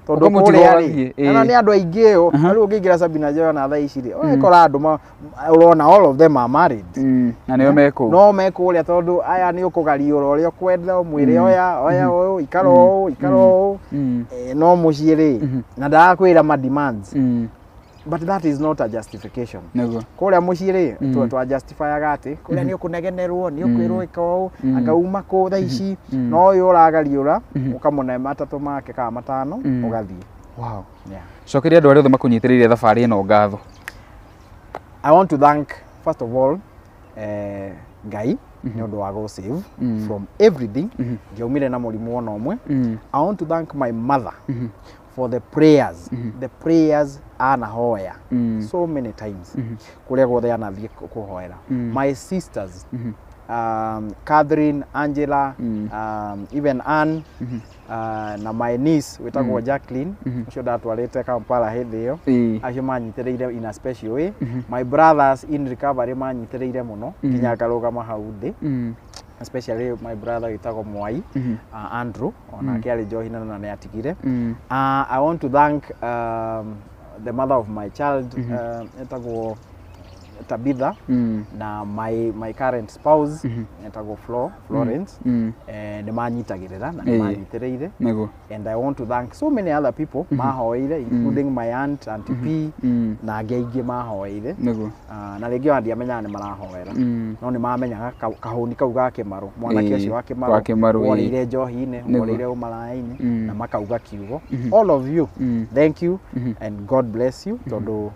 tondũ Ũkamũtiga kũrĩa ũgathiĩ, rĩ, ĩĩ. ona nĩ andũ aingĩ ũ rĩu ũngĩingĩra Sabina Joy na thaa ici rĩ, ũgakora andũ ũrona all of them are married. Na nĩo me kũu. No me kũrĩa tondũ aya nĩ ũkũgariũra ũrĩa ũkwenda, ũmwĩre oya oya ũyũ, ikara ũũ, ikara ũũ. Eh, no mũciĩ rĩ, na ndarakwĩra ma demands, but that is not a justification. Kũrĩa mũciĩ rĩ, twa justifyaga atĩ kũrĩa nĩ ũkũnegenerwo, nĩ ũkwĩrwo ĩka ũũ, anga uma kũ thaa ici, no ũyũ ũragariũra ũkamũne matatũ make kana matano, ũgathiĩ. Yeah. Cokeria andũ arĩa othe makũnyitĩrĩire thabarĩ ĩno ngatho. I want to thank first of all Ngai nĩ ũndũ wa go save from everything, ndiaumire na mũrimũ ona ũmwe. I want to thank my mother for the prayers, the prayers anahoya so many times, kũrĩa guothe anathiĩ kũhoera. My sisters, Catherine, Angela, even Ann, na my niece wĩtagwo Jacqueline, ũcio ndatwarĩte Kampala hĩndĩ ĩyo. Acio manyitĩrĩire in a special way. My brothers in recovery manyitĩrĩire mũno nginya ngarũgama hau ndĩ, especially my brother wĩtagwo Mwai, Andrew, onake arĩ njohi na nĩ atigire. I want to thank the mother of my child, etagwo Tabitha, na my current spouse etagwo Flo, Florence. Nĩ manyitagĩrĩra na nĩ manyitĩrĩire. And I want to thank so many other people mahoeire, including my aunt, Auntie P, na angĩ aingĩ mahoeire. Na rĩngĩ ona ndiamenyaga nĩ marahoera, no nĩ mamenyaga kahũni kau ga Kĩmarũ, mwanake ũcio wa Kĩmarũ, Wa Kĩmarũ, ĩĩ. worĩire njohi-inĩ, worĩire ũmaraya-inĩ, na makauga kiugo. All of you, thank you and God bless you, tondũ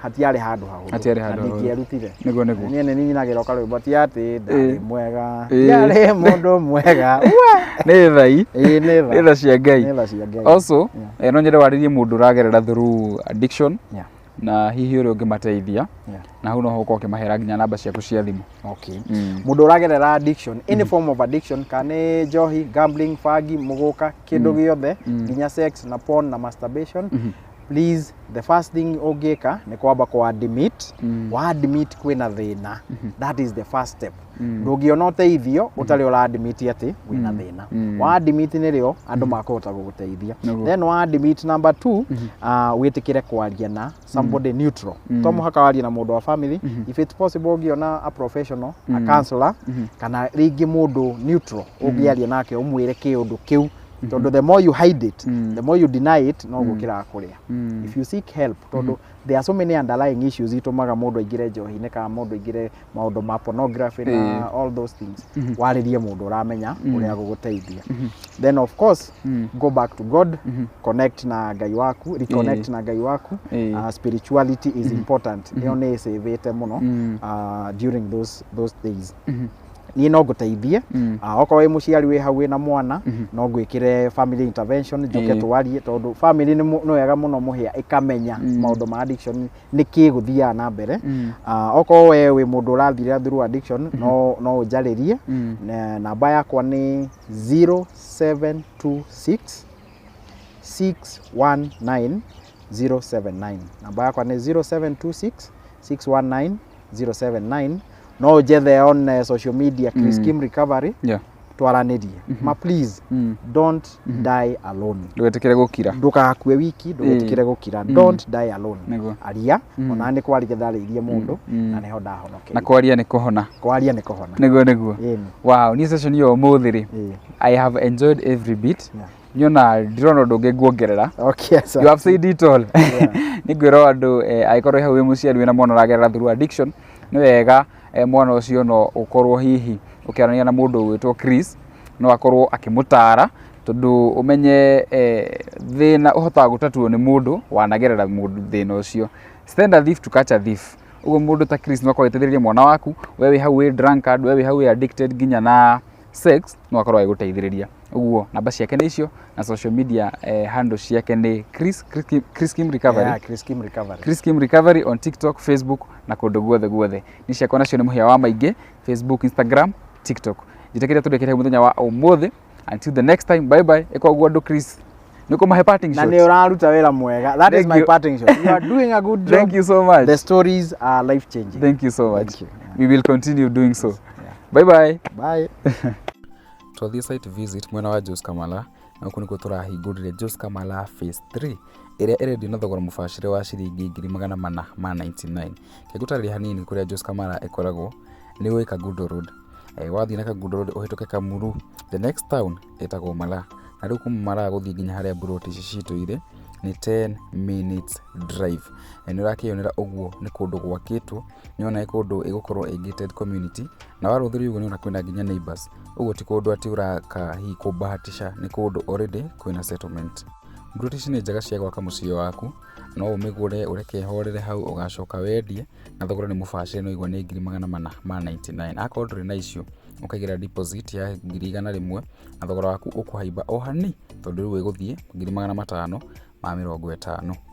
hatiarĩ handũ hahũthũ Hatiarĩ na handũ hahũthũ. ndingĩerutire. Nĩguo. Niĩ nĩ nyinagĩra karwĩmbo, ti atĩ ndarĩ mwega, ndiarĩ mũndũ mwega. Nĩ thai. Ĩĩ, nĩ tha. Nĩ tha cia Ngai. Nĩ tha cia Ngai. Also, no nyende warĩrie mũndũ ũragerera through addiction na hihi ũrĩa ũngĩmateithia, na hau no ho ũkorwo ũkĩmahera nginya namba ciaku cia thimũ. Okay. Mũndũ ũragerera addiction, any form of addiction, kana nĩ njohi, gambling, fagi, mũgũka, kĩndũ gĩothe, nginya sex na porn na masturbation. Please, the first thing ũngĩka nĩ kwamba kwa admit. Wa admit kwĩna thĩna, that is the first step. Ndũngĩona ũteithio ũtarĩ ũra admit atĩ wĩna thĩna. Wa admit nĩrĩo andũ makũhota gũgũteithia. Then wa admit, number two, wĩtĩkĩre kwaria na somebody neutral. To mũhaka warie na mũndũ wa family. If it's possible, ũngĩona a professional, a counselor, kana rĩngĩ mũndũ neutral ũngĩaria nake, ũmwĩre kĩũndũ kĩu, tondũ the more you hide it, the more you deny it, noguo kĩrakũrĩa. If you seek help, tondũ there are so many underlying issues itũmaga mũndũ aingĩre njohi-inĩ kana mũndũ aingĩre maũndũ ma pornography na all those things, warĩrie mũndũ ũramenya ũrĩa gũgũteithia. Then of course, go back to God, connect na Ngai waku, reconnect na Ngai waku. Spirituality is important. Ĩyo nĩ ĩcĩvĩte mũno during those days. Niĩ no ngũteithie. Okorwo wĩ mũciari wĩ hau wĩna mwana, no ngwĩkĩre family intervention, njũke twarie, tondũ family nĩ wega mũno mũhĩa ĩkamenya maũndũ ma addiction nĩ kĩ gũthiaga na mbere. Okorwo we wĩ mũndũ ũrathira through addiction, no ũnjarĩrie. Namba yakwa nĩ 0726 619 079. Namba yakwa nĩ 0726 619 079. No ũnjethe on social media, Chris Kim Recovery. Twaranĩrie ma. Please, don't die alone. Ndũgetĩkĩre gũkira. Ndũgakue wiki, ndũgetĩkĩre gũkira. Don't die alone. Aria. Ona nĩ kwaria ndarĩirie mũndũ na nĩho Na ndahonokeire. Kwaria nĩ kũhona. Kwaria nĩ kũhona. Nĩguo. Ĩni. Wow, niĩ session ĩyo ũmũthĩ rĩ, I have enjoyed every bit. Nyona ndirona ũndũ ũngĩ nguongerera. Okay, sir. You have said it all. Nĩ ngwĩra andũ, angĩkorwo hau wĩ mũciari wĩna mwana ũragerera through addiction, nĩ wega mwana ũcio no ũkorwo hihi ũkĩaranĩria na mũndũ ũgwĩtwo Chris, no akorwo akĩmũtara, tondũ ũmenye thĩna ũhotaga gũtatuo nĩ mũndũ wanagerera mũndũ thĩna ũcio. Send a thief to catch a thief. Ũguo mũndũ ta Chris no akorwo agĩteithĩrĩria mwana waku. We wĩ hau wĩ drunkard, we wĩ hau wĩ addicted nginya na sex, no akorwo agĩgũteithĩrĩria. Ũguo namba ciake nĩ icio, na social media handle ciake nĩ Chris Kim Recovery. Yeah, Chris Kim Recovery. Chris Kim Recovery on TikTok, Facebook na kũndũ guothe guothe. Nĩ ciakwa nacio nĩ mũhĩa wa maingĩ, Facebook, Instagram, TikTok. Njĩtĩkĩria tũrĩkĩre mũthenya wa ũmũthĩ. Until the next time, bye bye. Ĩka ũguo andũ, Chris. Nĩ kũmahe parting Na shot. nĩ ũraruta wĩra mwega. That is Thank my you. parting shot. You are doing a good job. Thank you so much. The stories are life changing. Thank you so much. Thank you. We will continue doing so. Bye bye. Bye. Twathiĩ site visit mwena wa Jos Kamala, na gũkũ nĩkuo tũrahingũrire Jos Kamala phase 3 ĩrĩa ĩrendio na thogora mũbacĩre wa ciringi 499,000. Kĩngũtarĩria hanini kũrĩa Jos Kamala ĩkoragwo nĩ gwĩ Kangundo Road. Wathiĩ na Kangundo Road ũhĩtũke Kamuru, the next town ĩtagwo Malaa, na rĩu kuma Malaa gũthiĩ nginya harĩa mburoti ici citũ irĩ nĩ 10 minutes drive. Na nĩ ũrakĩyonera ũguo nĩ kũndũ gwakĩtwo, nĩ wona nĩ kũndũ ĩgũkorwo ĩ gated community, na warũthĩrĩria ũguo nĩ ũrona kwĩna nginya neighbours, ũguo ti kũndũ atĩ ũraka hihi kũbahatisha, nĩ kũndũ already kwĩna settlement. Mburoti ici nĩ njega cia gwaka mũciĩ waku, no ũmĩgũre ũreke ĩhorere hau, ũgacoka wendie na thogora nĩ mũbacĩre, no igua nĩ 499,000. Akorwo ndũrĩ na icio, ũkaigĩra deposit ya 100,000 na thogora waku ũkũhaimba o hani, tondũ rĩu ĩgũthiĩ 550,000.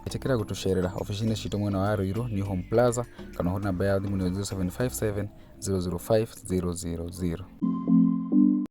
Ĩtĩkĩra gũtũcerera obici-inĩ citũ mwena wa Ruiru, New Home Plaza, kana ũhũre namba ya thimũ nĩ 0757 005 000.